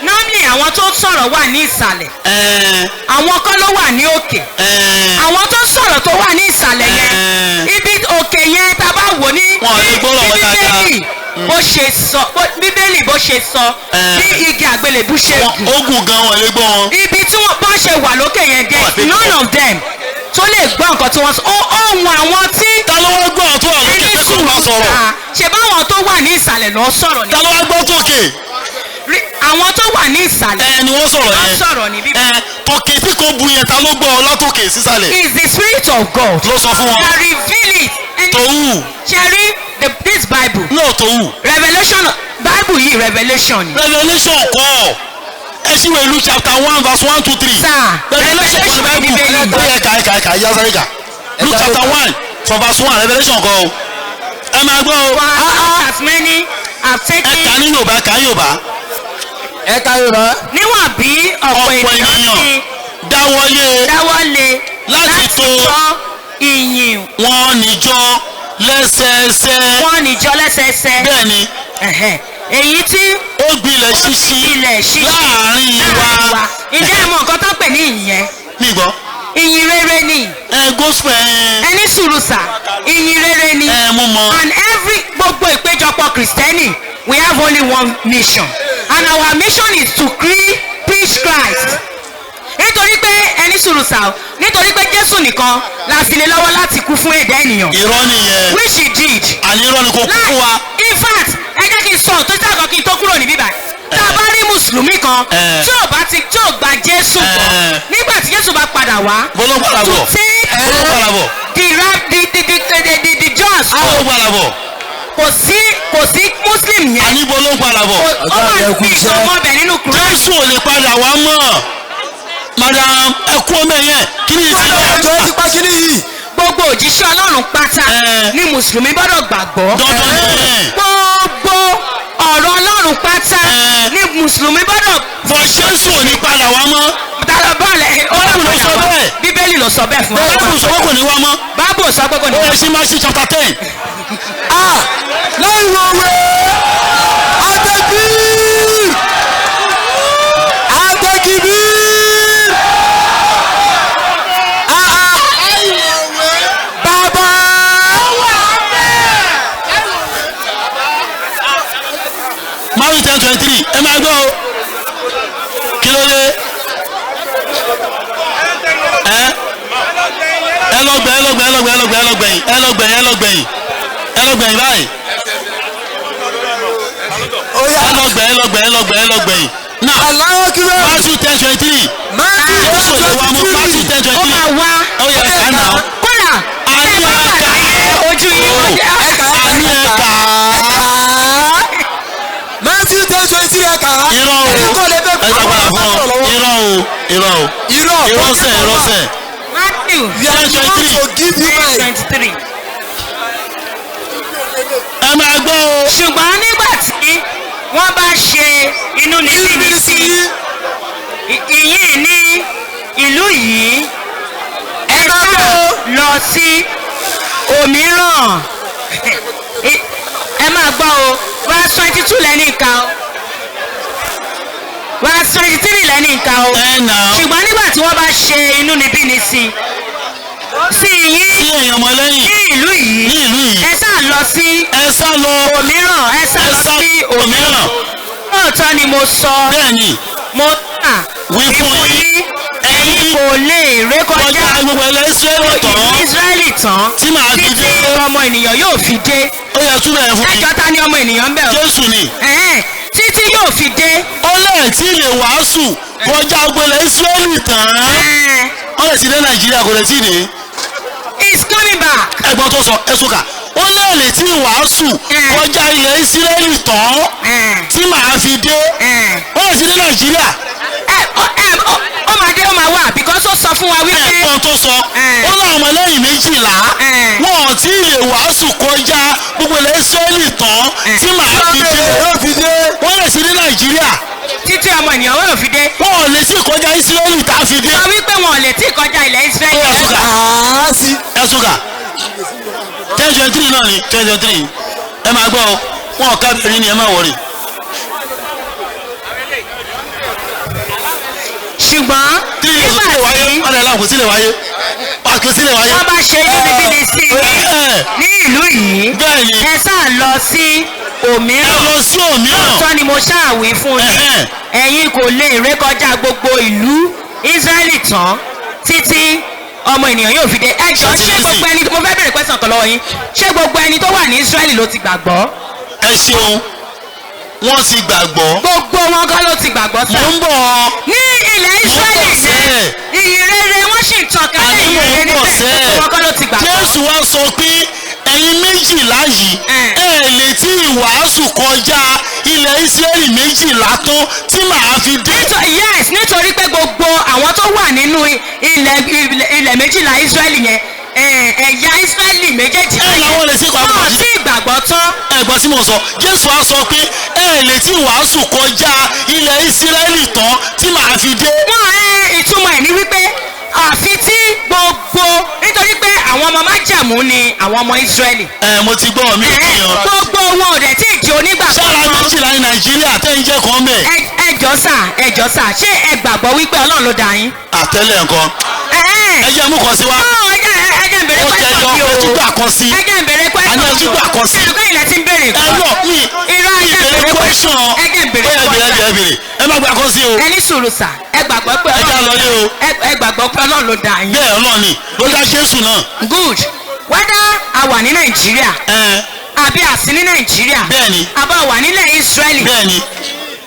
normally àwọn tó sọ̀rọ̀ wà ní ìsàlẹ̀. Àwọn kan ló wà ní òkè. Àwọn tó sọ̀rọ̀ tó wà ní ìsàlẹ̀ yẹn. Ibi òkè yẹn tá a bá wò ní Bíbélì bó ṣe sọ Bíbélì bó ṣe sọ bí igi àgbélébú ṣe gùn. Ogun gan wọn lè gbọ́ wọn. Ibi tí wọ́n bá ṣe wà lókè yẹn dé none of them tó lè gbọ́ nǹkan tí wọ́n sọ ohun àwọn tí. Ta ló wá gbọ́ àwọn tó wà lókè pé kò bá sọ̀rọ̀. Ṣe báwọn tó wà ní ìsàlẹ̀ lọ sọ̀rọ̀ ni. Ta ló wá gbọ́ tókè. Àwọn tó wà ní ìsàlẹ̀. Ẹ ni wọ́n sọ̀rọ̀ yẹn. Wọ́n sọ̀rọ̀ ní bíbí. Tòkè tí kò bu yẹn ta ló gbọ́ ọ látòkè sísàlẹ̀. Is the spirit of God. Ló sọ fún wọn. That reveal it. Tòwú. Ṣe rí this Bible. No tòwú. Revelation Bible yìí revelation ni. Revelation kọ́ ẹ ṣì wẹ̀ Luke chapter 1 verse 1 to 3. Sir Revelation kọ́ ní Bible. Ó yẹ ká ẹ̀ka ẹ̀ka yá sáré kà. Luke chapter 1 from verse 1 Revelation kọ́ o. Ẹ máa gbọ́ o. For as many have taken. Ẹ kà ní Yorùbá, kà Yorùbá. Ẹ ka Yorùbá. Níwọ̀n bí ọ̀pọ̀ ènìyàn ti dáwọ́lé láti tọ́ ìyìn wọn níjọ lẹ́sẹẹsẹ. Wọ́n níjọ lẹ́sẹẹsẹ. Bẹ́ẹ̀ni. Èyí tí ó gbilẹ̀ ṣíṣí láàrin wa. Ǹjẹ́ ẹ mọ nǹkan tó pè ní ìyẹn? Mi gbọ́. Ìyìn rere ni. Ẹ gospel. Ẹ ní sùúrù sà, ìyìn rere ni. Ẹ mú mọ. And every gbogbo ìpéjọpọ̀ Kìrìsìtẹ́nì, we have only one mission, and our mission is to preach Christ. Nítorí pé ẹni sùúrù sà o, nítorí pé Jésù nìkan la fi lé lọ́wọ́ láti kú fún ẹ̀dá ènìyàn. Irọ́ nìyẹn. Which he did. Àní irọ́ ni kò kú fún wa. In fact, ẹ jẹ́ kí n sọ òtún sáà kan kí n tó kúrò níbí báyìí. Tá a bá rí mùsùlùmí kan tí ò bá ti tí ò gba Jésù gbọ́, nígbà tí Jésù bá padà wá. Bọ́lá padà bọ̀. To take the judge. Bọ́lá padà bọ̀. Kò sí Muslim yẹn. Àní bọ́lá padà bọ̀. Ó máa ń fi ìsọmọ bẹ̀ nínú Kùránì. Jésù ò lè padà wá mọ́. Madam, ẹ kú ọmọ yẹn, kí ni ìsìn ọjọ́ ti pa kí ni yìí. Gbogbo òjíṣẹ́ Ọlọ́run pátá ni mùsùlùmí gbọ́dọ̀ gbàgbọ́. Gbogbo ọ̀rọ̀ Ọlọ́run pátá ni mùsùlùmí gbọ́dọ̀. Bọ̀ Jésù ò ní padà wá mọ́. Tàlọ́ bọ́ọ̀lù ó Báìbù ló sọ bẹ́ẹ̀. Bíbélì ló sọ bẹ́ẹ̀ fún wa. Báìbù sọ pé kò ní wá mọ́. Báìbù sọ pé kò ní wá mọ́. Ó yẹ sí Matthew chapter 10. Láì wọ wẹ́ Adébír Adékìbír. Bàbá. Matthew 10:23 ẹ máa gbọ́ o. Kí ló dé? Ẹ lọ gbẹ̀ ẹ lọ gbẹ̀yìn báyìí. Ẹ lọ gbẹ̀yìn. Now Matthew 10:23. Matthew 10:23. Ó máa wá. Ó yẹ ká nà. Kódà Àní ẹ̀ka. Ojú yìí ó jẹ́. Àní ẹ̀ka. Matthew 10:23 ẹ̀ka. Irọ́ o. Ẹ gbàgbà fún ọ. Irọ́ o. Irọ́ sẹ̀. Matthew 10:23. Ẹ máa gbọ́ o. Ṣùgbọ́n nígbà tí wọ́n bá ṣe inúnibíni sí ìyìn ní ìlú yìí, ẹ sá lọ sí òmíràn. Ẹ máa gbọ́ o. Verse 22 lẹ́ni ìka o. Verse 23 lẹ́ni ìka o. Ṣùgbọ́n nígbà tí wọ́n bá ṣe inúnibíni sí ìyìn ní ìlú yìí, ẹ sá lọ sí òmíràn. Ẹ sá lọ sí òmíràn. Lóòótọ́ ni mo sọ. Mo tà Wí fún yín, ẹ̀yin kò lè rékọjá gbogbo ilẹ̀ Ísírẹ́lì tán tí màá fi dé. Títí ọmọ ènìyàn yóò fi dé. Ó yẹ túbọ̀ ẹ̀ fún mi. Ẹjọ́ ta ni ọmọ ènìyàn ń bẹ̀ o? Jésù ni. Títí yóò fi dé. Ó lẹ̀ tí lè wàásù kọjá gbogbo ilẹ̀ Ísírẹ́lì tán. Wọ́n lè ti dé Nàìjíríà, kò lè tí ì dé. He's coming back. Ẹ̀gbọ́n tó sọ ẹ sọ́kà. Ó lè tí wàásù kọjá ilẹ̀ Ísírẹ́lì tán tí màá fi dé. Ó lè ti dé Nàìjíríà. Ó máa dé, ó máa wà, because ó sọ fún wa wípé. Ẹ̀gbọ́n tó sọ ó láwọn ọmọlẹ́yìn 12 wọn ò tí ì lè wàásù kọjá gbogbo ilẹ̀ Ísírẹ́lì tán tí màá fi dé. Wọ́n lè ti dé Nàìjíríà. Títí ọmọ ènìyàn wọ́n fi dé. Wọn ò lè tí kọjá Ísírẹ́lì tá a fi dé. Sọ wípé wọn ò lè tí kọjá ilẹ̀ Ísírẹ́lì. Ẹ sùkà 10:23 náà ni 10:23. Ẹ máa gbọ́ o, wọn ò kábìrin ni, ẹ má wọrí. Ṣùgbọ́n nígbà tí wọ́n bá ṣe inúnibíni sí ní ìlú yìí, ẹ sá lọ sí òmíràn. Lóòótọ́ ni mo ṣáà wí fún yín, ẹ̀yin kò lè rékọjá gbogbo ìlú Ísírẹ́lì tán títí ọmọ ènìyàn yóò fi dé. Ẹ jọ̀ọ́, ṣé gbogbo ẹni, mo fẹ́ bẹ̀rẹ̀ question kan lọ́wọ́ yín, ṣé gbogbo ẹni tó wà ní Ísírẹ́lì ló ti gbàgbọ́? Ẹ ṣeun, wọ́n ti gbàgbọ́. Gbogbo wọn kọ́ ló ti gbàgbọ́ sá. Mo ń bọ̀. Ní ilẹ̀ Ísírẹ́lì yẹn, ìyìn rere wọ́n sì ń tàn kálẹ̀ ìyìn rere níbẹ̀, gbogbo wọn kọ́ ló ti gbàgbọ́. Jésù wá sọ pé ẹ̀yin 12 yìí ẹ lè tí ìwàásù kọjá ilẹ̀ Ísírẹ́lì 12 tán tí màá fi dé. Yes, nítorí pé gbogbo àwọn tó wà nínú ilẹ̀ 12 Ísírẹ́lì yẹn, Ẹ̀yà Ísírẹ́lì méjèèjì Ẹ làwọn lè ṣe kọ́ wọn tí ìgbàgbọ́ tán. Ẹ̀gbọ́n tí mo sọ, Jésù á sọ pé ẹ lè tí wàásù kọjá ilẹ̀ Ísírẹ́lì tán tí màá fi dé. Wọn ìtumọ̀ ẹ̀ ní wípé àfi tí gbogbo, nítorí pé àwọn ọmọ májẹ̀mú ni àwọn ọmọ Ísírẹ́lì. Ẹ mo ti gbọ́ mi ò fi hàn. Gbogbo wọn ò dẹ̀ tí ì di onígbàgbọ́. Sára méjìlá ní Nàìjíríà tẹ́ ń jẹ́ kan bẹ̀. Ẹ jọ̀ọ́ sà, ṣé ẹ gbàgbọ́ wípé Ọlọ́run ló dá yín? Àtẹ́lẹ̀ nǹkan. Ẹ jẹ́ mú kan sí wa. Ẹ jẹ́ n bèrè Ó question jẹ́ bí o. ẹ tún gbà kan sí. Ẹ jẹ́ n bèrè question. Àní ẹ tún gbà kan sí. Ẹ kọ́ ilẹ̀ tí ń bèrè Ẹ lọ mi Irọ́, ẹ jẹ́ n ìbéèrè bèrè question. Ẹ jẹ́ n bèrè Ó yá, question. ẹ bèrè. Ẹ má gbà kan sí o. Ẹ ní sùúrù sà, ẹ gbàgbọ́ pé Ẹ já lọlé o. Ẹ gbàgbọ́ pé Ọlọ́run ló dá yín. Bẹ́ẹ̀ Ọlọ́run ni ló dá Jésù náà. Good. Whether a wà ní Nàìjíríà àbí a sí ní Nàìjíríà. Bẹ́ẹ̀ni. A bá wà nílẹ̀ Ísírẹ́lì. Bẹ́ẹ̀ni.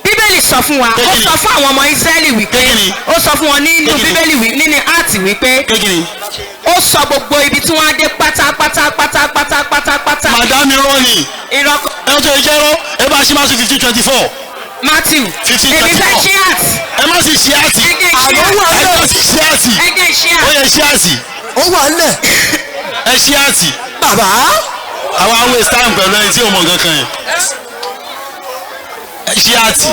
Bíbélì sọ fún wa, ó Kékìní. sọ fún àwọn ọmọ Ísírẹ́lì wípé, Kékìní. ó sọ fún wọn nínú Kékìní. Bíbélì nínú áàtì wípé, Kékìní. ó sọ gbogbo ibi tí wọ́n á dé pátápátá pátápátá pátápátá. Màdámi rọ́ ni. Irọ́ kọ́. Ẹ tó jẹ́ rọ́, ẹ bá ṣe máa ṣe 1524. Matthew, 15 èmi fẹ́ 24. ṣí àtì. Ẹ má sì ṣe àtì. Ẹ jẹ́ ṣí àtì. Ẹ má sì ṣe àtì. Ẹ jẹ́ ṣí àtì. Ó yẹ ṣí àtì. Ó wà ńlẹ̀. Ẹ ṣí àtì. Bàbá. Àwa waste time pẹ̀lú ẹni tí ò mọ̀ nǹkan kan yẹn. Ẹ ṣí àtì.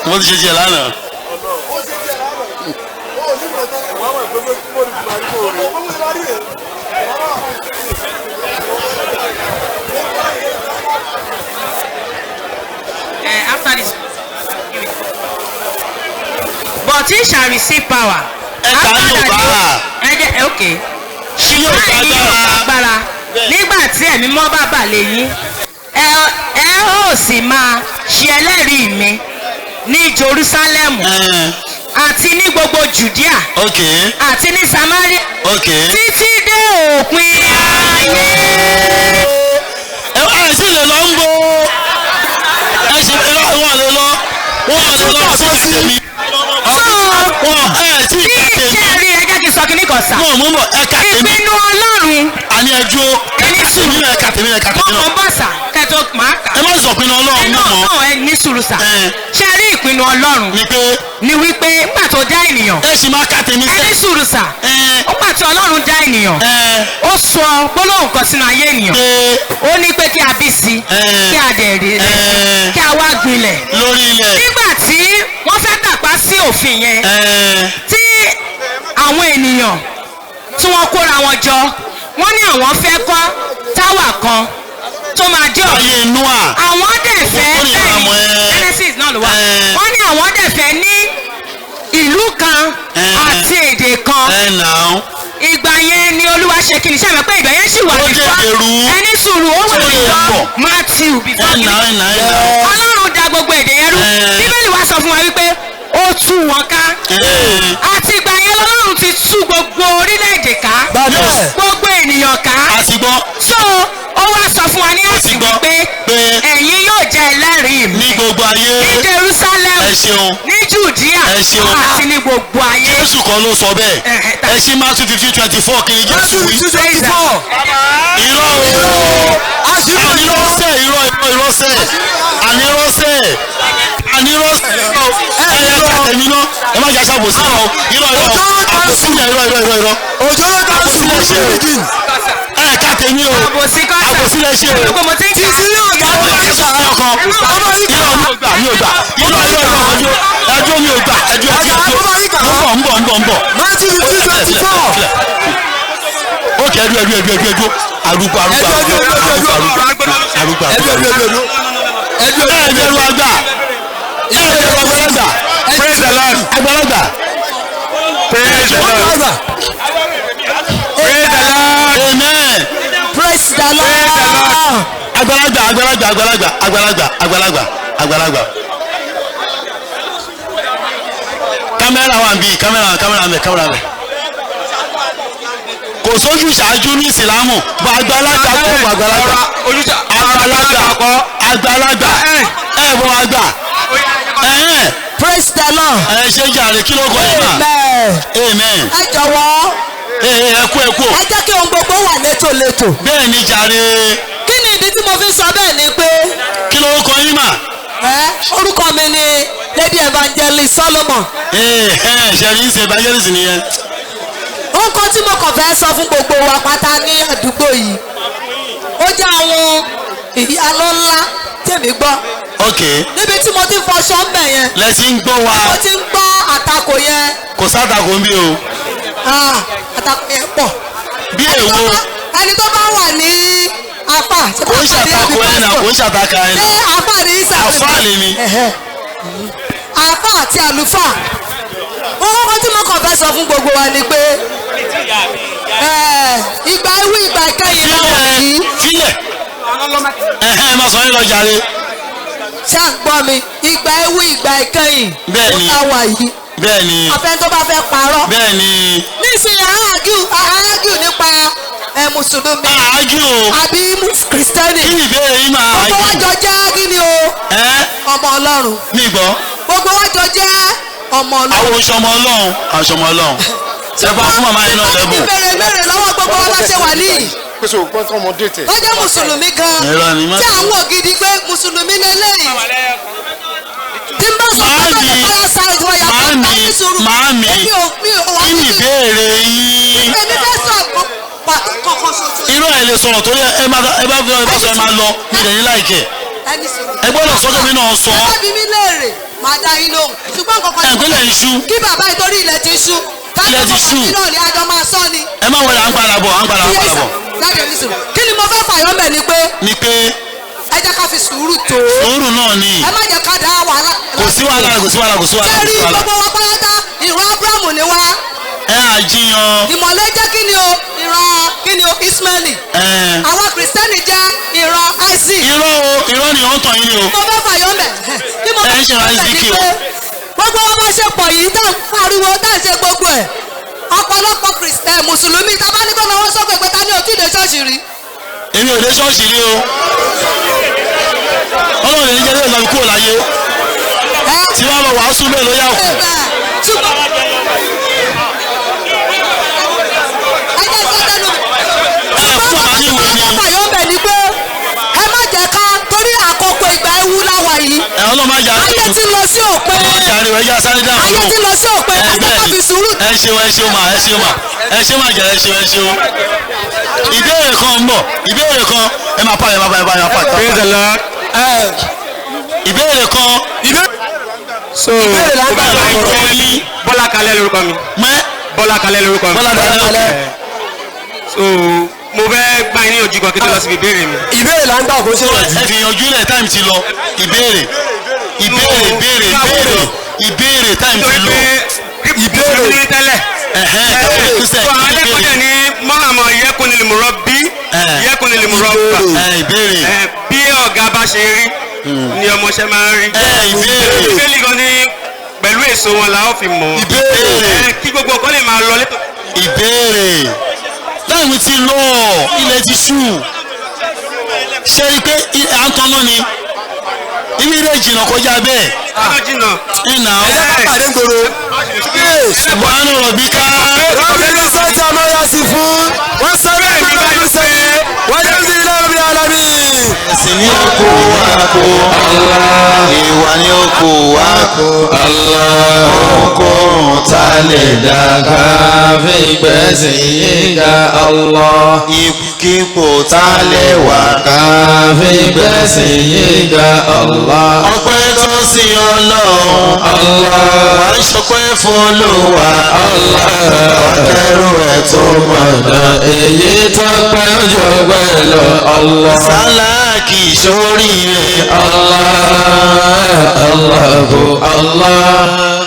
Mo ti ṣe tiẹ̀ lánàá. After this, but he shall receive power. Ẹ kà á yóò bá a. Ẹ jẹ́ okay. Yóò Ṣùgbọ́n ẹ̀yin yóò gbàgbára. gbàgbára nígbà tí ẹ̀mí mọ́ bá bà lé yín, ẹ ó sì máa ṣe ẹlẹ́rìí mi ní Jerusalem àti ní gbogbo Judea àti ní Samaria títí dé òpin ayé. Ẹ wá ẹ sì lè lọ ń bo. Ẹ sì lè lọ, wọn lè lọ. Wọn lè lọ sí tèmi. Wọn ẹ tí Bí ì tèmi. iṣẹ́ rí, ẹ jẹ́ kí n sọ kíní kan sà. Mo mú bọ̀, ẹ ka tèmi. Ìpinnu Ọlọ́run. Àní ẹ dúró. Ẹni sùúrù. Tèmi náà, ẹ ka tèmi náà, ẹ ka tèmi Mo náà. mọ̀ ń bọ̀ sà, kẹ́tọ́ máa kà. Ẹ má sọ pinnu Ọlọ́run mú mọ́. Náà ẹ ní sùúrù sà. Ṣé ẹ rí ìpinnu Ọlọ́run? Ni pé. Ni wípé nígbà tó dá ènìyàn. Ẹ sì máa ka tèmi Ẹ sẹ́. ní sùúrù sà. Nígbà tí Ọlọ́run dá ènìyàn. Ó sọ gbólóhùn kan sínú ayé ènìyàn. Ó ní pé kí a bí sí. Kí a dẹ̀ rí rẹ̀. Kí a wá gbilẹ̀. Lórí ilẹ̀. Nígbà tí wọ́n fẹ́ tàpá sí òfin yẹn. Tí àwọn ènìyàn tí wọ́n kóra wọn jọ, wọ́n ní àwọn fẹ́ kọ́ táwà kan tó máa jẹ́ ọ̀rọ̀. Ayé Noah. Àwọn dẹ̀ fẹ́ Ó ní ìbámu bẹ́ẹ̀ ẹ. ni Genesis náà ló wà. Wọ́n ní àwọn dẹ̀ fẹ́ ní ìlú kan àti èdè kan. Ẹ nà án. Ìgbà yẹn ni Olúwa ṣe kí ni, ṣe àmọ́ pé ìgbà yẹn sì wà Ó before dé èrú. ẹni sùúrù, ó wà Ó lè before pọ̀. Matthew before Ẹ nà án, ẹ nà án, ẹ nà án. Ọlọ́run da gbogbo èdè yẹn rú. Bíbélì wa sọ fún wa wípé ó tú wọn ká. Àti ìgbà yẹn lọ́lọ́run ti tú gbogbo orílẹ̀-èdè ká. Gbogbo ènìyàn ká. A ti gbọ́. So ó wá sọ fún wa ní àti wípé ẹ̀yin yóò jẹ́ ẹlẹ́rìí mi Ní gbogbo ayé. ní Jerusalem, Ẹ ṣeun. ní Judea Ẹ ṣeun. àti ní gbogbo ayé. Jésù kan ló sọ bẹ́ẹ̀. Ẹ ṣí Matthew 15:24 kí ni Jésù wí. 15:24. Irọ́ o. Àní irọ́ sẹ́, irọ́ irọ́ irọ́ sẹ́. Àní irọ́ sẹ́. Àní irọ́ sẹ́. Ẹ ẹ ká tẹ̀mí ná. Ẹ má jẹ́ aṣàbòsí o. Irọ́ irọ́. Àbòsí irọ́ irọ́ irọ́ irọ́. Òjò ló ta Àbòsí lẹ ṣe o. Ẹ ká tẹ̀mí o. Àbòsí kọ́ sà. Àbòsí lẹ ṣe o. Gbogbo mo ti ń kà. Títí yóò dá Ẹ má jẹ́ ọkàn. Irọ́ mi ò gbà, mi ò gbà. Irọ́ irọ́ irọ́ ẹjọ́ ẹjọ́ mi ò gbà. Ẹjọ́ ẹjọ́ ẹjọ́. Ń bọ̀ ń bọ̀ ń bọ̀ ń bọ̀. Matthew 15:24. Ok, ẹdú ẹdú ẹdú ẹdú ẹdú arúgbó arúgbó arúgbó arúgbó arúgbó Ẹdú ẹdú ẹdú ẹdú. Ẹdú ẹ ẹdú bẹ̀rù àgbà, ẹ bẹ̀rù àgbàlagbà. Praise the Lord. Àgbàlagbà. Praise the Lord. Praise the Lord. Amen. Praise the Lord. Àgbàlagbà àgbàlagbà àgbàlagbà àgbàlagbà àgbàlagbà àgbàlagbà. Kámẹ́rà wà ń bí, kámẹ́rà kámẹ́rà mẹ́ kámẹ́rà mẹ́. Kò sójú ṣáájú ní ìsìlámù, bọ àgbàlagbà kò bọ àgbàlagbà. Àgbàlagbà àgbàlagbà ẹ bọ àgbà. Praise the Lord. Ẹ ṣe jàre, kí ló kọ yín mà? Amen. Amen. Ẹ jọ̀wọ́. Ẹ kú ẹ kú. Ẹ jẹ́ kí ohun gbogbo wà létòlétò. Bẹ́ẹ̀ ni jàre. Kí ni ìdí tí mo fi sọ bẹ́ẹ̀ ni pé. Kí ló kọ yín mà? Orúkọ mi ni Lady Evangelist Solomon. Ṣe rí ṣe evangelist nìyẹn. Nǹkan tí mo kàn fẹ́ sọ fún gbogbo wa pátá ní àdúgbò yìí, ó jẹ́ àwọn ìyanu ńlá tèmi gbọ́. Ok. Níbi tí mo ti ń fọṣọ ń bẹ̀ yẹn. Lẹ́sìn ń gbọ́ wa. Mo ti ń gbọ́ àtakò yẹn. Kò sátakò ń bí o. Àtakò yẹn pọ̀. Bí èwo? Ẹni tó bá wà ní afa. Kò ń ṣàtakò ẹ̀ nà, kò ń ṣàtakà ẹ̀ nà. Ṣé afa ní Isa? Afa lè mi. Afa àti àlùfáà. Ohun tí mo kàn fẹ́ sọ fún gbogbo wa ni pé ìgbà ewu ìgbà ìkẹyìn làwọn yìí. Filẹ̀ ẹ má sọ yín lọ jàre. Ṣé à ń gbọ́ mi? Ìgbà ewu ìgbà ìkẹyìn Bẹ́ẹ̀ni. ó wà yìí. Bẹ́ẹ̀ni. Afẹ́ tó bá fẹ́ parọ́. Bẹ́ẹ̀ni. Nísìnyí àágìw nípa mùsùlùmí. Àágìw o. Àbí kìrìsìtẹ́nì. Kí ni ìbéèrè yín máa ágìw? Gbogbo wa jọ jẹ́ kí ni o? Ọmọ Ọlọ́run. Mi gbọ́. Gbogbo wa jọ jẹ́ ọmọ Ọlọ́run. Àwọn oṣọmọ Ọlọ́run, àṣọmọ Ọlọ́run. Ṣé bá fún màmá yín náà lẹ́bùn? Ìbéèrè ìbéèrè lọ́wọ́ gbogbo wa bá ṣe wà níyì. Wọ́n jẹ́ mùsùlùmí gan-an. Tí àwọn ògidì pé mùsùlùmí lélẹ́yìí. Tí n bá sọ pé bá fire side wọ́n yà fún mi sùúrù. Màámi, kí ni ìbéèrè yín? Èmi fẹ́ sọ pàtó kankan ṣoṣo. Irú ẹ̀ lè sọ̀rọ̀ torí ẹ bá sọ ẹ máa lọ mi lè ní láìkẹ́. Ẹ gbọ́dọ̀ sọ́kẹ́ mi náà sọ. Ẹ bá bi mí léèrè, màá dá yín lóhùn. Ṣùgbọ́n kankan Ẹ̀gbẹ́lẹ̀ ń ṣú. Kí bàbá ìtorí ilẹ̀ ti ṣú. Ilẹ̀ ti ṣú. Ẹ má wọlé, à ń padà bọ̀, à ń padà bọ̀. Jáde ní sùúrù. Kí ni mo fẹ́ fàyọ́ mẹ́ ni pé. Ni pé. Ẹ jẹ́ ká fi sùúrù tó. Sùúrù náà ni. Ẹ má jẹ́ ká dá wàhálà. Kò sí wàhálà, kò sí wàhálà, kò sí wàhálà. Ṣé rí gbogbo wa pátá ìran Ábúráhámù ni wá. Ẹ àjíyàn. Ìmọ̀lé jẹ́ kí ni o, ìran kí ni o, Ismaili. Àwọn Kìrìsìtẹ́nì jẹ́ ìran Isaac. Irọ́ o, irọ́ ni ó ń tàn yín ni o. Mo fẹ́ fàyọ́ mẹ́. Kí mo fẹ́ fàyọ́ mẹ́ ni pé gbogbo wa bá ṣe pọ̀ yìí tá à ń pariwo tá à ń ṣe gbogbo ẹ̀. Ọ̀pọ̀lọpọ̀ Kìrìsìtẹ́nì Mùsùlùmí tá a bá ní kó lọ́wọ́ sókè pé ta ni ò tí ì dé ṣọ́ọ̀ṣì rí. Èmi ò dé ṣọ́ọ̀ṣì rí o. Ọlọ́run ní jẹ́ lọ́ọ́ kúrò láyé. Tí wọ́n lọ wàásù bẹ́ẹ̀ ló yà kù. Ẹ má jẹ́ ká torí àkókò ìgbà ewu láwa yìí. Ayé ti lọ sí òpin. Ayé ti lọ sí òpin. Ẹ jẹ́ ká fi sùúrù. Ẹ ṣeun, ẹ ṣeun mà, ẹ ṣeun mà, ẹ ṣeun mà jẹ́, ẹ ṣeun, ẹ ṣeun. Ìbéèrè kan ń bọ̀, ìbéèrè kan ẹ máa pa, ẹ máa pa, ẹ máa pa. Praise the Lord. Ìbéèrè kan. So Bọ́lá Kalẹ́ lórúkọ mi. Bọ́lá Kalẹ́ lórúkọ mi. Bọ́lá Kalẹ́. So mo fẹ́ gbá yín ní ojú kan kí tó lọ síbi ìbéèrè mi. Ìbéèrè là ń gbà kó ṣe é. Ẹ fi yanjú ilẹ̀ táìmù ti lọ. Ìbéèrè ìbéèrè ìbéèrè ìbéèrè ìbéèrè táìmù ti lọ. Ìbéèrè ní tẹ́lẹ̀. So àwọn akẹ́kọ̀ọ́ dẹ̀ ní mọ́hàmọ́ yẹ́kùn ni mùrọ̀ bí yẹ́kùn ni mùrọ̀ bà. Ìbéèrè. Bí ọ̀gá bá ṣe rí ni ọmọọṣẹ́ máa ń rí. Ìbéèrè. Ìbéèrè gan ni pẹ̀lú èso wọn la ó fi mọ̀. Ìbéèrè. Kí gbogbo ọkọ lè máa lọ létò. Ìbéèrè. Táìmù ti lọ, ilẹ̀ ti ṣú. Ṣé rí pé à ń tanná ni? Ibi ilé ìjìnà kọjá bẹ́ẹ̀. Ìnà ẹ ká pàdé gbòòrò. Subhana rabbika. Rọ́bìnrin sọ́jà máa yá sí fún. Wọ́n sáré ìgbà tó sẹ́yìn. Wọ́n yẹ́ sí ilé ọ̀rọ̀ alábí. Ẹ̀sìn ní oko wa kó Allah. Ìwà ní oko wa kó Allah. Ohunkóhun tá lè dá ká fi gbẹ̀sìn yíga Allah. Ipòkípò tá lè wà ká fi gbẹ̀sìn yíga Allah. Ọpẹ́ tó sí Ọlọ́run Allah. Wà á ṣọpẹ́ fún Olúwa Allah. Ọ̀kẹ́rù ẹ̀ tó mọ̀nà èyí tó pẹ́ jù pẹ́ lọ Allah. Sáláàkì sóríire Allah Allahu Allah.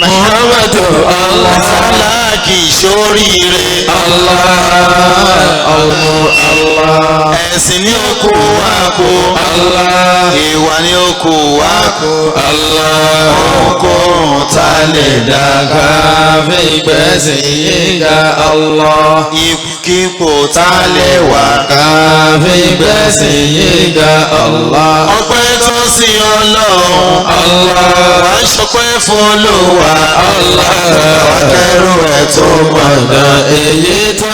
Muhammadu Allah. Sáláàkì sóríire Allah Allah Allah. Ẹ̀sìn ní oko wa kó Allah. Ìwà ní oko wa kó Allah. Ohunkóhun tá lè dá ká fi gbẹ̀sìn yíga Allah. Ipòkípò tá lè wà ká fi gbẹ̀sìn yíga Allah. Ọpẹ́ tó sí Ọlọ́run Allah. Wà á ṣọpẹ́ fún Olúwa Allah. Ọ̀kẹ́rù ẹ̀ tó mọ̀nà èyí tó.